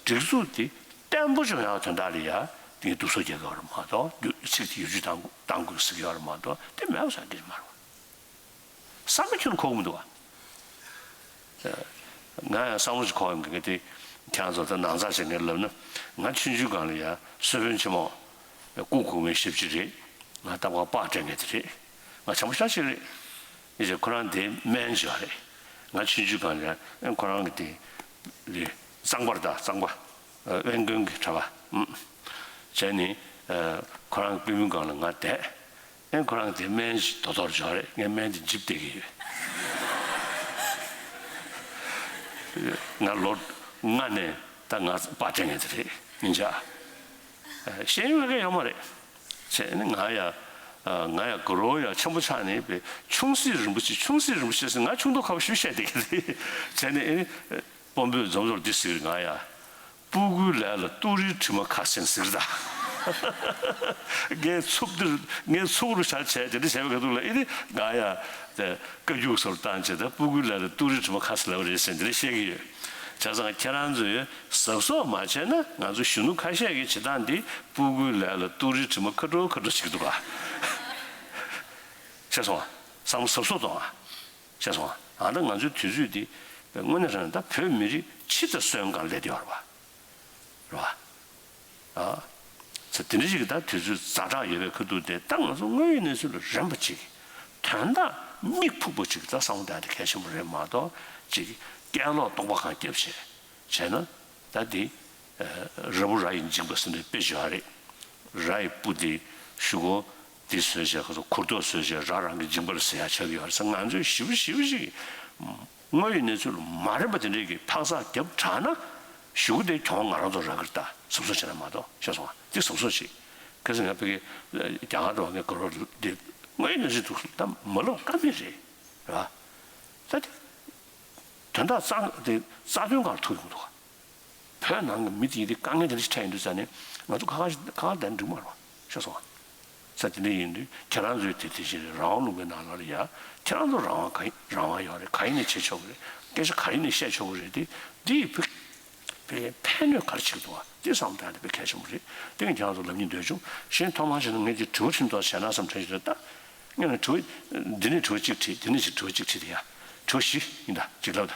སྒྲིག་འཛུགས་དེ་བརྟན་པོ་བྱུང་ཡག་དོན་དག་ལ་ཡ། ངས་སྡུག་སོ་རྒྱག་གི་ཡོད་རེད་མ་གཏོགས། རྒྱུ་ཚིག་དེ་བསྒྱུར་བཅོས་བཏང་བཏང་དགོས་ཟེར་གྱི་ཡོད་རེད་མ་གཏོགས། དེ་མེད་པ་བཟོ་ཡ་གི་རེད་མ་རེད་བ། བསམ་བློ་ཁྱོན་ནས་འཁོར་གྱི་མི་འདུག་བ། ང་ཡང་བསམ་བློ་ཞིག་འཁོར་ཡོང་གི། ངས་དེ་ཁྱེད་རང་ཚོ་ད་ནང་ཚགས་བྱེད་མཁན་ལབ་ན། ང་ཆུང་ཆུང་སྒང་ལ་ཡ་གསོལ་དཔོན་ཆེན་མོ་སྐུ་གོང་མའི་ཞབས་ཕྱི་རེད། ང་རྟ་ཁ་པར་སྤྲད་མཁན་དེ་རེད། ང་བྱམས་པོ་ཤ་ཤ་རེད། ཡིན་ཅེ་ཁོ་རང་དེ་སྨན་བྱས་པ་རེད། ང་ཆུང་ཆུང་སྒང་ལ་ཡ་ཁོ་རང་གི་དེ་ལས་གཙང་པར་ད་གཙང་པ། ཨ། དབེན་དགོན་གྱི་གྲྭ་པ། ཨུམ། བྱས་ནས། ཨ། ཁོ་རང་གི་པུས་མོའི་སྒང་ལ་ང་བསྡད། ཨེ། ཁོ་རང་གི་དེ་སྨན་ཞིག་དོ་དོར་འཇོག་རེད། ངས་སྨན་དེ་འཇིབ་བསྡད་ཀྱི་ཡོད། ང་ལོ་ལྔ་ནས་ད་ང་པར་སྤྲད་མཁན་དེ་རེད། ཡིན་ཅེ། ཨ། ཤེས་ཡོན་ཡོད་མཁན་ཡོད་མ་རེད། བྱས་ནས་ང་ཡ། ཨ། ང་ཡ་དགའ་རབ་ཡ་ཆེན་པོ་ཆགས་ནས་པའི་ཆུང་སྲིད་རིན་པོ་ཆེ། ཆུང་སྲིད་རིན་པོ་ཆེ་ཟེར། ང་ཆུང་མདོག་ཁ་པོ་ཞེ་པོ་བཤད་བསྡད་ཀྱི་རེད། བྱས་ནས་ཨེ། དཔོན་པོས་འཛོམས་འཛོམས་འདི་ཟེར་གྱི་རེད། ང་ཡ། སྤུ་གུའི་ལས་ལ་གཏུག་རིན་དྲི་མ་ཁ་ཟེར་ཟེར་གྱི་རེད་ད། ངས་ཚུབ་འདིར་ངས་ཚུགས་རུ་བཞག་བྱས། དེ་འདྲ་བྱས་པའི་ཁ་ཐུག་ལ་ཨེ་ནི་ང་ཡ་དེ་བཀའ་བཀྱོན་སོར་བཏང་བྱས། ད་སྤུ་གུའི་ལས་ལ་གཏུག་རིན་དྲི་མ་ཁ་ཟེར་ལབ་པ་རེད་ཟེར་འདི་འདྲ་བཤད་ཀྱི་ཡོད། བྱས་ཙང་ཁྱེད་རང་ཚོས་གཟབ་གཟབ་མ་བྱས་ན། ང་ཚོ་གཞོན་ནུ་ཁ་ཤས་ཀྱི་བྱེད་སྟངས་འདི་སྤུ་གུའི་ལས་ལ་གཏུག་རིན་དྲི་མ་ཁ་དྲོ་ཁ་དྲོ་བྱེད་ཀྱི་འདུག་ག། ཤེས་སོང་ང་། བསམ་བློ་གཟབ་གཟབ་གཏོང་ང་། ཤེས་སོང་ང་། ཨ། ད་ང་ཚོའི་དུས་ཚོད་འདི་དངོས་གནས་དྲང་གནས་ད་བོད་མི་རིགས་སྤྱི་དང་སོན་གང་སླེབས་བསྡད་ཡོད་རེད་བ། རེད་བ། ཨ། ཚེ་འདི་འདྲ་ཞིག་གི་ད་དུས་ཚོད་ཛ་དྲག་ཡོད་པའི་ཁ་ཐུག་དེ། ད་ང་ཚོ་དངོས་ཡོད་གནས་ཚུལ་ལ་རན་པ་ཅིག། དོན་དག་མིག་ཕུག་པ་ཅིག་ད་བསམ་བློ་གཏོང་ཡ་དེ་གལ་ཆེན་པོ་རེད་མ་གཏོགས། ཅིག་སྐད་ལོག་སྟོང་པ་གང་བརྒྱབ་བྱས། བྱས་ན་ད་འདི། ཨ། ར་བུ་ར་ཡི་འཇིངས་པ་ཟེར་ནས་དཔེ་བརྗོད་ཡ་རེད། ར་ཡི་སྤུ་དེ་གཞུག་གུ་དེ་བཟོས་བྱས། ཁ་ཚོ་གུར་ཐོག་བཟོས་བྱས། ར་རང་གི་འཇིངས་པ་ལ་ཟེར་ཡ་ཆགས་ཀྱི་ཡོད་རེད་ཟེར། ང་ཚོས་ཞེ་པོ་ཞེ་པོ་ཞིག་དངོས་ཡོད་གནས་ཚུལ་ལ་མ་རན་པ་དེ་འདྲས་ཀྱི་འཕག་འཚག་བརྒྱབ་དྲགས་ན། གཞུག་གུ་དེ་གྱོང་ང་རང་ཚོ་རག་གི་རེད་ད། གཟབ་གཟབ་བྱས་ན་མ་གཏོགས། ཤེས་སོང་ང་། དེ་གཟབ་གཟབ་བྱེད། གལ་སྲིད་ང་ཕ་གི་རྒྱ་གར་དུ་བ་ངའི་གུར་དེ་དངོས་ཡོད་གནས་ཚུལ་འདུག་ད་མ་ལབ་ཀ་མེད་རེད། རེད་བ། ད་དེ་དོན་དག་རྩ་དེ་རྩ་དོན་སྒང་ལ་ཐུག་ཡོང་གི་འདུག་ག། བོད་ནང་གི་མི་དེ་ཡིན་དུས་དཀའ་ངལ་དེ་འདྲ་ཞིག་འཕྲད་ཡོང་དུས་ཙ་ནས། ང་ཚོ་ཁ་ཁ་ཁ་ཁ་བསྡད་ན་འགྲིག་མ་རེད་བ། ཤེས་སོང་ང་། ས་དེ་འདྲ་ཡིན་དུས་ཁྱེད་རང་ཚོའི་དེ་དེ་བཞིན་རང་དབང་ལུང་པའི་ནང་ལ་ཡ། ཁྱེད་རང་ཚོ་རང་དབང་ག་རང་དབང་ཡོད་རེད། ག་ཡིན་ནས་བྱེད་ཆོག་གི་རེད། སྐད་ཆ་ག་ཡིན་ནས་བཤད་ཆོག་གི་རེད། དེ་འདི་ཕན་ཕན་ཕན་ནུས་ག་རེ་བྱེད་ཀྱི་འདུག་བ། དེ་བསམ་བཏང་ཡ་དེ་དཔེ་གལ་ཆེན་པོ་རེད། དེ་ངས་ཁྱེད་རང་ཚོ་ལབ་སྙིང་འདོད་བྱུང་། གཞན་ཐོག་མར་བྱས་ན་ངས་དེ་དྲི་བ་ཁྲིད་མདོག་བྱས་ན་བསམ་དྲན་བྱས། ད་ངས་ནི་དྲི་བ་འདི་ནས་དྲི་བ་གཅིག་དྲིས། འདི་ནས་ཅིག་དྲི་བ་གཅིག་དྲིས། དེ་ཡ་དྲི་བ་བཞི་ཡིན་ད། གཅིག་ལབ་ད།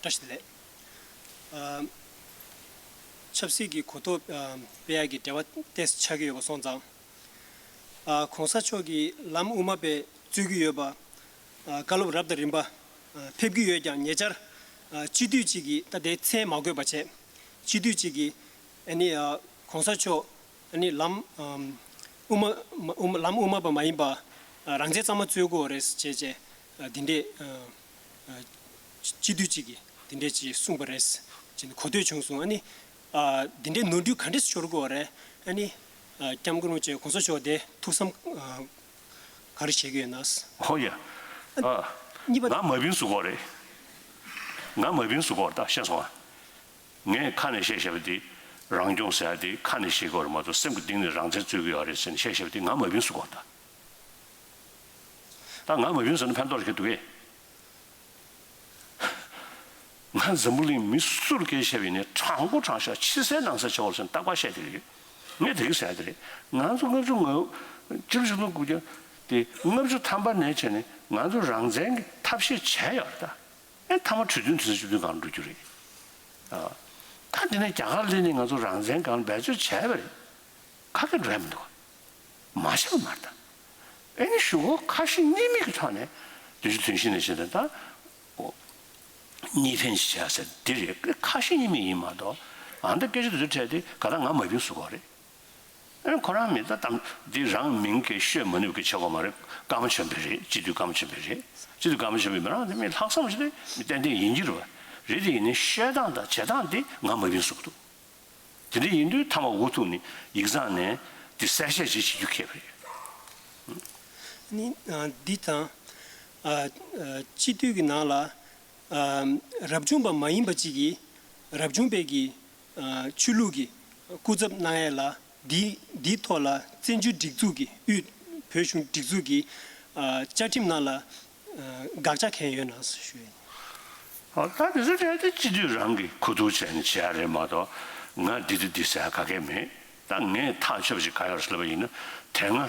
བཀྲ་ཤིས་བདེ་ལེགས། ཨ། ཆབ་སྲིད་ཀྱི་གོ་རྟོགས་ཨ་སྤེལ་ཡག་གི་འབྲེལ་བ་ཏོག་ཙམ་ཆགས་ཀྱི་ཡོད་པ་སོང་ཙང་། ཨ། གོང་ས་མཆོག་གིས་ལམ་དབུ་མ་པའི་རྩོད་ཀྱི་ཡོད་པ། ཨ། བཀའ་སློབ་རབ་དང་རིམ་པ་ཨ་ཕེབས་ཀྱི་ཡོད་ཀྱང་། ཉེ་ཆར་ཨ་སྤྱི་འཐུས་གཅིག་གིས། ད་དེ་མཚན་མ་འཁོད་པ་བྱས། སྤྱི་འཐུས་གཅིག་གིས་ཨ་ནི་ཨ་གོང་ས་མཆོག་ཨ་ནི་ལམ་ཨམ་དབུ་མ་མ་དབུ་མ་ལམ་དབུ་མ་པ་མ་ཡིན་པ་ཨ་རང་བཙན་གཙང་མ་རྩོད་དགོས་རེད་ཅེས་བྱས། ཨ་འདི་འདྲས་ཨ་ཨ་སྤྱི་འཐུས་གཅིག་གིས་འདི་འདྲས་ཅིག་གསུངས་པ་རེད་ཅེས་ནས་གོ་ཐོས་བྱུང་སོང་། ཨ་ནི་ཨ་འདི་འདྲས་ནོར་འཁྲུལ་ག་འདྲས་སེ་ཤོར་དགོས་རེད། ཨ་ནི་ཨ་སྐྱབས་མགོན་རིན་པོ་ཆེ་གོང་ས་མཆོག་དེ་ཐུགས་བསམ་ཨ་ག་རེ་བཞེས་ཀྱི་ཡོད་ན། ཧོ་ཡ། ཨ། གཉིས་པ། ང་མ་བིན་བཟོ་གི་རེད། ང་མ་བིན་བཟོ་གི་རེད། ད་ཤེས་སོང་ང་། ངས་ཁ་ནས་བཤད་བཤད་པ་དེ་རང་སྐྱོང་ཟེར་ཡ་དེ་ཁ་ནས་བཤད་དགོས་རེད་མ་གཏོགས། སེམས་ཀྱི་གཏིང་ནས་རང་བཙན་རྩོད་ཀྱི་ཡོད་རེད་ཟེར་ནས་བཤད་བཤད་པ་དེ་ང་མ་བིན་བཟོ་གི་རེད་ད། ད་ང་མ་བིན་བཟོས་ན་ཕན་ཐོགས་རེ་ག་འདུག་གས། ང་འཛམ་བུ་གླིང་མི་སུ་ལ་སྐད་ཆ་བཤད་པ་ཡིན་ནའི་དྲང་པོ་དྲང་བཞག་ཕྱི་གསལ་ནང་གསལ་བྱེད་དགོས་ཟེར་ནས་རྟག་པར་བཤད་བསྡད་ཀྱི་ཡོད། ངས་དེ་གི་ཟེར་ཡ་དེ་རེད། ང་ཚོ་ལྔ་བཅུ་ང་། སྤྱི་ལོ་ཆིག་སྟོང་དགུ་བརྒྱ་དེ་ལྔ་བཅུ་ཐམ་པ་ནས་བྱས་ནས་ང་ཚོ་རང་བཙན་གྱི་ཐབས་ཤེས་བྱས་ཡོད་རེད་ད། ཨེ། མཐའ་མ་གྲོས་མཐུན་དུས་ཚོད་བཅུ་བདུན་སྒང་འགྲོ་རྒྱུ་རེད། ཨ། ད་འདི་ནས་རྒྱ་གར་སླེབས་ནས་ང་ཚོ་རང་བཙན་སྒང་འབད་རྩོལ་བྱས་པ་རེད། ཁ་སྐད་འགྲོ་ཡ་མི་འདུག་ག། མ་བྱས་པ་མ་རེད་ད། ཨེ་ནི་གཞུག་གུ་ཁ་ཞེ་གཉིས་མེད་ཀྱི་ཐོག་ནས་དུས་ཚོད་དུས་ཤིག་ནས་བྱས་ཏེ་ད། ཨོ། གཉིས་ཕན་ཞིག་བྱས་ཟེར་འདི་རེད། ཁ་ཞེ་གཉིས་མེད་ཡིན་མ་གཏོགས། ཨ། ད་སྐད་ཆ་དེ་ཚོ་འཕྲད་དེ་ག་ད་ང་མ་བིན་བཟོ་གི་རེད། ཨེ། ཁོ་རང་མི་ད་དམ་འདི་རང་མིང་གི་ཤོད་མ་ནུས་ཀྱི་བྱེད་སྒོ་མ་རེད། སྐར་མ་བྱོན་པ་རེད། སྤྱི་འཐུས་སྐར་མ་བྱོན་པ་རེད། སྤྱི་འཐུས་སྐར་མ་བྱོན་པའི་མི་རང་དེ་མི་ལྷག་བསམ་ཞིག་རེད། མི་ཏན་ཏན་ཡིན་གྱི་རེད་བ། རེད་དེ་ཡིན་ནའི་ཤོད་སྟངས་དང་བྱེད་སྟངས་དེ་ང་མ་བིན་བཟོ་གི་འདུག། དེ་འདྲ་ཡིན་དུས་མཐའ་མ་འུ་ཐུག་ནས་ཡིག་ཚང་ནས་དེ་གསལ་བཤད་ཅིག་བྱེད་རྒྱུ་ཁེལ་བ་རེད། ནི་ཨ་འདི་དང་ཨ་ཨ་སྤྱི་འཐུས་ཀྱི་ནང་ལ་ཨ་རབ་བྱུང་པ་མ་ཡིན་པ་ཅིག་གིས་རབ་བྱུང་པའི་གི་ཨ་ཆོས་ལུགས་ཀྱི་སྐུ་ཚབ་གནང་ཡས་ལ། འདི་འདིའི་ཐོག་ལ་བཙན་བྱོལ་སྒྲིག་འཛུགས་ཀྱི་དབུས་བོད་གཞུང་སྒྲིག་འཛུགས་ཀྱི་ཨ་བཅའ་ཁྲིམས་ནང་ལ་ དགག་བྱ་གང་ཡོད་ན་ཞུ་ཡིན། ཨ་ད་དེ་ཚོ་དྲན་དེ་སྤྱི་འཐུས་རང་གིས་གོ་བསྡུར་བྱས་ནས་བྱེད་ཡ་རེད་མ་གཏོགས། ང་འདི་འདི་འདི་ཟེར་ཡ་ག་གེ་མེད། ད་ངས་ཐག་ཆོད་པ་ཞིག་ག་ཡོད་ལབ་པ་ཡིན་ན། དེ་སྔ་ཨ་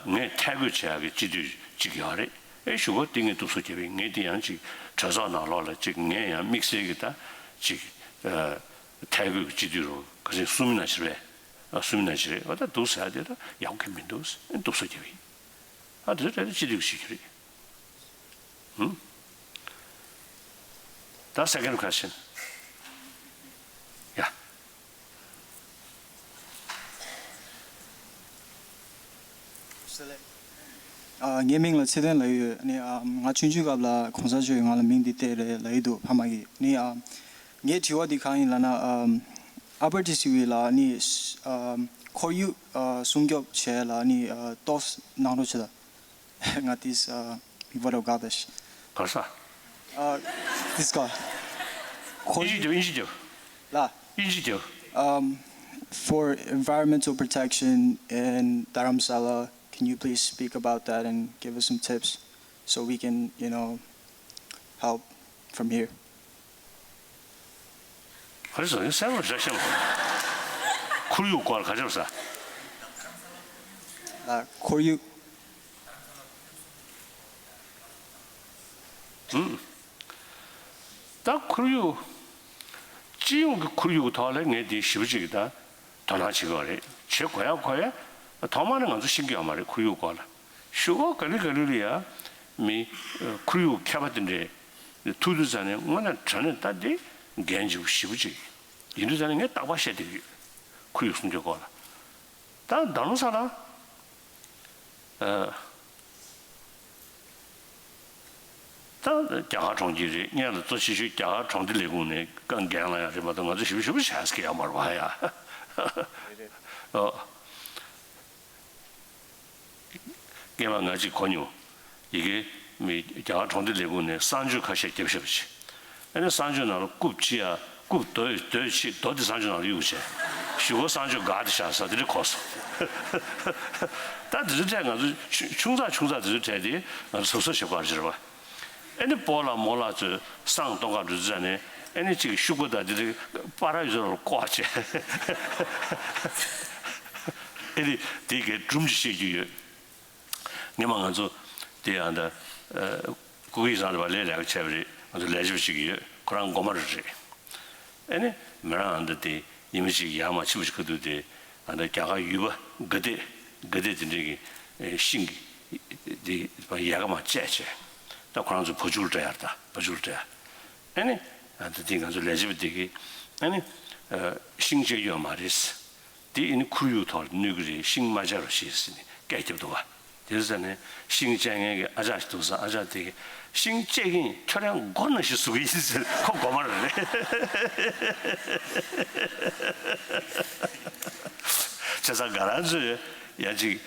ངས་ཐད་བསྐོས་བྱེད་ཡག་གི་སྤྱི་འཐུས་གཅིག་ཡོད་རེད། ཨེ་གཞུག་གུ་དེ་ངས་སྡུག་སོ་རྒྱབ་པ་ཡིན། ངས་དེ་ཡང་ཅིག་གྲོས་ཚོགས་ནང་ལོགས་ལ་ཅིག་ངས་ཡང་དམིགས་བསལ་གྱི་ད་ཅིག་ཨ་ཐད་བསྐོས་ཀྱི་སྤྱི་འཐུས་རུ་ག་ཚོད་གསུམ་ཡིན་ན་ཅིག་རེད། ཨ་གསུམ་ཡིན་ན་ཅིག་རེད། ཨ་ད་སྡུག་ཟེར་ཡ་དེ་ད་ཡག་པོ་གང་ཡང་མི་འདུག། ཨེ་སྡུག་སོ་རྒྱབ་པ་ཡིན། ཨ་དེ་ཚོ་དྲན་དེ་སྤྱི་འཐུས་ཀྱིས་བྱེད་རྒྱུ་རེད། ཧུམ། ད་second question. Yeah. ཨ་ངའི་མིང་ལ་ཚེ་བརྟན་ལབ་ཡོད། ཨ་ནི་ཨ་ང་ཆུང་ཆུང་སྐབས་ལ་གོང་ས་མཆོག་གིས་ང་ལ་མིང་འདི་བཏགས་རེད་ལབ་ཡི་འདུག་ཕ་མ་གིས། ཨ་ནི་ཨ་ངའི་དྲི་བ་འདི་གང་ཡིན་ལབ་ན། ཨ་ཨ་པར་ཊི་སི་ཝི་ལ་ཨ་ནི་ཨ་ཁོར་ཡུག་ཨ་སྲུང་སྐྱོབ་བྱས་ལ་ཨ་ནི་ཨ་ཏོག་ཙམ་གནང་རོགས་བྱེད་དང་། ང་དེས་ཨ་མི་བར་དོ་ག་དེ་ཤི། ག་ས། ཨ་དེས་ག་ཁོར་ཡུག་དབྱིན་ཇི་རྒྱབ། ལ། དབྱིན་ཇི་རྒྱབ། Um, for environmental protection in Dharamsala, can you please speak about that and give us some tips so we can, you know, help from here? ག་རེ་ཟེར་ཡིན་གསལ་པོ་རེ་བཤད་མ་སོང་། ཁོར་ཡུག་སྐོར་ག་ཅབ་ཟ། ཨ་ཁོར་ཡུག་ཨུམ། ད་ཁོར་ཡུག་སྤྱི་ཡོངས་ཀྱི་ཁོར་ཡུག་གི་ཐོག་ལ་ངས་འདི་ཞེ་པོ་ཅིག་ད་དོ་སྣང་བྱེད་ཀྱི་ཡོད་རེད། བྱེད་དགོས་ཡ་དགོས་ཡ། ཐོག་མར་ནས་ང་ཚོ་ཤེས་ཀྱི་ཡོད་མ་རེད་ཁོར་ཡུག་སྐོར་ལ། གཞུག་གུ་ག་ལེ་ག་ལེ་ལ་ཡ་མི་ཁོར་ཡུག་མཁས་པ་དེ་འདྲས་ཐུག་དུས་ཙ་ནས་དངོས་གནས་དྲང་གནས་ད་འདི་འགན་ལྗིད་པོ་ཞེ་པོ་ཅིག་ཡིན་དུས་ཙ་ནས་ངས་རྟག་པར་བཤད་བསྡད་ཀྱི་ཡོད། ཁོར་ཡུག་སྲུང་སྐྱོབ་སྐོར་ལ། ད་རྡ་རམ་ས་ལ། ཨ། ད་རྒྱ་གར་གྲོང་ཁྱེར་རེད། སྔོན་ལ་གཙོ་ཆེ་ཤོས་རྒྱ་གར་གྲོང་སྡེ་ལས་ཁུངས་ནས་བཀའ་འགན་ལེན་ཡ་རེད་མ་གཏོགས་ང་ཚོ་ཞེ་པོ་ཞེ་པོ་བྱས་ཀྱི་ཡོད་མ་རེད་པ་ཡ། ཨོ། སྔོན་མ་ང་གཅིག་གོ་མྱོང་། ཡ་གི་མི་རྒྱ་གར་གྲོང་སྡེ་ལས་ཁུངས་ནས་གསང་སྤྱོད་ཁ་ཤས་བརྒྱབ་བཞག་པ་ཅིག། ཨ་ནི་གསང་སྤྱོད་ནང་ལ་རྐུབ་ལྕི་ཡ། རྐུབ་རྡོ་རྡོས་ཕྱིས་རྡོ་དེ་གསང་སྤྱོད་ནང་ལ་གཡུགས་བྱས། གཞུག་གུ་གསང་སྤྱོད་འགག་དེ་བཞག་ས་དེ་འདྲ་གོ་སོང་། ད་དེ་ཚོའི་གྲས་ང་ཚོ་ཆུ་ཆུང་ཙག་ཆུང་ཙག་དེ་ཚོའི་གྲས་དེ་ང་ཚོ་གཟབ་གཟབ་བྱེད་དགོས་རེད་པ། ཨ་ནི་སྤོ་ལགས་རྨོ་ལགས་ཚོས་བསང་གཏོང་ག་འགྲོ་དུས་ཙ་ནས་ཨ་ནི་གཅིག་ཤུག་པ་དང་དེ་དེ་པར་ཡོད་ཚོ་ལ་བཀོག་བྱས། ཨ་ནི་དེ་གའི་སྒྲུང་ཅིག་བཤད་རྒྱུ་ཡོད། སྔོན་མ་ང་ཚོ་དེ་ཡང་ད་ཨ་སྐུ་སྒེར་རང་ལ་བ་ལས་ལས་ཀ་བྱས་པ་རེད། ང་ཚོ་ལས་བྱེད་པ་ཞིག་ཡོད། ཁོ་རང་མགོ་དམར་རེད། ཨ་ནི་མི་རང་ཨ་ད་དེ་ཉི་མ་གཅིག་ཡར་མར་ཕྱིན་པ་ཞིག་ག་དུས་དེ་ཨ་ད་རྒྱ་གར་ཡུལ་པ་དགའ་དད་དགའ་དད་དེ་འདྲས་ཀྱི་ཨེ་ཤིང་གི་དེ་ཡལ་ག་མར་བཅད་བྱས། ད་ཁོ་རང་ཚོ་བ་ཕྱུགས་ལ་སྤྲད་ཡ་རེད། ད་བ་ཕྱུགས་ལ་སྤྲད་ཡ། ཨ་ནི་ཨ་ད་དེ་ང་ཚོ་ལས་བྱེད་པ་དེ་གིས་ཨ་ནི་ཨ་ཤིང་བཅད་ཡོད་མ་རེད། དེ་ཨ་ནི་ཁོར་ཡུག་ཐོག་ལ་གནོད་ཀྱི་རེད། ཤིང་མ་བཅད་རོགས་ཞེས་ཟེར་ནས་སྐད་རྒྱབ་འདུག་ག། དེ་ཚོ་ནས་ཤིང་བཅད་མཁན་གྱི་ཨ་ཅག་ཞིག་འདུག་ས། ཨ་ཅག་དེ་གིས་ཤིང་བཅད་ཀྱིན་ཁྱོད་རང་མགོ་ནང་བཞིན་ཟུག་གི་ཡིན་ཟེར། ཁོ་མགོ་དམར་རེད། བྱས་ཙང་ང་རང་ཚོས་ཡ་ཅིག་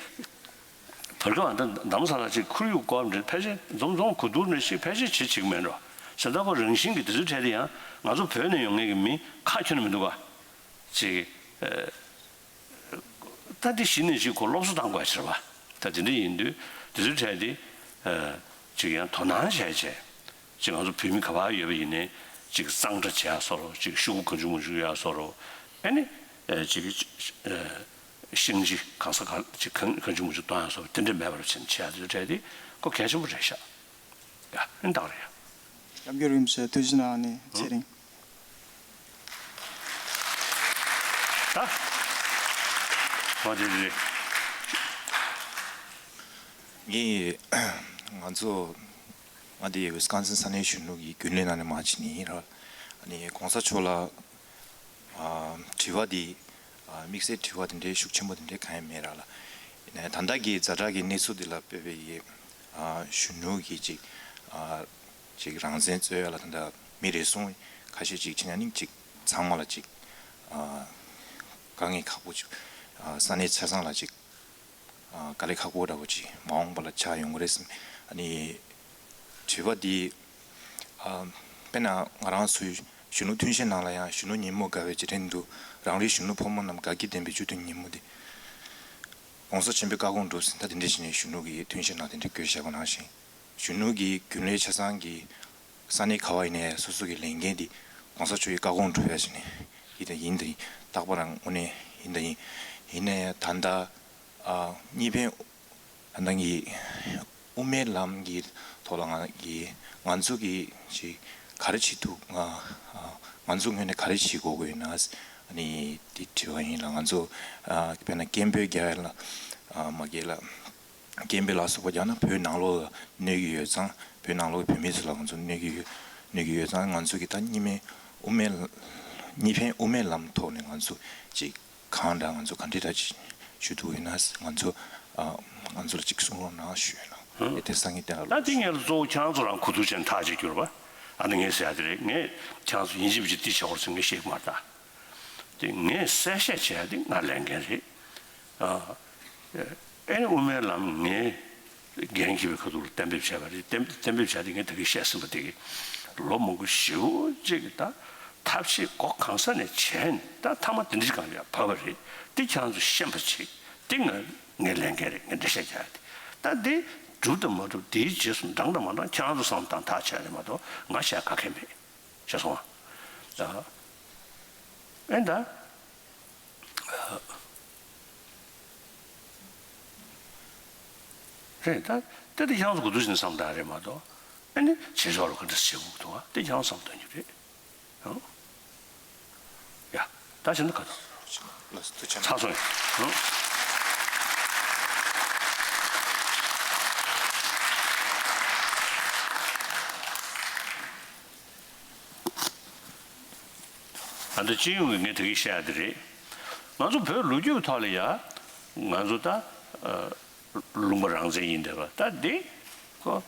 བར་སྐབས་ཨ་ད་རྡ་རམ་ས་ལ་ཅིག་ཁོར་ཡུག་སྐོར་འདྲ་ཕལ་ཆེར་འཛོམས་འཛོམས་གོ་བསྡུར་འདྲ་ཞིག་ཕལ་ཆེར་བྱེད་བྱེད་ཀྱི་མེད་འགྲོ། བྱས་ཙང་ཁོ་རང་བཞིན་གྱི་དེ་ཚོའི་གྲས་དེ་ཡང་ང་ཚོ་བོད་ནས་ཡོང་མཁན་གྱི་མི་ཁ་ཁྱོན་ནས་མི་འདུག་ག། ཅིག་ཨ། ད་འདི་གཞི་ནས་ཅིག་ཁོ་སློབ་གསོ་བཏང་དགོས་ཡ་ཅིག་རེད་པ། ད་དེ་འདྲ་ཡིན་དུས་དེ་ཚོའི་གྲས་དེ་ཨ་ཅིག་ཡང་དོ་སྣང་བྱས་བྱས། ཅིག་ང་ཚོ་བོད་མི་ག་པར་ཡོད་པ་ཡིན་ནའི་ཅིག་གཙང་སྦྲ་བྱས་ཡ་བཟོ་འདྲ། ཅིག་ཤོག་གུ་གང་བྱུང་མང་བྱུང་ཡོད་ཡ་བཟོ་འདྲ། ཨ་ནི་ཨ་ཅིག་ཨ་ཤིང་ལྕི་གང་ས་ག་ཅིག་གང་གང་བྱུང་མང་བྱུང་གཏོང་ཡ་བཟོ་འདྲ། དེ་འདྲ་མེད་པ་བྱས་ནས་བྱས་ཡ་དེ་ཚོའི་གྲས་དེ་ཁོ་གལ་ཆེན་པོ་རེད་ཤག། ཡ། ཨེ་འདྲ་རེད་ཡ། སྐྱབས་མགོན་རིན་པོ་ཆེ་ཐུགས་རྗེ་གནང་། ཨ་ནི་ཚེ་རིང་། ད། ཨོ་དེ་རེད། ངས་ང་ཚོ་ང་དེ་ཝི་སི་ཀོན་སིན་ས་གནས་གཞོན་ནུ་གི་རྒྱུན་ལས་ནང་ནས་མར་ཕྱིན་ནི་ཡིན་ར། ཨ་ནི་གོང་ས་མཆོག་ལ་ཨ་དྲི་བ་དེ་ཨ་དམིགས་བསལ་དྲི་བ་དེ་འདྲའི་ཤུགས་ཆེན་པོ་དེ་འདྲའི་གང་ཡང་མེད་ར་ལ། ཡིན་ནའི་ད་ལྟ་གི་ཛ་དྲག་གི་གནས་ཚུལ་འདི་ལ་དཔག་པའི་ཡི་ཨ་གཞོན་ནུ་གི་ཅིག་ཨ་ཅིག་རང་བཙན་རྩོད་ཡ་ལ་ད་ལྟ་མི་རེ་ཟུང་ཁ་ཤས་ཅིག་ཕྱིན་ཡ་ནི་ཅིག་ཚང་མ་ལ་ཅིག་ཨ་དཀའ་ངལ་ཁག་པོ་ཅིག་ཨ་ས་གནས་ཆ་ཚང་ལ་ཅིག་ཨ་དཀའ་ལས་ཁག་པོ་འདྲ་པོ་ཅིག་མ་འོངས་པ་ལ་ཆགས་ཡོང་གི་རེད་བསམ། ཨ་ནི་དྲི་བ་འདི་ཨ་དཔེར་ན་ང་རང་ཚོའི་གཞོན་ནུ་མཐུན་ཤེས་ནང་ལ་ཡང་གཞོན་ནུ་ཉིན་མོ་དགའ་བའི་རྗེས་དྲན་དུ་རང་རེའི་གཞོན་ནུ་ཕོ་མོ་རྣམས་དགའ་སྐྱིད་ལྡན་པའི་སྤྱི་མཐུན་ཉིན་མོ་འདི་༸གོང་ས་ཆེན་པོའི་བཀའ་དགོངས་སྒྲུབ་ཟིན། ད་དེ་འདྲ་བྱས་ནས་གཞོན་ནུ་གི་མཐུན་ཤེས་ནང་དེ་འདྲ་བཀོད་བཞག་པ་ནང་བཞིན། གཞོན་ནུ་གི་རྒྱུན་ལས་ཆ་ཚང་གི་ས་གནས་ག་བ་ཡིན་ནའི་སོ་སོ་གི་ལས་འགན་དེ་༸གོང་ས་མཆོག་གི་བཀའ་དགོངས་སྒྲུབ་ཡ་ཞིག་ནས་ཡིན་དང་ཡིན་དང་ཡིན། རྟག་པར་དངོས་གནས་ཡིན་དང་ཡིན། ཡིན་ནའི་ད་ལྟ་ཨ་གཉིས་ཕན་ད་ལྟ་གི་དབུ་མའི་ལམ་གྱི་ཐོག་ལ་ང་གི་ང་ཚོ་གི་ཅིག་ག་རེ་བྱེད་ཐུབ། ང་ང་ཚོ་ངོས་ནས་ག་རེ་བྱེད་དགོས་ཀྱི་ཡོད་ན་ཨ་ནི་དེ་དྲི་བ་ཡིན་ལ། ང་ཚོ་ཨ་དཔེར་ན་སྐད་འབོད་རྒྱག་ཡ་ལ་ཨ་མ་རྒན་ལགས། སྐད་འབོད་ལ་སོགས་པ་རྒྱག་ན་བོད་ནང་ལོགས་ལ་གནོད་ཀྱི་ཡོད་ཙང་། བོད་ནང་ལོགས་བོད་མི་ཚོ་ལ་ང་ཚོ་གནོད་ཀྱི་ཡོད། གནོད་ཀྱི་ཡོད་ཙང་། ང་ཚོ་གི་ད་གཉིས་སྨན་དབུ་མའི་གཉིས་ཕན་དབུ་མའི་ལམ་ཐོག་ནས་ང་ཚོ་ཅིག་གང་འདྲ་ང་ཚོ་ག་འདྲ་འདྲ་ཅིག་ཞུ་ཐུབ་ཡོད་ན་ང་ཚོ་ཨ་ང་ཚོ་ལ་ཅིག་གསུང་རོགས་གནང་ཞུ་ཡོད་ལ། ཨེ་དེ་སང་ཉིན་བསྟན་ལ། ད་དེ་ངས་གཙོ་བོ་ཁྱེད་རང་ཚོ་རང་གོ་བསྡུར་བྱས་ནས་ཐག་གཅོད་རྒྱུ་རེད་པ། ཨ་ནི་ངས་ཟེར་ཡ་དེ་རེད། ངས་ཁྱེད་རང་ཚོ་ཡིན་གཅིག་མིན་གཅིག་འདི་བྱེད་དགོས་ཟེར་ངས་བཤད་ཀྱི་མ་རེད་ད། དེ་ངས་གསལ་བཤད་བྱས་ཏེ་ང་ལས་འགན་རེད། ཨ་ཨེ་ནི་དབུ་མའི་ལམ་ངས་འགན་འཁྱེར་བའི་ཁ་ཐུག་ལ་གཏན་འབེབས་བྱས་པ་རེད། གཏན་གཏན་འབེབས་བྱས་ཏེ་ངས་ད་གིན་བཤད་ཟིན་པ་དེ་གི་ལོ་མང་པོ་ཞེ་པོ་ཅིག་གི་ད་ཐབས་ཤེས་སྒོ་གང་ས་ནས་བྱས་ནས་ད་མཐའ་མ་དེ་འདྲ་ཅིག་སྒང་ལ་ཡར་བབས་པ་རེད། དེ་ཁྱེད་རང་ཚོ་ཤེས་པ་བྱེད། དེ་ང་ངའི་ལས་འགན་རེད། ངས་འགྲེལ་བཤད་རྒྱག་ཡ་དེ། ད་དེ་གྲུབ་དང་མ་གྲུབ་དེའི་རྗེས་སུ་འབྲང་དང་མ་འབྲང་ཁྱེད་རང་ཚོ་བསམ་བློ་བཏང་ཐག་བཅད་རེད་མ་གཏོགས་ང་བཤད་ག་གེ་མེད། ཤེས་སོང་ཨ། ཨེ་ད། རེད་ད། དེ་དེ་ཁྱེད་རང་ཚོ་གོ་བསྡུར་བྱས་ནས་བསམ་བཏང་རེད་མ་གཏོགས། ཨེ་ནི་བྱེད་ཕྱོགས་ལ་ག་འདྲ་བྱེད་དགོས་འདུག་ཨ། དེ་ཁྱེད་རང་བསམ་བཏང་རྒྱུ་རེད། ཨང་། ཡ། ད་བྱས་ན་ག་འདུག་ལགས་སོ། ཐུགས་རྗེ་ཆེ། ཚར་སོང་ཡ། ཨང་། ད་ལྟ་སྤྱི་ཡོངས་ཀྱི་ངས་དེ་གི་བཤད་ཡ་དེ་རེད། ང་ཚོ་བོད་ལོ་རྒྱུས་ཐོག་ལ་ཡ། ང་ཚོ་ད་ཨ་ལུང་པ་རང་བཙན་ཡིན་བསྡད་པ་ད་འདི་ཁོ་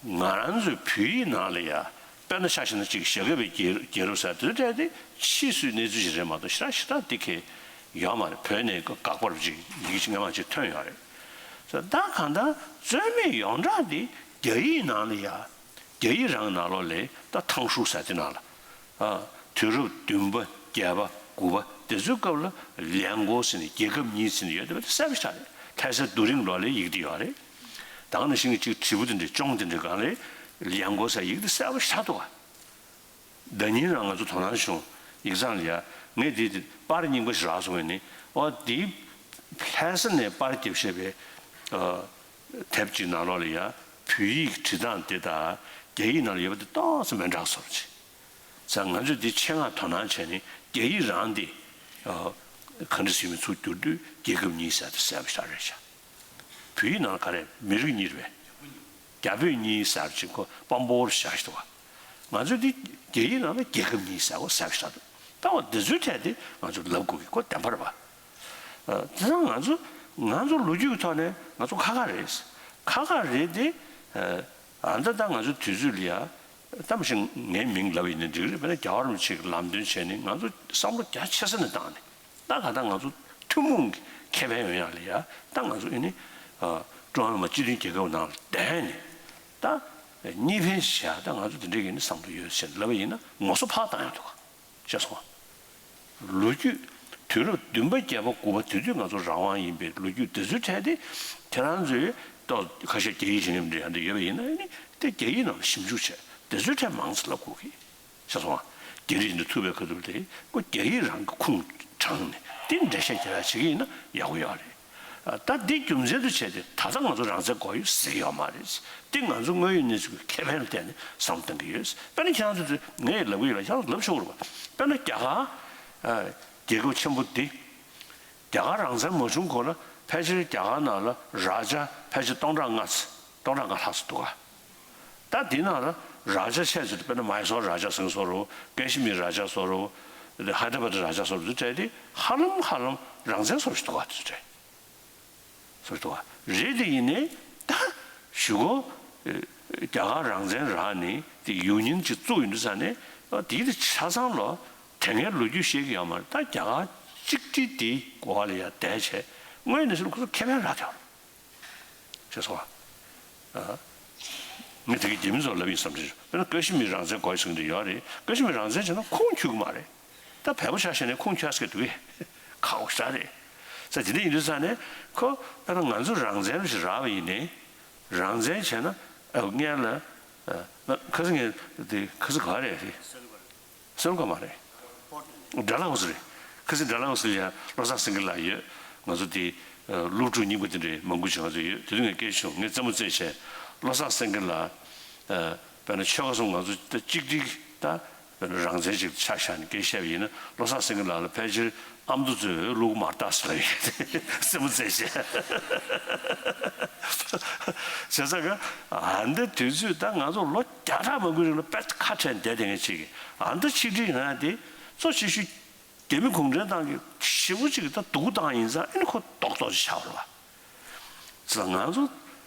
ང་རང་ཚོའི་བོད་ཡིག་ནང་ལ་ཡ། དཔེར་ན་ཆ་བཞག་ན་ཅིག་ཞྭ་སྒབ་པའི་རྒྱལ་རྒྱལ་རབས་ཟེར་དེ་ཚོ་སྤྲད་དེ་ཕྱིས་སུའི་གནས་ཚུལ་ཞིག་རེད་མ་གཏོགས་ཞེ་དྲག་ཞེ་དྲག་འདི་གས་ཡོད་མ་རེད། བོད་ནས་དགག་པར་ཅིག་ཡི་གེ་ཅིག་སྔ་མ་ཅིག་ཐོན་ཡོད་རེད། ད་གང་ལྟར་རྩོད་མེད་ཡོངས་གྲགས་འདི་རྒྱ་ཡིག་ནང་ལ་ཡ། རྒྱ་ཡིག་རང་ནང་ལོགས་ལ་ད་ཐང་ཧྲུའུ་ཟེར་དེ་ནང་ལ། ཨ། དུས་རབས་བདུན་པ་བརྒྱད་པ་དགུ་པ་དེ་ཚོའི་སྐབས་ལ་ལན་གོ་ཟེར་ནས་རྒྱལ་ཁབ་གཉིས་ཟེར་ནས་ཡོད་དེ་བ་དེ་གསལ་པོ་ཞིག་རེད། ལྷ་སའི་རྡོ་རིང་ལོགས་ལ་ཡིག་དེ་ཡོད་རེད། ད་ག་ནང་བཞིན་གྱི་གཅིག་དྲིལ་བུ་དེ་འདྲའི་ཅོང་དེ་འདྲའི་སྒང་ལ་ལན་གོ་ཟེར་ཡིག་དེ་གསལ་པོ་ཞིག་འདུག་ག་ཟླ་ཉིན་རང་ང་ཚོ་དོ་སྣང་བྱུང་། ཡིག་ཚང་ལ་ཡ། ངས་འདི་འདི་པར་རྙིང་པ་ཞིག་རག་སོང་བས་ནི། ཨོ་འདི་ལྷ་ས་ནས་པར་རྒྱབ་བཞག་པའི་ཨ་དེབ་ཅིག་ནང་ལོགས་ལ་ཡ། བོད་ཡིག་བྲིས་སྟངས་དེ་དང་རྒྱ་ཡིག་ནང་ལ་ཡོད་པ་དེ་ཏོག་ཙམ་མི་འདྲ་བཟོ་འདྲ་ཅིག་ཙང་ང་ཚོས་འདི་ཆེད་མངགས་དོ་སྣང་བྱས་ནས་རྒྱ་ཡིག་རང་འདི་ཨ་ག་འདྲ་ཟེར་མིན་ཚུར་བསྒྱུར་དུས་རྒྱལ་ཁབ་གཉིས་ཟེར་དེ་གསལ་པོ་ཞིག་རེད་ཤག་བོད་ཡིག་ནང་ལ་ག་རེ་མི་རིགས་གཉིས་རེད་པས། རྒྱ་བོད་གཉིས་ཟེར་ཅིག་ཁོ་དཔང་པོར་བཞག་ཞིག་འདུག་བ། ང་ཚོས་འདི་རྒྱ་ཡིག་ནང་ལ་རྒྱལ་ཁབ་གཉིས་ཟེར་གོ་གསལ་པོ་ཞིག་འདུག་ད་འོ་འདི་ཚོའི་གྲས་དེ་ང་ཚོས་ལབ་དགོས་ཀྱི་ཁོ་བདེན་པ་རེད་པ། ཨ། དེ་ཚང་ང་ཚོ་ང་ཚོ་ལོ་རྒྱུས་ཀྱི་ཐོག་ནས་ང་ཚོ་ཁག་ཁག་རེད། ཁག་ཁག་རེད་དེ། ཨ། ད་ལྟ་ང་ཚོ་དུས་ཚོད་ལ་ཡ། ད་མ་གཞི་ངའི་མིང་ལབ་ཡིན་ན་འགྲིག་རེད། དཔེར་ན་རྒྱལ་བ་རིན་པོ་ཆེ་གི་ལམ་སྟོན་བྱས་ནས་ང་ཚོ་བསམ་བློ་རྒྱ་ཆེ་ས་ནས་བཏང་ནས། ད་ག་ད་ང་ཚོ་ཐུན་མོང་གི་ཁེ་ཕན་ཡོང་ཡག་ལ་ཡ། ད་ང་ཚོ་ཨེ་ནི་ཨ་ཀྲུང་ཧྭ་མི་དམངས་སྤྱི་མཐུན་རྒྱལ་ཁབ་ནང་ལ་བསྡད་ནས་ད་གཉིས་ཕན་བྱས། ད་ང་ཚོ་དེ་འདྲའི་གི་ནི་བསམ་བློ་ཡོད་ཟེར་ལབ་པ་ཡིན་ན་ངོ་སོ་ཕར་བཏང་ཡག་འདུག་ག་ཤེས་སོང་ང་། ལོ་རྒྱུས་དུས་རབས་བདུན་པ་བརྒྱད་པ་དགུ་པ་དེ་དུས་ང་ཚོ་རང་དབང་ཡིན་པའི་ལོ་རྒྱུས་དེ་ཚོའི་གྲས་དེ་ཁྱེད་རང་ཚོས་ཏོག་ཁ་ཤས་རྒྱ་ཡིག་ཤེས་མཁན་འདྲ་ཡང་འདྲ་ཡོད་པ་ཡིན་ན་ཨེ་ནི་དེ་རྒྱ་ཡིག་ནང་ལ་ཞིབ་འཇུག་བྱས་དེ་ཚོའི་གྲས་མང་ཙམ་ལབ་དགོས་ཀྱི། ཤེས་སོང་ང་། རྒྱ་རིགས་འདི་ཐུབ་པའི་ཁ་ཐུག་དེ་ཁོ་རྒྱ་ཡིག་རང་གི་ཁུངས་དྲངས་ནས་དེ་འགྲེལ་བཤད་རྒྱག་ཡག་བྱེད་ཀྱི་ཡིན་ན་ཡག་པོ་ཡོད་རེད། ཨ། ད་འདི་རྒྱུ་མཚན་དུ་བྱས་ཏེ་ད་ལྟ་ང་ཚོ་རང་བཙན་དགོས་ཡོད་ཟེར་གྱི་ཡོད་མ་རེད། འདི་ང་ཚོ་དངོས་ཡོད་གནས་ཚུལ་གྱི་ཁེ་ཕན་ལ་བརྟེན་ནས་བསམ་བཏང་གི་ཡོད། དཔེར་ན་ཁྱེད་རང་ཚོ་ཚོས་ངས་ལབ་གི་ཡོད་ལ་ཁྱེད་རང་ཚོ་ལབ་ཆོག་གི་རེད་པ། དཔེར་ན་རྒྱ་གར་ཨ་རྒྱལ་ཁབ་ཆེན་པོ་འདི་རྒྱ་གར་རང་བཙན་མ་བྱུང་གོང་ལ་ཕལ་ཆེར་རྒྱ་གར་ནང་ལ་རཱ་ཇ་ཕལ་ཆེར་སྟོང་ཕྲག་ལྔ་ཙམ་སྟོང་ཕྲག་ལྔ་ལྷག་ཙམ་འདུག་ག་ད་འདི་ནང་ལ་རཱ་ཇ་ཆེ་ཤོས་དཔེར་ན་མའི་སོར་རཱ་ཇ་ཟེར་མཁན་བཟོ་འདྲ་བོ། ཀ་ཤི་མིར་རཱ་ཇ་བཟོ་འདྲ་བོ། ཧའི་ད་ར་བཱད་རཱ་ཇ་བཟོ་འདྲ་བོ་དེ་ཚོ་གྲས་དེ་ཧ་ལམ་ཧ་ལམ་རང་བཙན་བཟོ་འདྲ་ཞིག་འདུག་ག་དེ་ཚོ་གྲས། བཟོ་འདྲ་བོ་རེད། དེ་ཡིན་ནའི་ད་གཞུག་གུ་རྒྱ་གར་རང་བཙན་རག་ནས་དེ་ཡུ་ནི་ཡན་ཅིག་བཙུགས་ཡོང་དུས་ཙ་ནས་དེའི་དེ་ཆ་ཚང་ལ་དེ་སྔའི་ལོ་རྒྱུས་ཤེས་ཀྱི་ཡོད་མ་རེད། ད་རྒྱ་གར་གཅིག་སྒྲིལ་དེའི་འོག་ལ་ཡར་བསྡད་བྱས་དངོས་གནས་ཟེར་ན་ཁོ་ཚོ་ཁེ་ཕན་རག་བསྡད་ཡོད་རེད། ཤེས་སོང་ང་། ཨ། ངས་དེ་གའི་རྒྱ་མི་ཚོར་ལབ་ཡིན་བསམ་གྱི་རེད། དཔེར་ན་ཀ་ཤི་མིར་རང་བཙན་དགོས་ཟེར་གྱི་འདྲ་ཡོད་རེད། ཀ་ཤི་མིར་རང་བཙན་བྱས་ན་ཁུངས་འཁྱོལ་གྱི་མ་རེད། ད་བལ་པོ་ཆ་བཞག་ནས་ཁུངས་འཁྱོལ་ས་གི་འདུག་གས། ཁག་པོ་ཞེ་དྲག་རེད། ས་དེ་འདྲ་ཡིན་དུས་ཙ་ནས་ཁོ་དཔེར་ན་ང་ཚོ་རང་བཙན་རེ་ཞིག་རག་པ་ཡིན་ནའི་རང་བཙན་བྱས་ན་ ཨ་ངས་ལ་ཨ་ཁ་སང་ངས་དེ་ཁ་སང་ག་རེད་རེད། སེམས་ཁ་མ་རེད། སྒྲ་ལ་འོ་སི་རེད། ཁ་སང་སྒྲ་ལ་འོ་སི་ལ་ཡ་བློ་བཟང་སེང་གེ་ལགས་ཡོད། ང་ཚོ་དེ་སློབ་ཕྲུག་རྙིང་པ་དེ་འདྲའི་མང་པོ་ཞིག་ང་ཚོ་ཡོད། དེ་དུས་ངས་སྐད་ཆ་བྱུང་། ངས་རྩེད་མོ་རྩེས་བྱས་བློ་བཟང་སེང་གེ་ལགས་དཔེར་ན་ཆོལ་ཁ་གསུམ་ང་ཚོ་ད་གཅིག་སྒྲིལ་ད་དཔེར་ན་རང་བཙན་ཅིག་ཆ་བཞག་ནས་སྐད་ཆ་བཤད་པ་ཡིན་ན་བློ་བཟང་སེང་གེ་ལགས་ལ་ཕལ་ཆེར་ཨ་མདོ་ཚོས་འོས་བླུག་མ་རྟགས་ཟེར་ཡོད། རྩེད་མོ་རྩེས་བྱས། བྱས་ཙང་ག་ཨ་འདི་དུས་ཚོད་ད་ང་ཚོ་ལོ་བརྒྱ་ཕྲག་མང་པོའི་རིང་ལ་དཔེ་ཁ་བྲལ་བསྡད་དེ་ངས་ཅིག་ཨ་འདི་ཆིག་སྒྲིལ་ཡོང་ཡ་དེ་གཙོ་ཆེ་ཤོས་རྒྱ་མི་གུང་ཁྲན་ཏང་གི་ཞེ་པོ་ཅིག་ད་སྡུག་བཏང་ཡིན་ཙང་ཨ་ནི་ཁོ་རྡོག་རྡོག་ཅིག་ཆགས་པ་རེད་བ། ཙང་ང་ཚོ་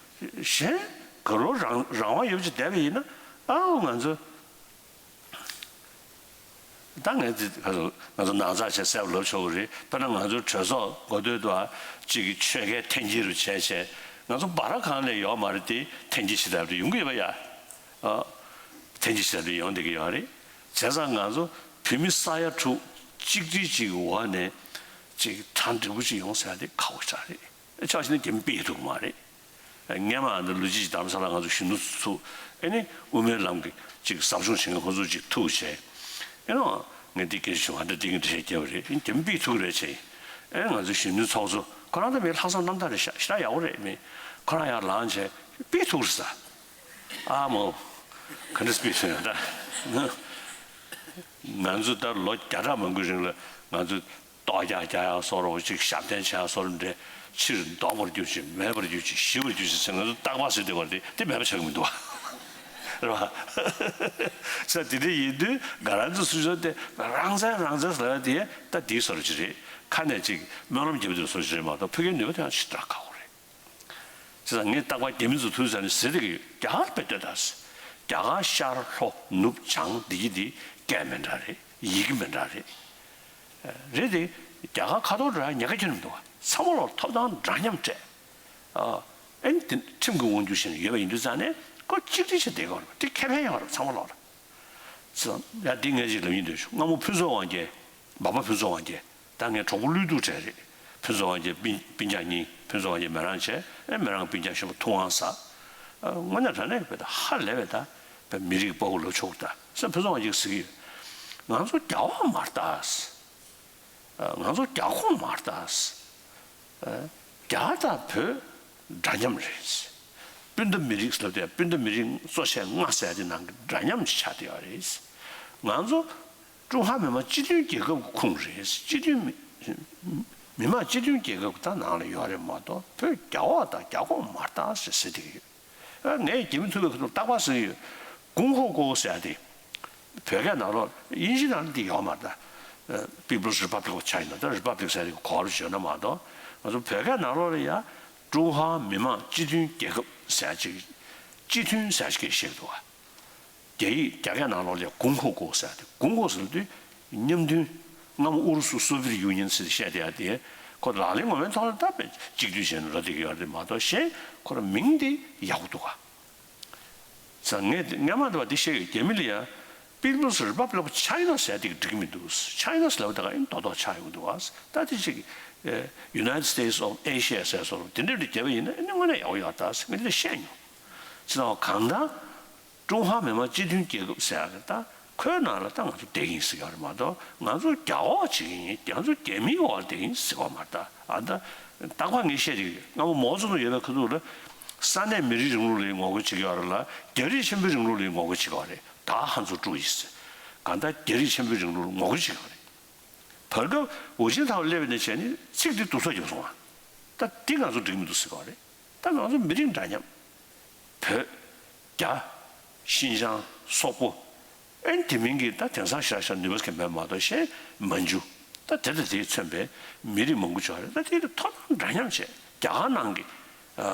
གཞན་ག་ལོ་རང་རང་དབང་ཡོད་པ་ཅིག་བསྡད་པ་ཡིན་ན་ཨའོ་ང་ཚོ། ད་ངས་འདི་ཁ་སང་ང་ཚོ་ནང་ཚགས་བྱས་གསལ་པོ་ལབ་ཆོག་གི་རེད། དཔེར་ན་ང་ཚོའི་གྲོས་ཚོགས་འགོ་སྟོད་དུ་ཨ་གཅིག་གི་ཆོལ་ཁའི་འཐེན་འཁྱེར་རུ་བྱས་བྱས་ང་ཚོ་འབའ་ར་གང་ལས་ཡོག་མ་རེད་དེ་འཐེན་འཁྱེར་བྱེད་ཐབས་རེ་ཡོང་གི་ཡོད་པ་ཡ། ཨ་འཐེན་འཁྱེར་བྱེད་ཐབས་རེ་ཡོང་བསྡད་ཀྱི་ཡོད་རེད། བྱས་ཙང་ང་ཚོ་བོད་མི་ས་ཡ་དྲུག་གཅིག་སྒྲིལ་གཅིག་གི་འོག་ནས་གཅིག་གྲ་འགྲིག་པོ་ཅིག་ཡོང་ཟེར་ཡ་དེ་ཁག་པོ་ཆགས་རེད། ཆ་བཞག་ན་རྒྱ་མི་སྤེལ་ཐུབ་ཀྱི་མ་རེད། སྔས་མ་ཨ་ནི་ལོ་གཅིག་ཅིག་རྡ་རམ་ས་ལ་ང་ཚོ་གཞོན་ནུ་ཚོ་ཚུགས་ཨེ་ནི་དབུ་མའི་ལམ་གྱི་ཅིག་ཟབ་སྦྱོང་བྱེད་མཁན་ཁོ་ཚོ་ཅིག་ཐུག་བྱས་ཨེ་ནོ་ངས་འདི་སྐད་ཆ་བྱུང་ཨ་འདྲ་འདི་གི་འདྲ་བཤད་རྒྱབ་པ་རེད། ཨེ་རྒྱ་མི་སྤེལ་ཐུབ་ཀྱི་རེད་བྱས་ཨེ་ང་ཚོ་གཞོན་ནུ་ཚོགས་གཙོ་ཁོ་རང་ད་མི་ལྷག་བསམ་རྣམ་དག་རེད་ཤག་ཞེ་དྲག་ཡག་པོ་རེད། མི་ཁོ་རང་ཡར་ལངས་བྱས་སྤེལ་ཐུབ་ཀྱི་རེད་ས། ཨ་མོ་ག་འདྲ་སྤེལ་ཐུབ་ཡོང་ད། ང་ཚོ་ད་ལོ་བརྒྱ་ཕྲག་མང་པོའི་རིང་ལ་ང་ཚོ་ལྟོ་རྒྱག་རྒྱག་ཡག་བཟོ་འདྲ་ཅིག་ཞབས་བརྟན་བྱེད་ཡག་བཟོ་འདྲ་འདྲས་ཕྱིར་ལྡོག་པར་གྱུར་ཅིག་མེད་པར་གྱུར་ཅིག་ཤི་བར་གྱུར་ཅིག་ཟེར་ང་ཚོ་རྟག་པར་ཟེར་བསྡད་པ་དེ་དེ་མེད་པ་ཆགས་ཀྱི་མི་འདུག་བ། རེད་བ། ས་དེ་འདྲ་ཡིན་དུས་ང་རང་ཚོ་སུ་ཚོ་དེ་རང་བཙན་རང་བཙན་ཟེར་ཡག་དེ་ད་དེའི་བཟོ་འདྲ་ཅིག་རེད། ཁ་ནས་ཅིག་སྨོན་ལམ་རྒྱབ་དུས་བཟོ་འདྲ་ཅིག་རེད་མ་གཏོགས་ཕ་གིའི་ནུས་པ་དེ་ཡང་ཞེ་དྲག་ཁག་པོ་རེད། བྱས་ཙང་ངས་རྟག་པར་རྒྱ་མི་ཚོ་ཐུག་ཙང་ནས་ཟེར་བསྡད་ཀྱི་ཡོད། རྒྱ་གར་དཔེ་ལྟོས་དང་། རྒྱ་གར་ཤར་ལྷོ་ནུབ་བྱང་འདི་གི་འདི་སྐད་མི་འདྲ་རེད། ཡི་གེ་མི་འདྲ་རེད། རེད་དེ། རྒྱ་གར་ཁ་ཐོར་ར་ཉེན་ཁ་ཁྱོན་མི་འདུག་བ། ཚང་མ་ལོག་ཐོབ་ཐང་འདྲ་མཉམ་སྤྲད། ཨ་ཨེ་ནི་དེ་ཁྲིམས་ཀྱི་དབང་སྒྱུར་བྱས་ནས་ཡོད་པ་ཡིན་དུས་ཙང་ནས་ཁོ་གཅིག་སྒྲིལ་བྱས་བསྡད་དགོས་རེད། དེ་ཁེ་ཕན་ཡོང་རེད་ཚང་མ་ལོག་ལ། ཙང་ཡ་འདི་ངས་ཅིག་ལབ་སྙིང་འདོད་བྱུང་། སྔ་མོ་ཕུན་ཚོགས་དབང་རྒྱལ། འབའ་པ་ཕུན་ཚོགས་དབང་རྒྱལ། ད་ངའི་གྲོགས་པོ་བློ་བདེ་གྲས་རེད། ཕུན་ཚོགས་དབང་རྒྱལ་སྤུན་སྤུན་ཀྱག་གཉིས་ཕུན་ཚོགས་དབང་རྒྱལ་མེ་རང་བྱས་ཨེ་མེ་རང་སྤུན་ཀྱག་གཞན་པ་ཐུབ་དབང་ཟེར། དངོས་གནས་དྲང་གནས་བས་ད་ཧ་ལས་པས་ད་བས་མི་རིགས་ཕྲུ་གུ་ལབ་ཆོག་གི་ད་སེམས་ཕུན་ཚོགས་དབང་རྒྱལ་ཟེར་གྱི་ཡོད། ང་ཚོ་རྒྱ་དབང་མ་རེད་ད། ང་ཚོ་རྒྱ་ཁོངས་མ་རེད་ད། རྒྱ་དང་བོད་འདྲ་མཉམ་རེད། སྤུན་ཟླ་མི་རིགས་ལབ་དེ་སྤུན་ཟླ་མི་རིགས་གཙོ་ཆེ་ལྔ་ཟེར་དེ་ནང་གི་འདྲ་མཉམ་ཆགས་བསྡད་ཡོད་རེད། ང་ཚོ་ཀྲུང་ཧྭ་མི་དམངས་སྤྱི་མཐུན་རྒྱལ་ཁབ་ཀྱི་ཁོངས་རེད། སྤྱི་མཐུན་མི་མི་དམངས་སྤྱི་མཐུན་རྒྱལ་ཁབ་ཀྱི་ད་ནང་ལ་ཡོད་རེད་མ་གཏོགས་བོད་རྒྱ་དབང་དང་རྒྱ་ཁོངས་མ་རེད་ད་ཟེར་ཟེར་བསྡད་ཀྱི་ཡོད། ཨ་ངས་རྒྱ་མི་ཐུག་པའི་ཁ་ཐུག་རྟག་པར་ཟེར་གྱི་ཡོད། 共和国ཟེར་ཡ་དེ། བོད་སྐད་ནང་ལོགས་དབྱིན་ཇི་ནང་ལ་འདི་ཡོད་མ་རེད་ད། People's Republic of China ད་Republic ཟེར་ཡ་དེ་གོ་བར་བརྗོད་ན་མ་གཏོགས་ང་ཚོ་བོད་སྐད་ནང་ལོགས་ལ་ཡ་ཀྲུང་ཧྭ་མི་དམངས་སྤྱི་མཐུན་རྒྱལ་ཁབ་ཟེར་ཡ་ཅིག་སྤྱི་མཐུན་ཟེར་ཡ་ཅིག་བཤད་འདུག་བ། རྒྱ་ཡིག་རྒྱ་སྐད་ནང་ལོགས་ལ་ཡ་共和国ཟེར་ཡ་དེ་共和ཟེར་དུས་མཉམ་མཐུན། སྔ་མོ་ཨུ་རུ་སུ་Soviet Union ཟེར་བཤད་བསྡད་ཡ་དེ་ཁོ་ལག་ལེན་ངོ་མའི་ཐོག་ལ་ད་དཔེ་གཅིག་སྡུད་བྱས་ནས་ལབ་བསྡད་ཀྱི་ཡོད་རེད་མ་གཏོགས་གཞན་ཁོ་རང་མིང་དེ་ཡག་པོ་འདུག་ག་ཙང་ངས་སྔ་མ་འདྲ་བ་འདི་བཤད་ཡོད། རྒྱ་མི་ལ་ཡ་People's Republic of China ཟེར་དེ་འགྲིག་གི་མི་འདུག China ཟེར་ལབ་ད་ག་ཨིན་རྡོག་རྡོག་ཆགས་ཡོང་གི་འདུག་བ། ད་དེ་ཅིག་United States of Asia ཟེར་སོགས་དེ་འདྲ་འདྲ་བརྒྱབ་པ་ཡིན་ན་ཨ་ནི་དངོས་གནས་ཡག་པོ་ཡོད་ད་ཟེར་ངས་འདི་འདྲ་བཤད་མྱོང་། ཙང་གང་ལྟར་ཀྲུང་ཧྭ་མི་དམངས་སྤྱི་མཐུན་རྒྱལ་ཁབ་ཟེར་ཡག་གི་ད་ཁོའི་ནང་ལ་ད་ང་ཚོ་བསྡད་ཀྱི་ཡིན་ཟེར་གྱི་ཡོད་རེད་མ་གཏོགས་ང་ཚོ་རྒྱ་འོག་བྱེད་ཀྱི་ཡིན། ང་ཚོ་རྒྱ་མིའི་འོག་ལ་བསྡད་ཀྱི་ཡིན་ཟེར་གྱི་ཡོད་མ་རེད་ད། ཨ་ད་རྟག་པར་ངས་བཤད་ཀྱི་ཡོད། སྔ་མོ་མའོ་ཙེ་ཏུང་ཡོད་པའི་ཁ་ཐུག་ལ་ས་གནས་མི་རིགས་རིང་ལུགས་ལ་ངོ་རྒོལ་བྱེད་ཀྱི་ཡོད་རེད་ལ་རྒྱ་རིགས་ཆེན་པོའི་རིང་ལུགས་ལ་ངོ་རྒོལ་བྱེད་ཀྱི་ཡོད་རེད། ད་ཧང་ཚུ་ཀྲུའུ་ཡིས་གང་ལྟར་རྒྱ་རིགས་ཆེན་པོའི་རིང་ལུགས་ལ་ངོ་རྒོལ་བྱེད་ཀྱི་ཡོད་རེད། བར་སྐབས་ཧུ་ཅིན་ཐའོ་སླེབས་པ་ནས་བྱས་ནས་ཚིག་འདི་སྡུག་ཚོགས་བརྒྱབ་སོང་བ། ད་འདི་ང་ཚོ་འགྲིག་མི་འདུག་ཟེར་གྱི་ཡོད་རེད། ད་ང་ཚོ་མི་རིགས་འདྲ་མཉམ། བོད། རྒྱ། ཤིན་ཅང་། སོག་པོ། ཨེ་དེ་མིན་གྱི་ད་དེང་སང་ཤ་ཤ་ནུས་པ་ཟེར་མཁན་མེད་མ་གཏོགས་གཞན་མན་ཇུ། ད་དེ་དང་དེས་མཚོན་པའི་མི་རིགས་མང་པོ་ཅིག་ཡོད་རེད། ད་དེ་ལ་ཐོབ་ཐང་འདྲ་མཉམ་བྱས། རྒྱ་གར་ནང་གི་ཨ་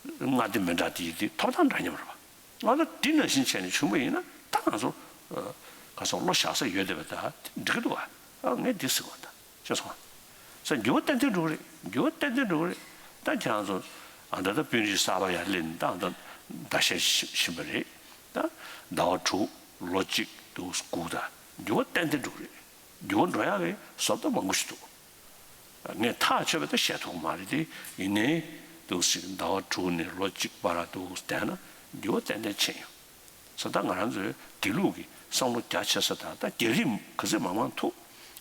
མངའ་སྡེ་མི་འདྲ་དེ་ཡི་དེ་ཐོབ་ཐང་འདྲ་མཉམ་རེད་པ། ང་ཚོ་འདི་ནང་བཞིན་བྱས་ནས་བྱུང་བ་ཡིན་ན་ད་ང་ཚོ་ཨ་ག་སོང་བློ་བཞག་ས་ཡོད་བསྡད་པ་ད་འགྲིག་གི་འདུག་ག་ཨ་ངས་འདི་ཟེར་བ་ད། ཤེས་སོང་། ས་འགྱུར་བ་ཏན་ཏན་འགྲོ་གི་རེད། འགྱུར་བ་ཏན་ཏན་འགྲོ་གི་རེད། ད་ཁྱེད་རང་ཚོ་ཨ་ད་ད་དཔོན་རིགས་གསར་པ་ཡར་སླེབས་ནས་ད་ཨ་ད་ཟླ་ཤས་ཕྱིན་པ་རེད། ད་ཟླ་བ་དྲུག་ལོ་གཅིག་འདུག་སྒུག་ད་འགྱུར་བ་ཏན་ཏན་འགྲོ་གི་རེད། འགྱུར་བ་འགྲོ་ཡག་གི་བཟོ་ལྟ་མང་པོ་ཞིག་འདུག་ངས་ཐག་ཆོད་པ་ད་བཤད་ཐུབ་ཀྱི་མ་རེད་དེ་ཡིན་ནའི་འདུག་ཟླ་བ་དྲུག་ནས་ལོ་གཅིག་བར་འདུག་བསྡད་ན་ འགྱུར་བ་ཏན་ཏན་ཕྱིན་ཡོད། ས་ད་ང་རང་ཚོའི་དེ་ལུགས་ཀྱི་བསམ་བློ་རྒྱ་ཆེ་ས་དང་ད་རྒྱ་རིགས་ག་ཚོད་མང་མང་ཐུག་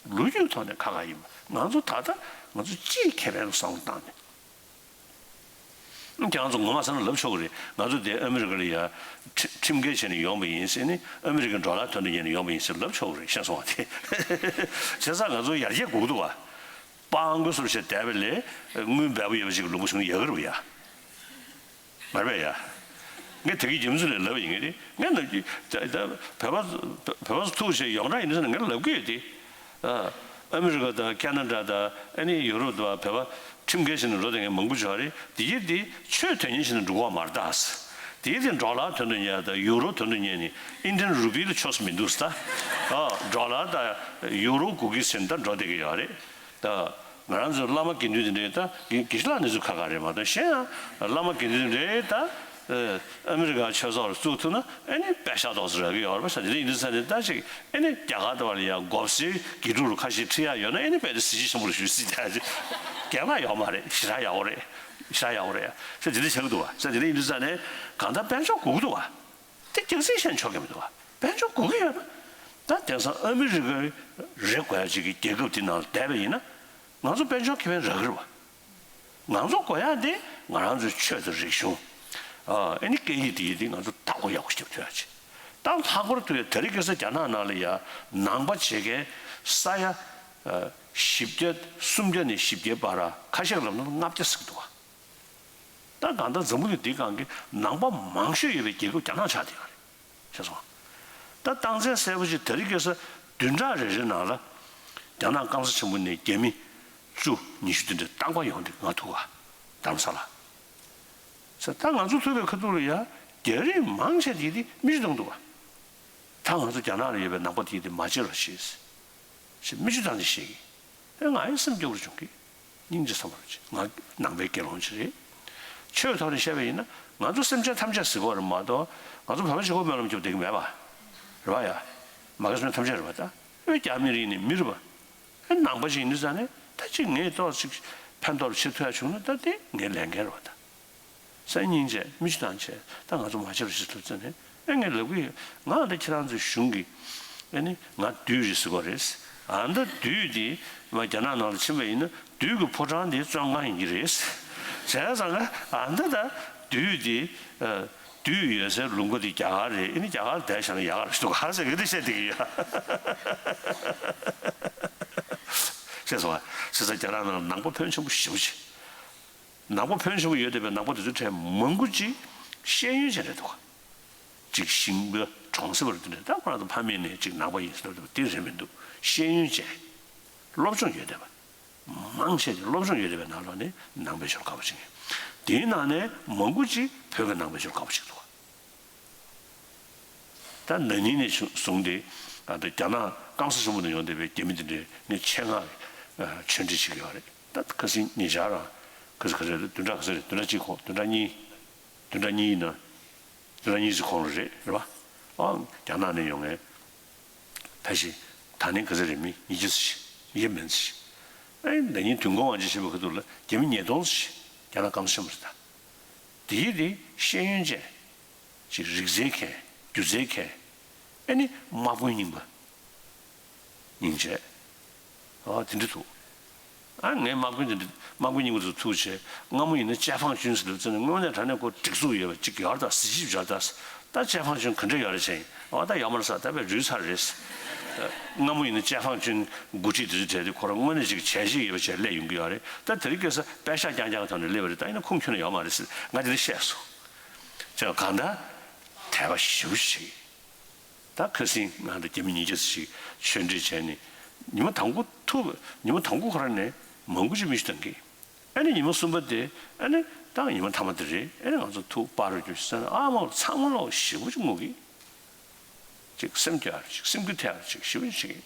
ལོ་རྒྱུས་ཐོག་ནས་ཁ་ཁ་ཡིན་པ་ང་ཚོ་ད་ལྟ་ང་ཚོ་སྤྱིའི་ཁེ་ཕན་ལ་བསམ་བློ་བཏང་ནས། ཁྱེད་རང་ཚོ་ངོ་མ་བསམ་ན་ལབ་ཆོག་གི་རེད། ང་ཚོ་དེ་ཨ་མི་རི་ཀ་ལ་ཡ་ཁྲིམས་ཁྲིམས་འགལ་བྱས་ནས་ཡོང་པ་ཡིན་ཟེར་ནས་ཨ་མི་རི་ཀའི་ཌོ་ལར་དོན་དུ་ཉན་ནས་ཡོང་པ་ཡིན་ཟེར་ལབ་ཆོག་གི་རེད་ཤེས་སོང་བ་དེ། བྱས་ཙང་ང་ཚོ་ཡར་རྒྱས་དགོས་ཀྱི་འདུག་བ། སྤང་དགོས་སོར་བཤད་བསྡད་པ་ལས་དངུལ་འབེལ་པོ་ཡོད་པ་ཅིག་ལུང་པ་བྱུང་ཡག་གི་རེད་བ་ཡ། མ་རེད་པས་ཡ། ངས་དེ་གི་རྒྱུ་མཚན་ལས་ལབ་ཡིན་གྱི་རེད། ངས་ནམ་རྒྱུན་ད་ད་བོད་པ་བོད་པ་ཚོ་ཐུག་བྱས་ཡོངས་གྲགས་ཡིན་ན་ངས་ལབ་གི་ཡོད་དེ། ཨ་ཨ་མི་རི་ཀ་དང་ཁ་ན་ཌ་དང་ཨ་ནི་ཡུ་རོབ་དང་བོད་པ་ཁྲིམས་འགལ་བྱས་ནས་འགྲོ་བསྡད་མཁན་མང་པོ་ཅིག་ཡོད་རེད། དེ་ཡིན་དེ་ཆོས་དོན་གཉེར་བྱས་ནས་འགྲོ་གི་ཡོད་མ་རེད་ད། དེ་ཡིན་དེ་ཌོ་ལར་དོན་དུ་གཉེར་དང་ཡུ་རོ་དོན་དུ་གཉེར་ནས་ཨིན་ཌི་ཡན་རུ་པི་ལ་ཆོས་སུ་མི་འདུག་ཟེར་ད། ཨ་ཌོ་ལར་དང་ཡུ་རོ་དགོས་ཀྱི་ཟེར་ནས་ད་འགྲོ་བསྡད་ཀྱི་ཡོད་རེད་ད། ང་རང་ཚོའི་བླ་མ་དགེ་འདུན་དེ་འདྲའི་ད་དགེ་དགེ་བཤེས་ལགས་གནས་ཚུལ་ཁག་ཁག་རེད་མ་གཏོགས་གཞན་ཡང་བླ་མ་དགེ་འདུན་དེ་འདྲའི་ད་ཨ་མི་རི་ཀ་ཆོས་ཚོགས་ལ་བཙུགས་ཐུབ་ན་ཨ་ནི་པད་ཤག་ཏོག་ཙམ་རག་གི་ཡོད་རེད་པ། ས་དེ་འདྲ་ཡིན་དུས་ས་ནས་ད་ཅིག་ཨ་ནི་རྒྱ་གར་དུ་བ་ལ་ཡང་མགོ་སེར་དགེ་ཕྲུག་ལ་ཁ་ཤས་ཁྲིད་ཡག་ཡོད་ན་ཨ་ནི་རྦད་དེ་གཟི་བརྗིད་ཆེན་པོ་རེད་ཞུ་སྲིད་ད་ཅིག་རྒྱ་ནག་ཡོད་མ་རེད། ཞེ་དྲག་ཡག་པོ་རེད། ཞེ་དྲག་ཡག་པོ་རེད། ས་དེ་འདྲ་ཆགས་ཀྱི་འདུག་བ། ས་དེ་འདྲ་ཡིན་དུས་ས་ནས་གང་ལྟར་དཔལ་འབྱོར་དགོས་ཀྱི་འདུག་བ། དེ་རྒྱག་རྩིས་བྱས་ཆོག་གི་མི་འདུག་བ། དཔལ་འབྱོར་དགོས་ཀྱི་ཡོད་ན། ད་དེང་སང་ཨ་མི་རི་ཀའི་རེ་དགོས་ཡ་ཅིག་གི་རྒྱལ་ཁབ་དེ་ནང་ལ་བསྡད་པ་ཡིན་ན། ང་ཚོ་དཔལ་འབྱོར་ཁེ་ཕན་རག་གི་རེད་བ། ང་ཚོ་དགོས་ཡ་དེ་ང་རང་ཚོའི་ཆོས་དང་རིག་གཞུང་། ཨ་ཨ་ནི་སྐད་ཡིག་དེ་ཡིན་དེ་ང་ཚོ་བདག་པོ་ཡག་པོ་ཞིག་ཐུབ་ཡ་ཅིག་ད་ལྷག་པར་དུ་ཡ་དེ་རིང་ཁ་སང་རྒྱ་ནག་ནང་ལ་ཡ་ནང་པ་བྱེད་མཁན་ས་ཡ་ཨ་བཞི་བརྒྱ་སུམ་བརྒྱ་ནས་བཞི་བརྒྱའི་བར་ཁ་ཤས་ལབ་ན་ལྔ་བརྒྱ་ཟིན་འདུག་བ། ད་གང་ལྟར་འཛམ་བུ་གླིང་འདིའི་སྒང་གི་ནང་པ་མང་ཤོས་ཡོད་པའི་རྒྱལ་ཁབ་རྒྱ་ནག་ཆགས་བསྡད་ཡོད་རེད། ཤེས་སོང་། ད་རྟགས་མཚན་གསལ་པོ་ཞིག་དེ་རིང་ཁ་སང་བདུན་ཕྲག་རེ་རེའི་ནང་ལ་རྒྱ་ནག་སྐམ་ས་ཆེན་པོ་ནས་རྒྱ་མི་བཅུ་ཉི་ཤུ་དེ་འདྲ་རྟག་པར་ཡོང་དུས་ང་ཐུག་ག་རྡ་རམ་ས་ལ། ས་ད་ང་ཚོ་ཐུག་པའི་ཁ་ཐུག་ལ་ཡ་རྒྱ་རིགས་མང་ཆེ་དེ་དེ་མིག་ཆུ་བཏང་འདུག་ག་ད་ང་ཚོ་རྒྱ་ནག་ལ་ཡོད་པའི་ནང་པ་དེ་དེ་མ་བརྗེད་རོགས་བྱེད། ཞེས་མིག་ཆུ་བཏང་ནས་བཤད་ཀྱི། ཨེ་ང་ཡང་སེམས་སྐྱོ་པོ་བྱུང་གི། སྙིང་རྗེ་ཚ་པོ་རེད། ང་ནང་པའི་དགེ་སློང་ཅིག་རེད། ཆོས་ཐོག་ནས་བཤད་པ་ཡིན་ན་ང་ཚོ་སེམས་ཅན་ཐམས་ཅད་ཟེར་གྱི་ཡོད་རེད་མ་གཏོགས་ང་ཚོ་བོད་པ་གཅིག་པོ་སྨོན་ལམ་རྒྱབ་བསྡད་ཀྱི་མེད་པ། རེད་པ་ཡ། མ་གི་སེམས་ཅན་ཐམས་ཅད་རེད་པ་ད། ཨེ་རྒྱ་མི་རིགས་ནི་མི་རེད་པ། ཨེ་ནང་པ་ཅིག་ཡིན་དུས་ཙང་ནས་ད་ཅིག་ངས་ཏོག་ཅིག་ཕན་ཐོགས་ལ་བྱེད་ཐུབ་ཡ་བྱུང་ན་ད་དེ་ངའི་ལས་འགན་རེད་པ་ད། སང་ཉིན་བྱས་མིག་ཆུ་བཏང་བྱས་ད་ང་ཚོ་མ་བྱེད་རོགས་ཞེས་ཐུབ་ཚོད་ནས་ཨེ་ངས་ལབ་གི་ཡོད། ང་ཨ་ད་ཁྱེད་རང་ཚོའི་གཞུང་གི་ཨེ་ནི་ང་བདུད་རེད་ཟེར་གོ་རེད། ཨ་ད་བདུད་དེ་མ་རྒྱ་ནག་ནང་ལ་ཕྱིན་པ་ཡིན་ན་བདུད་ཀྱི་ཕོ་བྲང་དེ་བཙོན་ཁང་ཡིན་གྱི་རེད། བྱས་ཙང་ང་ཨ་ད་ད་བདུད་དེ་ཨ་བདུད་ཡོད་སའི་ལུང་པ་དེ་རྒྱ་གར་རེད། ཨེ་ནི་རྒྱ་གར་བསྡད་བཞག་ན་ཡག་ག་རེད་འདུག་ག་ཟེར་གི་འདི་བཤད་བསྡད་ཀྱི་ཡོད། ཤེས་སོང་ང་། བྱས་ཙང་རྒྱ་ནག་ནང་ནང་པ་ཕོན་ཆེན་པོ་ཞེ་པོ་ཅིག་ནང་པ་ཕོན་ཆེན་པོ་ཡོད་བསྡད་པའི་ནང་པ་དེ་ཚོའི་གྲས་མང་པོ་ཅིག་ཤེས་ཡོན་ཅན་རེད་འདུག་ཅིག་ཞིང་པ་གྲོང་གསེབ་པ་རེད་འདུག་ད་ཁོ་རང་ཚོ་ཕ་མེས་ནས་ཅིག་ནང་པ་ཡིན་ཟེར་བ་དེ་རེད་མི་འདུག་ཤེས་ཡོན་ཅན། སློབ་སྦྱོང་ཡོད་བསྡད་པ། མང་ཆེ་ཅིག་སློབ་སྦྱོང་ཡོད་བསྡད་པའི་ནང་ལོགས་ནས་ནང་པའི་ཆོས་ལ་དགའ་པོ་བྱེད་མཁན། དེའི་ནང་ནས་མང་པོ་ཅིག་བོད་ཀྱི་ནང་པའི་ཆོས་ལ་དགའ་པོ་བྱེད་འདུག་ད་ན་ནིང་ནས་བཟུང་སྟེ་ཨ་ད་རྒྱ་ནག་སྐམ་ས་ཆེན་པོ་ནས་ཡོང་བསྡད་པའི་རྒྱ་མི་དེ་འདྲའི་ངས་ཆེད་མངགས་ཆོས་འབྲེལ་བྱེད་ཀྱི་ཡོད་རེད། ད་ཁ་སང་ཉེ་ཆར་རང་ཁ་སང་ག་ཚོད་རེད། བདུན་ཕྲག་ག་ཚོད་རེད། བདུན་ཕྲག་གཅིག་གོང་བདུན་ཕྲག་གཉིས། བདུན་ཕྲག་གཉིས་ཡིན་ན། བདུན་ཕྲག་གཉིས་ཙམ་གོང་ལ་རེད་རེད་པ། ཨ་རྒྱ་ནག་ནས་ཡོང་མཁན་ཕལ་ཆེར་ད་ནི་ག་ཚོད་རེད། མི་ཉིས་བརྒྱ་ཙམ་ཞིག་ཉིས་བརྒྱ་མན་ཙམ་ཞིག་ཨེ་ན་ནིང་བདུན་གོང་དབང་ཆེན་བཞེས་པའི་ཁ་ཐུག་ལ་རྒྱ་མི་ཉིས་སྟོང་ཙམ་ཞིག་རྒྱ་ནག་སྐམ་ས་ཆེན་པོ་རེད་ད། དེའི་རིགས་ཤེས་ཡོན་ཅན། ཅིག་རིག་རྩལ་མཁན། སྒྱུ་རྩལ་མཁན། ཨེ་ནི་དམག་དཔོན་རྙིང་པ། སྙིང་རྗེ། ཨ་དེ་འདྲ་འདུག་ཨ་ངས་དམག་དཔོན་དེ་འདྲ་དམག་དཔོན་རྙིང་པ་ཚོ་ཐུག་བྱས་སྔ་མོ་ཡིན་ན་ཅའེ་ཧྥང་ཅུན་ཟེར་ལབ་ཙང་ནས་དངོས་གནས་དྲང་གནས་ཁོ་སྒྲིག་འཛུགས་ཡོད་པ་ཅིག་ཡོད་རེད་ད། གཟི་བརྗིད་ཡོད་རེད་ད། ད་ཅའེ་ཧྥང་ཅུན་ག་འདྲ་ཡོད་རེད་ཟེར། ཨ་ད་ཡོད་མ་རེད་ཟེར། ད་དཔེ་རུལ་ཚར་རེད། སྔ་མོ་ཡིན་ན་ཅའེ་ཧྥང་ཅུན་འགོ་ཁྲིད་དེ་ཚོ་གྲས་དེ་ཁོ་རང་དངོས་གནས་ཅིག་བྱས་རྗེས་ཡོད་པ་བྱས་སླེབས་ཡོང་གི་ཡོད་རེད། ད་དེ་རིང་ཁ་སང་པད་ཤག་རྐྱང་རྐྱང་ཐོག་ནས་སླེབས་པ་རེད། ད་ཡིན་ན་ཁུངས་འཁྱོལ་ནས་ཡོད་མ་རེད་ཟེར་ང་དེ་འདྲ་བཤད་སོང་། ཅེས་གང་ལྟར་དད་པ་ཞེ་པོ་ཞིག་ད་ཁ་སང་ང་ཚོ་རྒྱ་མི་ཉིས་བརྒྱ་ཙམ་ཞིག་ཆོས་འབྲེལ་བྱས་ནས་ཉི་མ་དང་པོ་ཐུག་ཉི་མ་དང་པོ་ཁོ་རང་ནས་མང་པོ་ཅིག་མིག་ཆུ་བཏང་གི། ཨ་ནི་ཉི་མ་གསུམ་པ་དེ་ཨ་ནི་ད་ཉི་མ་མཐའ་མ་དེ་རེད། ཨ་ནི་ང་ཚོ་ཐུག་པར་རྒྱུ་ཟེར་ན་ཨ་མ་ཚང་མ་ལོག་ཞེ་པོ་ཅིག་ངུ་གི། ཅིག་སེམས་སྐྱོ་བ་ཅིག་སེམས་འགུལ་ཐེབས་པ་ཅིག་ཞེ་པོ་ཅིག་བྱེད་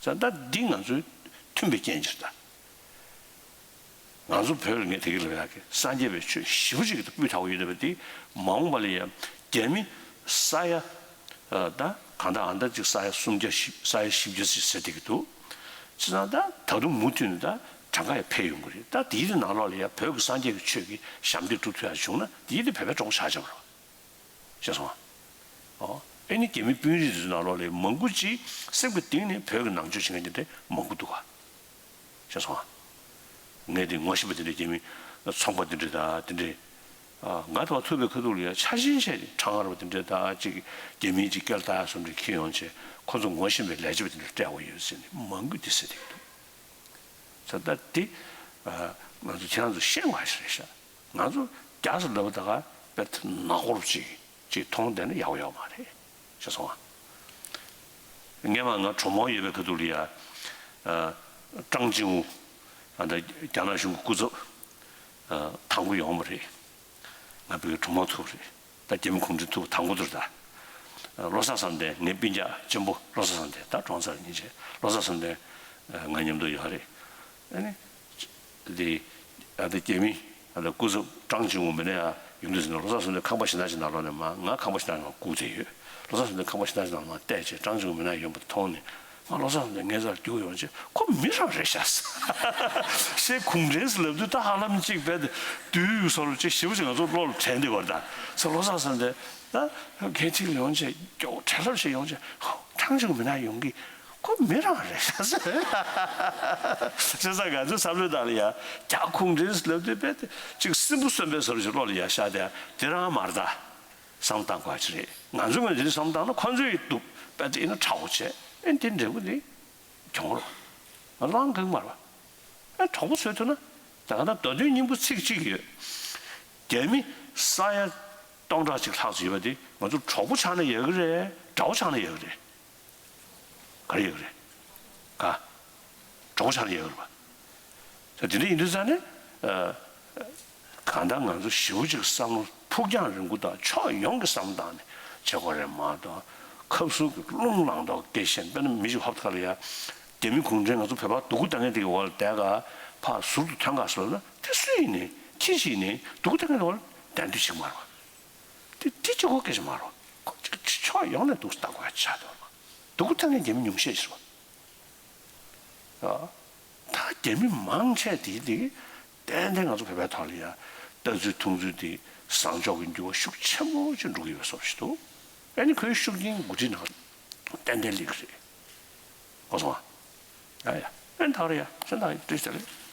ཀྱི། ད་ད་འདི་ང་ཚོའི་མཐུན་པའི་རྐྱེན་ཅིག་རེད་ད། ང་ཚོ་བོད་ལ་ངས་དེ་གི་ལབ་ཡག་གི་སངས་རྒྱས་པའི་ཆོས་ཞེ་པོ་ཅིག་གི་སྤུས་དག་པོ་ཡོད་བསྡད་པ་འདི་མ་འོངས་པ་ལ་ཡང་རྒྱ་མི་ས་ཡ་ཨ་ད་གང་ལྟར་ཨ་ད་ཅིག་ས་ཡ་སུམ་བརྒྱ་བཞི་ས་ཡ་བཞི་བརྒྱ་ཅིག་ཟེར་བསྡད་ཀྱི་འདུག་བྱས་ཙང་ད་ད་དུང་མུ་མཐུད་ནས་ད་གྲངས་ཀ་ཡང་འཕེལ་ཡོང་གི་རེད། ད་དེའི་ནང་ལོགས་ལ་ཡང་བོད་ཀྱི་སངས་རྒྱས་ཀྱི་ཆོས་ཀྱི་ཞབས་འདེགས་སྒྲུབ་ཐུབ་ཡག་བྱུང་ན་དེའི་དེ་བོད་པའི་གྲོགས་པོ་ཆགས་ཆོག་རེད། ཤེས་སོང་ཨ། ཨོ། ཨེ་ནི་རྒྱ་མི་དཔོན་རིགས་དེ་ཚོའི་ནང་ལོགས་ལ་མང་པོ་ཅིག་སེམས་ཀྱི་གཏིང་ནས་བོད་ཀྱི་ནང་ཆོས་བྱེད་མཁན་དེ་འདྲ་མང་པོ་འདུག་ག་ཤེས་སོང་ཨ། ངས་དེ་ངོ་ཤེས་པ་དེ་འདྲ་རྒྱ་མི་ཚོང་པ་དེ་འདྲ་དང་དེ་འདྲ། ཨ། ང་དང་ཐུག་པའི་ཁ་ཐུག་ལ་ཡ་ཆ་ཤས་ཆེ་ཁྲང་ཨར་བ་དེ་འདྲ་དང་ཅིག་རྒྱ་མིའི་ཅིག་སྐད་ལྟ་སོང་འདྲ་ཁྱེར་ཡོང་བྱས་ཁོ་ཚོ་ངོ་ཤེས་པའི་ལས་བྱེད་པ་དེ་འདྲ་སྤྲད་དགོས་ཡོད་ཟེར་ནས་མང་པོ་དེ་ཟེར་བསྡད་ཀྱི་འདུག་ས་ད་དེ། ཨ། ང་ཚོ་ཁྱེད་རང་ཚོ་ཤེས་དགོས་ཞིག་རེད་ཤག་ང་ཚོ་རྒྱ་ས་ལབ་ད་ག་དཔེ་ནག་པོ་ཅིག་ཅིག་མཐོང་བསྡད་ན་ཡག་པོ་ཡོད་མ་རེད་ཤེས་སོང་ཨ། སྔས་མ་ང་གྲོ་མོ་ཡོད་པའི་ཁ་ཐུག་ལ་ཡ། ཨ། ཀྲང་ཅིང་ཝུ། ཨ། ད་རྒྱ་ནག་གཞུང་གི་སྐུ་ཚབ། ཨ། དང་པོ་ཡོང་བ་རེད། ང་བོད་ཀྱི་གྲོ་མོ་ཐུབ་རེད། ད་རྒྱ་མི་གུང་ཁྲན་ཐུབ་དང་པོ་དུར་ད། བློ་བཟང་བསམ་གཏན་ངའི་སྤུན་ཀྱག་གཅེན་པོ་བློ་བཟང་བསམ་གཏན་ད་ཀྲོང་ཚར་ཉིན་བྱས་བློ་བཟང་བསམ་གཏན་ང་མཉམ་དུ་ཡོད་རེད། ཨ་ནི། དེ། ཨ། ད་རྒྱ་མི། ཨ། ད་སྐུ་ཚབ་ཀྲང་ཅིང་ཝུ་མི་ནས་ཡ་ཡོང་དུས་ཟིན་ན་བློ་བཟང་བསམ་གཏན་ཁང་པ་ཞིག་ན་ཞིག་ནང་ལོགས་ནས་མ་ང་ཁང་པ་ཞིག་ན་ཞིག་ནང་སྒུག་བསྡད་ཡོད། བློ་བཟང་བསམ་གཏན་ཁང་པ་ཞིག་ན་ཞིག་ནང་མ་བལྟས་བྱས་ཀྲང་ཅིང་ཝུ་མི་ནས་ཡོང་པ་མཐོང་ནས། ང་བློ་བཟང་བསམ་གཏན་ངའི་རྩར་རྒྱུགས་ཡོང་བྱས་ཁོ་མི་རང་རེད་ཤག་ཟེར། གུང་ཁྲན་ཟེར་ལབ་དུས་ད་ཧ་ལམ་གཅིག་བས་དུས་ཡུག་སོར་ཅིག་ཞེ་པོ་ཅིག་ང་ཚོ་བློ་ལ་དྲན་བསྡད་པ་རེད་ད། ས་བློ་བཟང་བསམ་གཏན་ད་གལ་ཏེ་ཡོང་བྱས་མགྱོགས་བྲེལ་ལྷབ་བྱས་ཡོང་བྱས་ཧོ་ཀྲང་ཅིང་ཝུ་མི་ནས་ཡོང་གི་ཁོ་མི་རང་རེད་ཤག་ཟེར། བྱས་ཙང་ང་ཚོའི་བསམ་བློའི་ནང་ལ་ཡ་རྒྱ་གུང་ཁྲན་ཟེར་ལབ་དུས་བས་དུས་གཅིག་སྲིན་པོ་གསོན་པའི་སོར་ཅིག་བློ་ལ་ཡ་ཤར་དེ་དེ་རང་མ་རེད་ད། བསམ་བཏང་དགོས་ཅི་རེད། ང་ཚོ་ངོས་ནས་བསམ་བཏང་ན་ཁོ་ཚོའི་སྡུག་པ་དེ་ཡིན་ན་ཁྲ་བོ་བྱས་ཨེ་འདི་འབྲས་བུ་འདི་གྱོང་རོ། ང་རང་གང་མ་རེད་པ། ཨེ་གྲོགས་པོ་བཟོས་ཐུབ་ན་ད་ག་ད་མདོ་དོན་སྙིང་པོ་ཚིག་གཅིག་ཡོད། རྒྱ་མི་ས་ཡ་སྟོང་ཕྲག་གཅིག་ལྷག་ཙམ་ཡོད་པ་དེ་ང་ཚོ་གྲོགས་པོ་ཆགས་ན་ཡག་གི་རེད་དགྲ་བོ་ཆགས་ན་ཡག་གི་རེད། ག་རེ་ཡོད་རེད། ག་གྲོགས་ཆགས་ཡོད་རེད་པ། ད་དེ་འདྲ་ཡིན་དུས་ཙང་ནས། ཨ། གང་ལྟར་ང་ཚོ་ཞེ་པོ་ཅིག་བསམ་བློ་ཕུགས་རྒྱང་རིང་པོ་དང་ཕྱོགས་ཡོངས་ཀྱི་བསམ་བློ་བཏང་ནས་བྱེད་དགོས་རེད་མ་གཏོགས་ཁབ་སུ་གི་རླུང་ལངས་མདོག་སྐད་བཤད་དཔེར་ན་མི་ཞིག་ཧོབ་ཁ་ལ་ཡ། རྒྱ་མི་གུང་ཁྲན་ང་ཚོ་བོད་པ་སྡུག་གུ་བཏང་མཁན་དེ་གི་འོག་ལ་བསྡད་ག་ཕར་ཟུར་དུ་ཐོན་ག་ཟེར་ལབ་ན་དེ་སུ་ཡིན་ནའི་ཁྱི་ཞིག་ཡིན་ནའི་སྡུག་གུ་བཏང་མཁན་དེ་འོག་ལ་གདན་དུ་ཞིག་མ་རེད་པ། དེ་དེ་གཅིག་པོ་སྐད་ཆ་མ་རེད་པ། ཁོ་ཅིག་ཕྱོགས་ཡོངས་ནས་སྡུག་གུ་བཏང་དགོས་ཡ་ཆགས་འདུག་པ། སྡུག་གུ་བཏང་མཁན་རྒྱ་མི་ཉུང་ཤས་ཤིག་རེད་པ། ད་རྒྱ་མི་མང་ཆེ་དེ་དེ་ཏན་ཏན་ང་ཚོ་བོད་པའི་ཐོག་ལ་ཡ་ལྟ་ཚུལ་མཐོང་ཚུལ་དེ་བཟང་ཕྱོགས་ཀྱི་འགྱུར་བ་ཤུགས་ཆེན་པོ་ཅིག་འགྲོ་གི་ཡོད་པའི་བཟོ་ཞིག་འདུག་ཨ་ནི་ཁོའི་ཤུགས་རྐྱེན་འགོ་ཁྲིད་ནང་ཏན་ཏན་སླེབས་ཀྱི་རེད། གོ་སོང་ཨ། ཡ་ཡ་ཨ་ནི་ད་ག་རེད་ཡ་སེམས་ཐག་ཡིན་བཀྲ་ཤིས་བདེ་ལེགས།